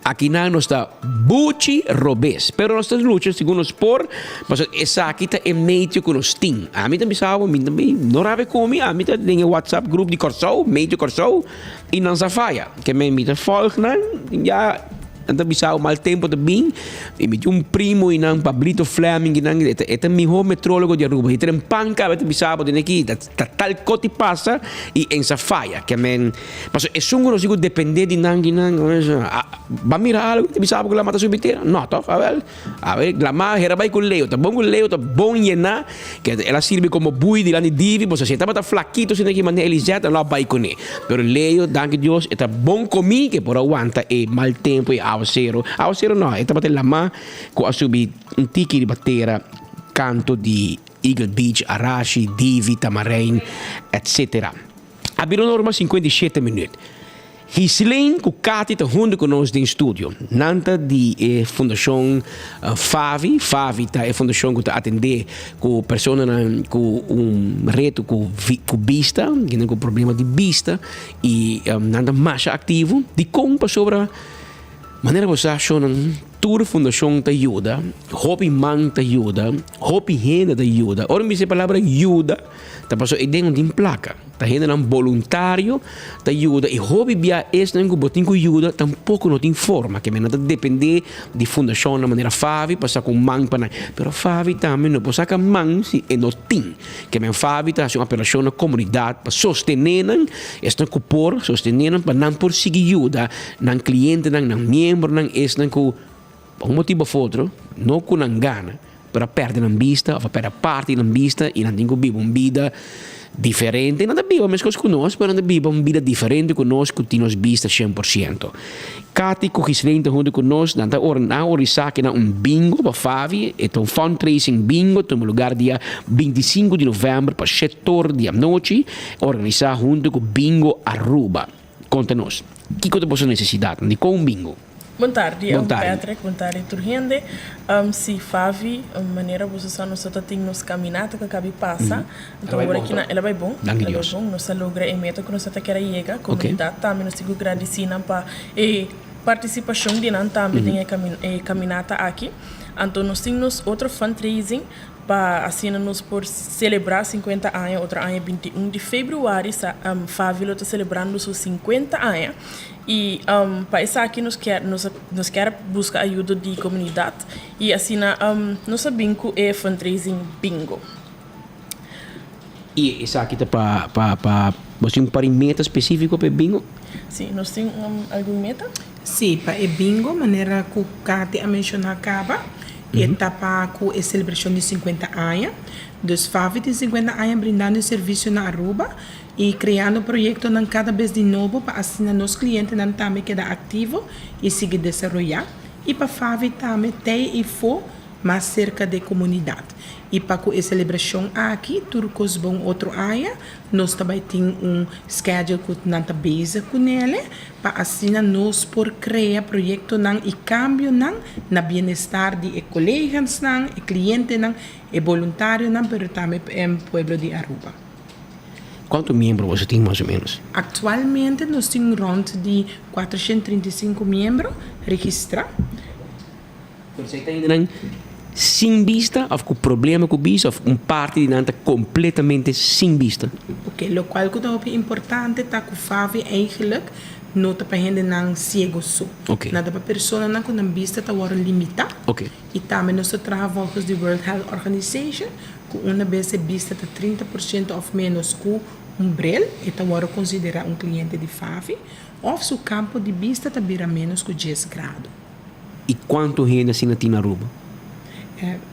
Akinan nos ta buchi robes, pero nos ta lucha segun nos por, pasobra esaki ta e medio ku nos tin. Ami ta bisa bo, mi tambe no rabia ku mi, ami ta den e WhatsApp group di Kòrsou, Medio Kòrsou, I nan sa faya. Ke men mi ta volg nan, ya Nan ta bisa bo mal tempo ta bin y mi tin un primo y nan Pablito Fleming y nan e ta e ta miho metrologo di Aruba. Hiter en pan caba e ta bisa bo tene aki ta ta tal cos ti pasa y en sa faya. Ke men paso esun cu nos tin cu depende di nan y nan ba mira algo y ta bisa bo cu lama ta subi tera? No toh? Awel. Awe Glamá hera bai ku Leo. Ta bon ku Leo ta bon yená, ke el a sirbi komo bui dilanti Divi, pasobra si e tabata flakito asina ki manera Elisette lo a bai kuné. Pero Leo, danki Dios, e ta bon komí ke por a wanta e mal tempu, e awasero. Awasero no, e tabata e lamá ku a subi un tiki riba tera kantu di Eagle Beach, Arashi, Divi, Tamarijn, etsetera. A bira un ora mas 57 minüt. Ghislaine ku Katy ta huntu ku nos den studio. Nan ta di e fundashon Favi. Favi ta e fundashon ku ta atendé ku personanan ku un reto ku ku bista, hende ku problema di bista i nan ta masha aktivo. Dikon? Pasobra manera bo sa shonnan tur fundashon ta yuda, hopi man ta yuda, hopi hende ta yuda. Ora mi bisa e palabra yuda Ta paso e den no tin plaka. Ta hendenan boluntario ta yuda i hopi bia esnan ku bo tin ku yuda tampoko no tin forma. Ke nan ta depende di fundashonnan manera Favi pa saka un man pa nan. Pero Favi tambe no por saka man si e no tin. Ke men Favi ta hasi un apelashon na komunidat pa sostené nan, esnan ku por sostené nan pa nan por sigui yuda nan klientenan, nan miembronan, esnan ku pa un motibu òf otro no ku nan gana. Pero a pèrdè nan bista òf a pèrdè parti di nan bista i nan tin ku biba un bida diferente. Nan ta biba meskos ku nos, pero nan ta biba un bida diferente ku nos ku tin nos bista shen por siento. Katy ku Ghislaine ta huntu ku nos, nan ta nan a organisá kinan un bingo pa Favi, e ta un fundraising bingo, tuma lugar dia 25 di novèmber pa shetor di anochi, organisá huntu ku Bingo Aruba. Konta nos, kiko ta boso nesesidatnan? Dikon un bingo? Bon tardi, Bon tardi. Patrick, bon tardi tur hende. Si, Favi, manera boso sa nos ta tin nos caminata cu a cabi pasa. El a bai Anto awor bon, aki na, toch? el a bai bon, Danki el a bai Dios. bon. Nos a logra e meta cu nos ta kier a yega. Ok. Comunidad tambe nos tin cu gradici nan pa e participacion di nan tambe den e camin e caminata aki. Anto nos tin nos otro fundraising Pa asina nos por celebra 50 aña otro aña 21 di februari sa Favi lo ta celebrando su 50 aña y pa esaki nos kier nos nos kier busca ayudo di comunidad y asina nos a bin cu e fundraising bingo. Y esaki ta pa pa pa bo tin un par di meta specifico pa e bingo? Si, nos tin algun meta. Si, pa e bingo, manera cu Katy a menciona caba, e ta pa cu e celebracion di 50 aña. Dus Favi tin 50 aña brindando e servicio na Aruba y creando proyectonan cada bes di nobo pa asina nos clientenan tambe keda activo y sigui desaroya. Y pa Favi tambe tey y fo mas serka de komunidat. I pa ku e selebrashon aki tur kos bon otro aña nos ta bai tin un schedule ku nan ta bezig ku nele pa asina nos por krea proyektonan i kambionan na bienestar di e kolegansnan, e klientenan, e boluntarionan pero tambe e pueblo di Aruba. Kuantu miembro boso tin mas o menos? Aktualmente nos tin rònt di 435 miembro registrá. Pero si ta hendenan sin bista of ku problema ku bista of un parti di nan ta kompletamente sin bista. Oke, lokual ku ta hopi importante ta ku Favi eigenlijk no ta pa hendenan siego so. Oke. Nan ta pa personanan ku nan bista ta wòrdu limitá. Oke. I tambe nos ta traha volgens di World Health Organization ku una bes e bista ta 30% òf ménos ku un bril e ta wòrdu konsiderá un kliente di Favi òf su kampo di bista ta bira ménos ku djes grado. I kuantu hende asina tin na Aruba?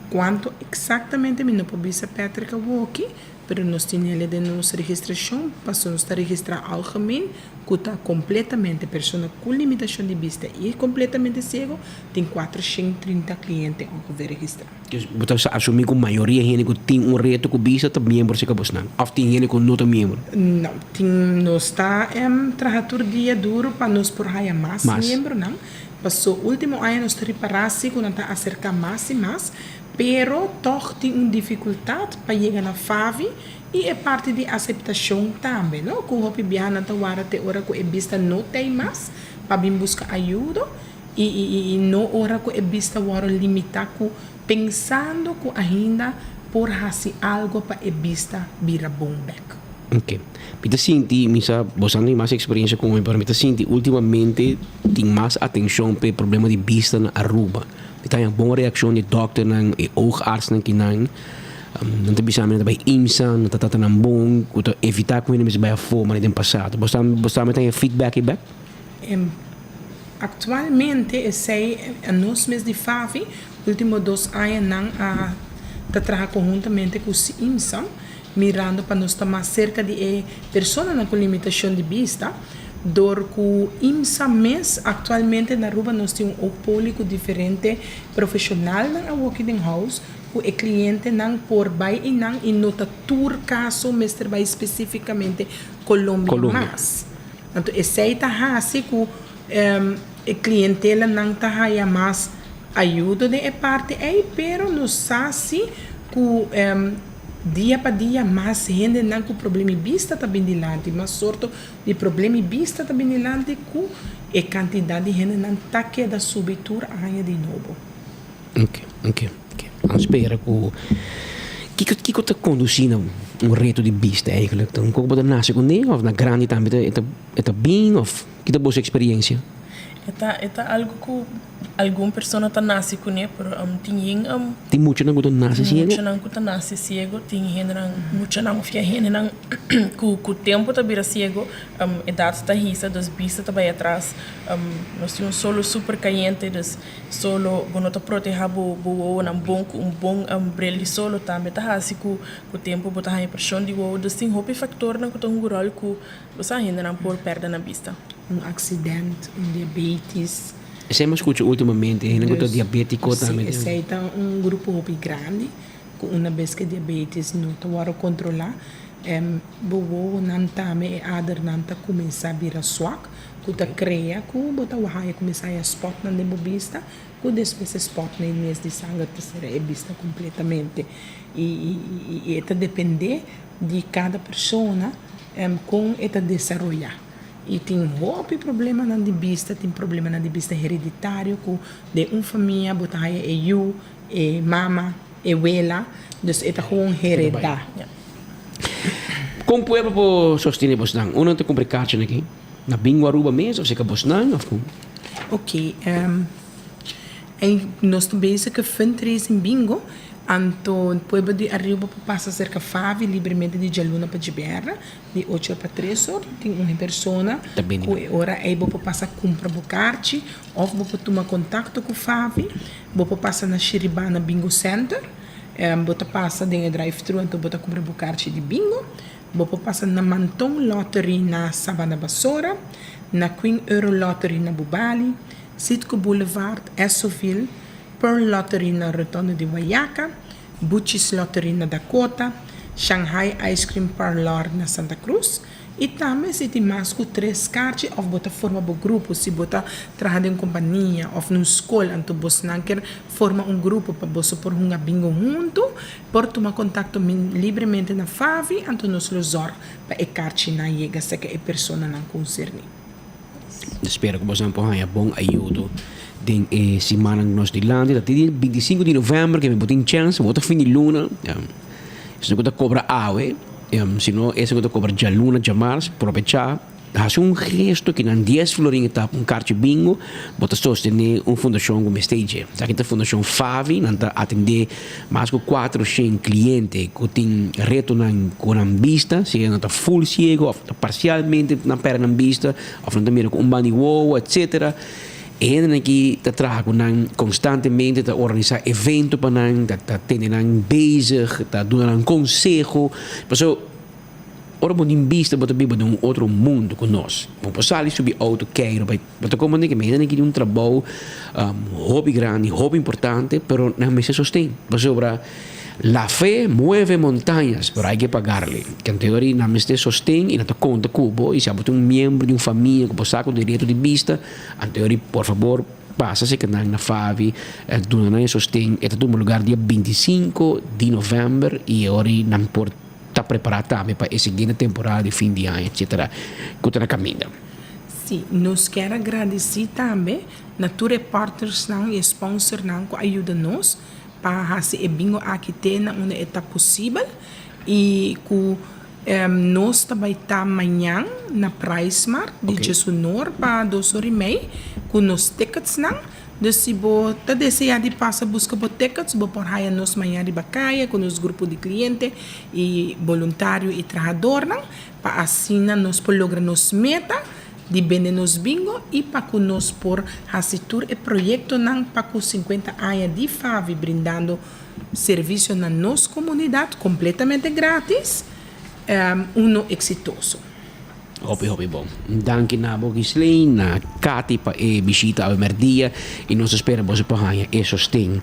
Kuantu eksaktamente mi no por bisa Patrick awoki, pero nos tin hende den nos registrashon, pasobra nos ta registrá algemeen ku ta kompletamente persona ku limitashon di bista i kompletamente siego, tin 430 kliente ongeveer registrá. Dus bo ta asumí ku mayoria hende ku tin un reto ku bista ta miembro serka bosnan òf tin hende ku no ta miembro? No, tin nos ta traha tur dia duru pa nos por haya mas miembronan. Paso ultimo aña nos ta ripará si ku nan ta aserká mas i mas, pero tòg tin un difikultat pa yega na Favi i e parti di aseptashon tambe, no? Ku hopi biaha nan ta warda te ora ku e bista no t'ei mas pa bin buska ayudo i i i no ora ku e bista wòrdu limitá ku pensando ku ainda por hasi algo pa e bista bira bon bèk. Ok. Mi ta sinti, mi sa boso tin mas experiencia cu mi, pero mi ta sinti ultimamente tin mas atencion p'e problema di bista na Aruba. Mi ta haña bon reaccion di dokternan, e oogartsnan kinan. Nan ta bisa mi nan ta bai IMSA, nan ta trata nan bon, cu ta evita cu hende mester bai afo manera den pasado. Boso tambe ta haña feedback ei bek? Actualmente esey nos mes di FAVI ultimo dos añanan a ta traha conhuntamente cu IMSA mirando pa nos ta mas cerca di e personanan cu limitacion di bista dor cu IMSA mes actualmente na Aruba nos tin un oogpolie cu diferente profesionalnan awoki den house cu e clientenan por bay eynan y no ta tur caso mester bay specificamente Colombia mas. Anto esei ta hasi ku e klientelanan ta haya mas ayudo den e parti ei, pero nos sa si ku dia pa dia mas hendenan ku problema di bista ta bin dilanti, mas sorto di problema di bista ta bin dilanti ku e kantidat di hendenan ta keda subi tur aña di nobo. Ok, ok, ok. Nan spera ku kiko kiko ta kondusí na un reto di bista eigenlijk? Ta un koko bo ta nase kuné òf na grandi tambe ta e ta e ta bin òf ki ta boso eksperensia? E ta e ta algu ku algun persona ta nase kuné pero tin yin. Tin muchanan ku ta nase siego? Muchanan ku ta nase siego, tin hendenan muchanan òf ya hendenan ku ku tempu ta bira siego, edat ta hisa dus bista ta bai atras. Nos tin un solo super kayente dus. Solo, bo no ta protehá bo bo wowonan bon ku un bon bril di solo tambe ta hasi ku ku tempu bo ta haña preshon di wowo. Dus tin hopi faktornan ku ta hunga ròl ku bo sa hendenan por pèrdè nan bista. Un aksident, un diabetis. Esei mi a skucha ultimamente, hende ku ta diabétiko tambe. Si, esei ta un grupo hopi grandi ku una bes ku e diabetis no ta wòrdu kontrolá, bo wowonan tambe e adernan ta kuminsá bira swak. Ku ta krea ku bo ta wak e kuminsá haña spòtnan den bo bista, ku despues e spòtnan ei mes di sanger ta sera e bista kompletamente. I i e ta dependé di kada persona kon e ta desaroyá. I tin hopi problemanan di bista, tin problemanan di bista hereditario ku den un famia bo ta haña e yu, e mama, e wela, dus e ta gewoon heredá. Kon pueblo por sostené bosnan? Unda nan ta kumpra e karchinan aki? Na Bingo Aruba mes of seka bosnan of kon? Ok, nos ta bezig ku fundraising bingo, anto pueblo di Aruba por pasa serka Favi libremente di djaluna pa djibièrnè, di ocho or pa tres or, tin un persona ku e ora ei bo por pasa kumpra bo karchi of bo por tuma kontakto ku Favi, bo por pasa na Shiribana Bingo Center. Bo ta pasa den e drive thru anto bo ta kumpra bo karchi di bingo. Bo por pasa na Manton Lottery na Sabana Basora, na Queen Euro Lottery na Bubali, Citgo Boulevard, Essoville, Pearl Lottery na Rotonde di Wayaca, Buchi's Lottery na Dakota, Shanghai Ice Cream Parlor na Santa Cruz, I tambe si tin mas ku tres karchi òf bo ta forma bo grupo, si bo ta traha den un kompania òf na un skol anto bosnan ker forma un grupo pa boso por hunga bingo huntu, por tuma kontakto libremente na Favi anto nos lo zòrg pa e karchinan yega serka e personanan konserní. Nos spera ku bosonan por haña bon ayudo den e simannan ku nos dilanti. Ta di bintisinku di novèmber ke mi por tin chèns, bo ta fin di luna. Esun ku ta kobra awe, si no esun ku ta kobra djaluna, djamars, probechá, hasi un gesto ki nan dies florin e ta un karchi bingo, bo ta sostené un fundashon ku mester dje. Esaki ta Fundashon Favi, nan ta atendé mas ku kuatroshen kliente ku tin retonan ku nan bista, sea nan ta ful siego òf parsialmente nan pèrdè nan bista òf nan ta mira ku un banda di wowo, etsetera. E hendenan aki ta traha ku nan konstantemente, ta organisá evento pa nan, ta ta tene nan bezig, ta duna nan konseho. Pasobra ora bo tin bista bo ta biba den un otro mundu ku nos. Bo por sali subi outo keiru bai, bo ta komprende ku e hendenan aki tin un trabou hopi grandi, hopi importante, pero nan mester sosten. Pasobra la fe mueve montañas, pero hay que pagarle. Kanteori nan mester sosten i nan ta konta ku bo i si abo ta un miembro di un famia ku bo sa ku derecho di bista, Anteori por fabor pasa serka nan na Favi duna nan e sosten e ta tuma lugar dia 25 di november y e ora nan por ta prepara tambe pa e siguiente temporada di fin di aña etcetera cu ta na caminda. Sí, nos kier a gradici tambe na tur e partnersnan y e sponsornan cu a yuda nos pa haci e bingo aki te na unda e ta posibel y cu. Nos ta bai ta mañan na Pricemart di djesunor pa dos or i mei ku nos ticketsnan. Dus si bo ta desea di pasa buska bo tickets bo por haya nos mañan riba kaya ku nos grupo di kliente i boluntario i trahadornan pa asina nos por logra nos meta di bende nos bingo i pa ku nos por hasi tur e proyektonan pa ku sinkuenta aña di FAVI brindando Servisio na nos komunidat kompletamente gratis, uno eksitoso. Hopi hopi bon. Danki na bo Ghislaine, na Cathy pa e bishita awe merdia y nos ta spera boso por haña e sosten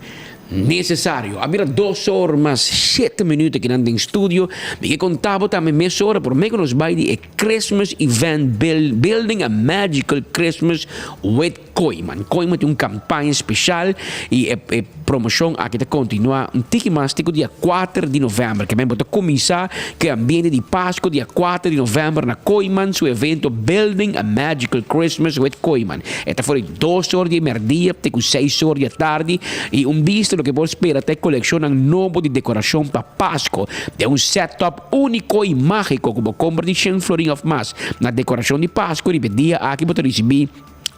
necesario. A bira dos or mas shete minuut akinan den studio. Mi ke konta bo tambe mesora prome ku nos bai di e Christmas event Building a Magical Christmas with Kooiman. Kooiman tin un kampaña speshal i e e promoshon aki ta kontinuá un tiki mas te ku dia kuater di novèmber. Ke men bo ta kuminsá ku e ambiente di Pasku dia kuater di novèmber na Kooiman su evento Building a Magical Christmas with Kooiman. E ta for di dos or di e mèrdia te ku seis or di atardi i un bista loke por spera ta e kolekshonnan nobo di dekorashon pa Pasku den un setup úniko i mágiko ku bo kompra di shen florin òf mas na dekorashon di Pasku. Riba e dia aki bo ta risibí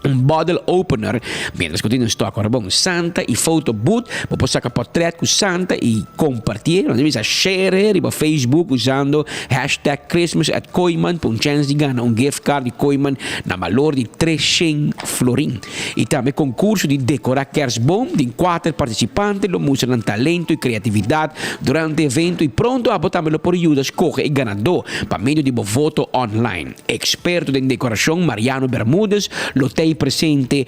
Un bottle opener, mientras cu tin un stock ora bon Santa y photo booth, bo por saca portret cu Santa y compartié, nos ta bisa share riba Facebook usando hashtag Christmas at Kooyman pa un chance di gana un gift card di Kooyman na balor di 300 florin. Y tambe concurso di decora kerstboom, tin cuater participante lo mustra nan talento y creatividad durante evento y pronto abo tambe lo por yuda scoge e ganador pa medio di bo voto online. Experto den decoracion Mariano Bermudez lo ta ei presente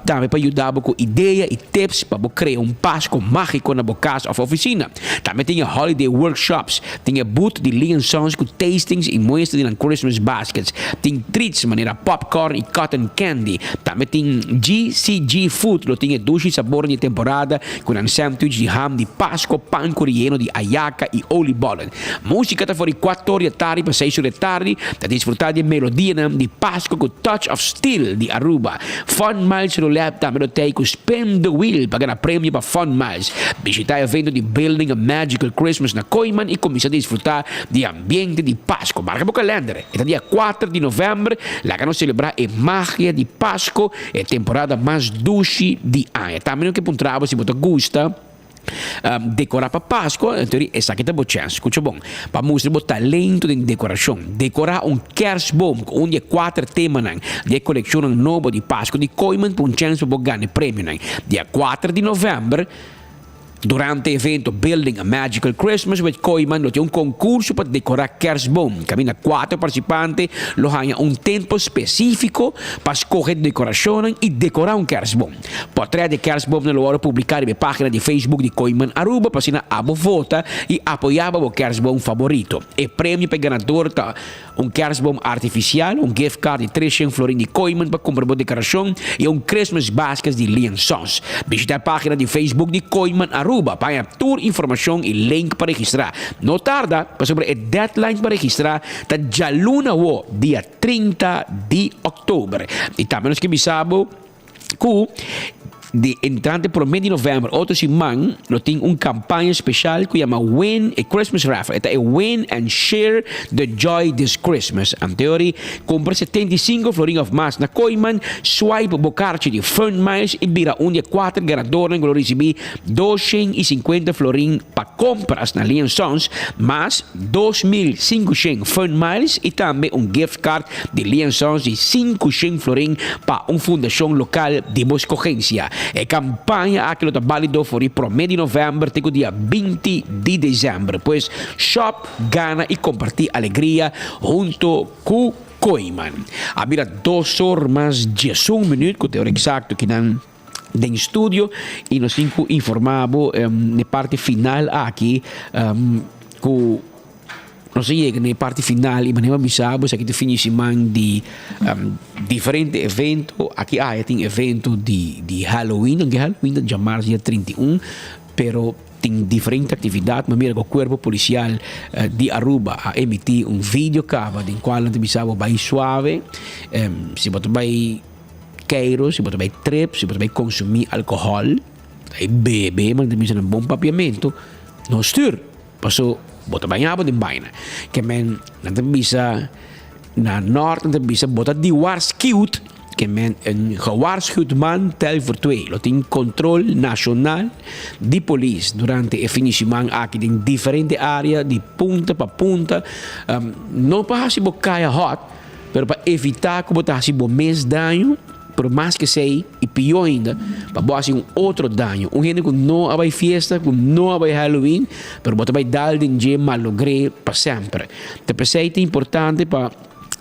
tambe pa yuda bo cu idea y tips pa bo crea un Pasco magico na bo cas of oficina. Tambe tin e holiday workshops, tin e booth di Lee and Sons cu tastings y muestra di nan Christmas baskets, tin treats manera popcorn y cotton candy. Tambe tin GCG Food lo tin e dushi sabor di e temporada cu nan sandwich di ham di Pasco, pan cu relleno di ayaca y oliebollen. Músika ta for di kuator di atardi pa seis or di atardi. Ta disfrutá di e melodianan di Pasku ku Touch of Steel di Aruba. Fun Miles Roulette tambe lo tei ku Spin the Wheel pa gana premio pa Fun Miles. Bishitá e evento di Building a Magical Christmas na Kooiman i kuminsá disfrutá di e ambiente di Pasku. Marka bo kalender, e ta dia kuater di novèmber. Laga nos selebrá e magia di Pasku, e temporada mas dushi di aña. Tambe no ke puntra bo si bo ta gusta. Decorá pa Pascua, en teoria esaki ta bo chèns. Skucha bon, pa mustra bo talento den dekorashon. Dekorá un kerstboom ku un di e kuater temanan di e kolekshonnan nobo di Pascua di Kooiman pa un chèns pa bo gana e premionan. Dia kuater di novèmber, durante e evento Building a Magical Christmas with Kooiman lo tin un konkurso pa dekorá kerstboom. Kaminda kuater partisipante lo haña un tempo spesífiko pa skohe dekorashonnan i dekorá un kerstboom. Portret di kerstboomnan lo wòrdu publiká riba e página di Facebook di Kooiman Aruba pa asina abo vota i apoyá pa bo kerstboom faborito. E premio pa e ganador ta un kerstboom artifisial, un gift card di 300 florin di Kooiman pa kumpra bo dekorashon i un Christmas basket di Lee Sons. Bishita e página di Facebook di Kooiman Aruba pa haña tur informashon i link pa registrá. No tarda, pasobra e deadline pa registrá ta djaluna awo, dia 30 di òktober. I tambe nos ke bisa bo. Ku di entrante promé di novèmber otro siman lo tin un kampaña speshal ku yama Win e Christmas Raffle. E ta e Win and Share the Joy This Christmas. Anteori kumpra 75 florin òf mas na Kooiman, swipe bo karchi di Fun Miles i bira un di e kuater ganadornan ku lo risibí 250 florin pa kompras na Lee and Sons, mas 2500 Fun Miles i tambe un gift card di Lee and Sons di 500 florin pa un fundashon lokal di bo skogensia. E kampaña aki lo ta bálido for di promé di novèmber te ku dia 20 di desèmber. Pues shòp, gana i kompartí alegria hunto ku Kooiman. A bira dos or mas diesun minüt ku ta e ora eksakto ki nan den studio i nos tin ku informá bo e parti final aki ku nos a yega na e parti final i manera mi a bisa bo esaki ta fin di siman di diferente evento. Aki aya tin evento di di Halloween, aunke Halloween ta djamars dia 31, pero tin diferente aktividat. Mi a mira ku Kuerpo Polisial di Aruba a emití un video kaba den kual nan ta bisa bo bai suave, si bo ta bai keiro, si bo ta bai trip, si bo ta bai konsumí alkohòl, bo ta bai bebe, manera ta bisa na bon papiamentu, no stuur. Paso. Bo ta baña bo den baina. Ke men nan ta bisa na nort nan ta bisa bo ta di waarschuwd, ke men een gewaarschuwd man tel voor twee. Lo tin control nacional di polis durante e fin di siman aki den diferente area di punta pa punta. No pa haci bo caya hot, pero pa evita cu bo ta haci bo mes daño. Pero mas ke esei, i pió ainda, pa bo hasi un otro daño. Un hende ku no a bai fiesta, ku no a bai Halloween, pero bo ta bai dal den dje malogr'é pa semper. Ta p'esei ta importante pa,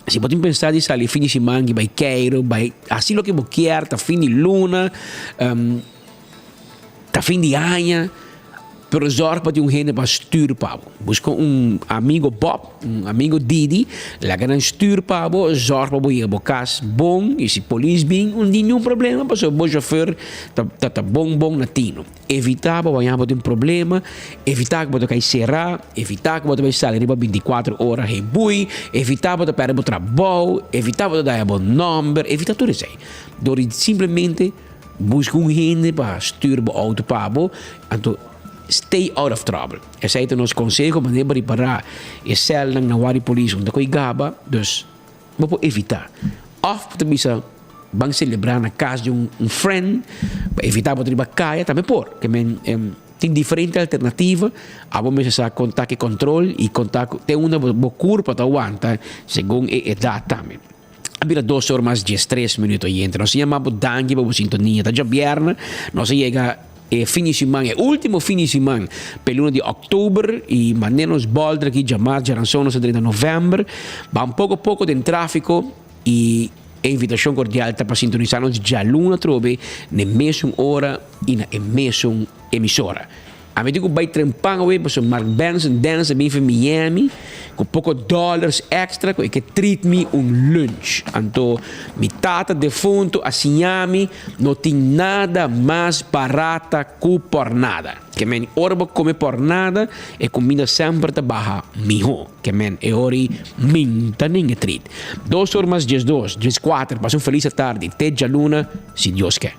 si bo tin pensá di sali fin di siman i bai keiru, bai hasi loke bo kier, ta fin di luna, Ta fin di aña, pero zorg pa tin un hende pa stuur pa bo. Busca un amigo Bob, un amigo Didi, laga nan stuur pa bo, zorg pa bo yega bo cas bon, y si polis bin, no tin niun problema pasobra bo chofer ta ta ta bon bon na tino. Evita pa bo haña bo tin problema, evita ku bo ta kai sera, evita ku bo ta bai sali riba binticuatro ora hey bui, evita bo ta perde bo trabou, evita bo ta daña bo nomber, evita tur esei. Dor di simplemente. Busca un hende pa stuur bo auto pa bo, anto stay out of trouble. Esei ta nos conseho, manera bo ripara e celnan na wari polis unda cu e gaba, dus bo por evita. Of bo ta bisa ban celebra na cas di un friend pa evita bo ta riba caya, tambe por. Ke men tin diferente alternativa, abo mester sa con ta ki control y con ta te unda bo curpa ta wanta segun e edad tambe. A bira dos or mas diestres minuto oyente. Nos a yama bo danki pa bo sintonia. Ta djabièrnè nos a yega e fin di siman, e ultimo fin di siman pa e luna di òktober i manera nos bòlter aki djamars, djaranson nos a drenta novèmber. Ban poko poko den tráfiko i e invitashon kordial ta pa sintonisá nos djaluna atrobe na e mesun ora i na e mesun emisora. Ami tin ku bai trempan awe pasobra Mark Benson Dennis a bin for Miami ku poko dollars extra ku e ke treat mi un lunch. Anto mi tata defunto a siña mi no tin nada mas barata ku pornada. Ke men ora bo kome pornada e kuminda semper ta baha miho. Ke men e ora ei min ta ninga treat. Dos or mas 12, 14, pasa un felis atardi te djaluna si Dios ke.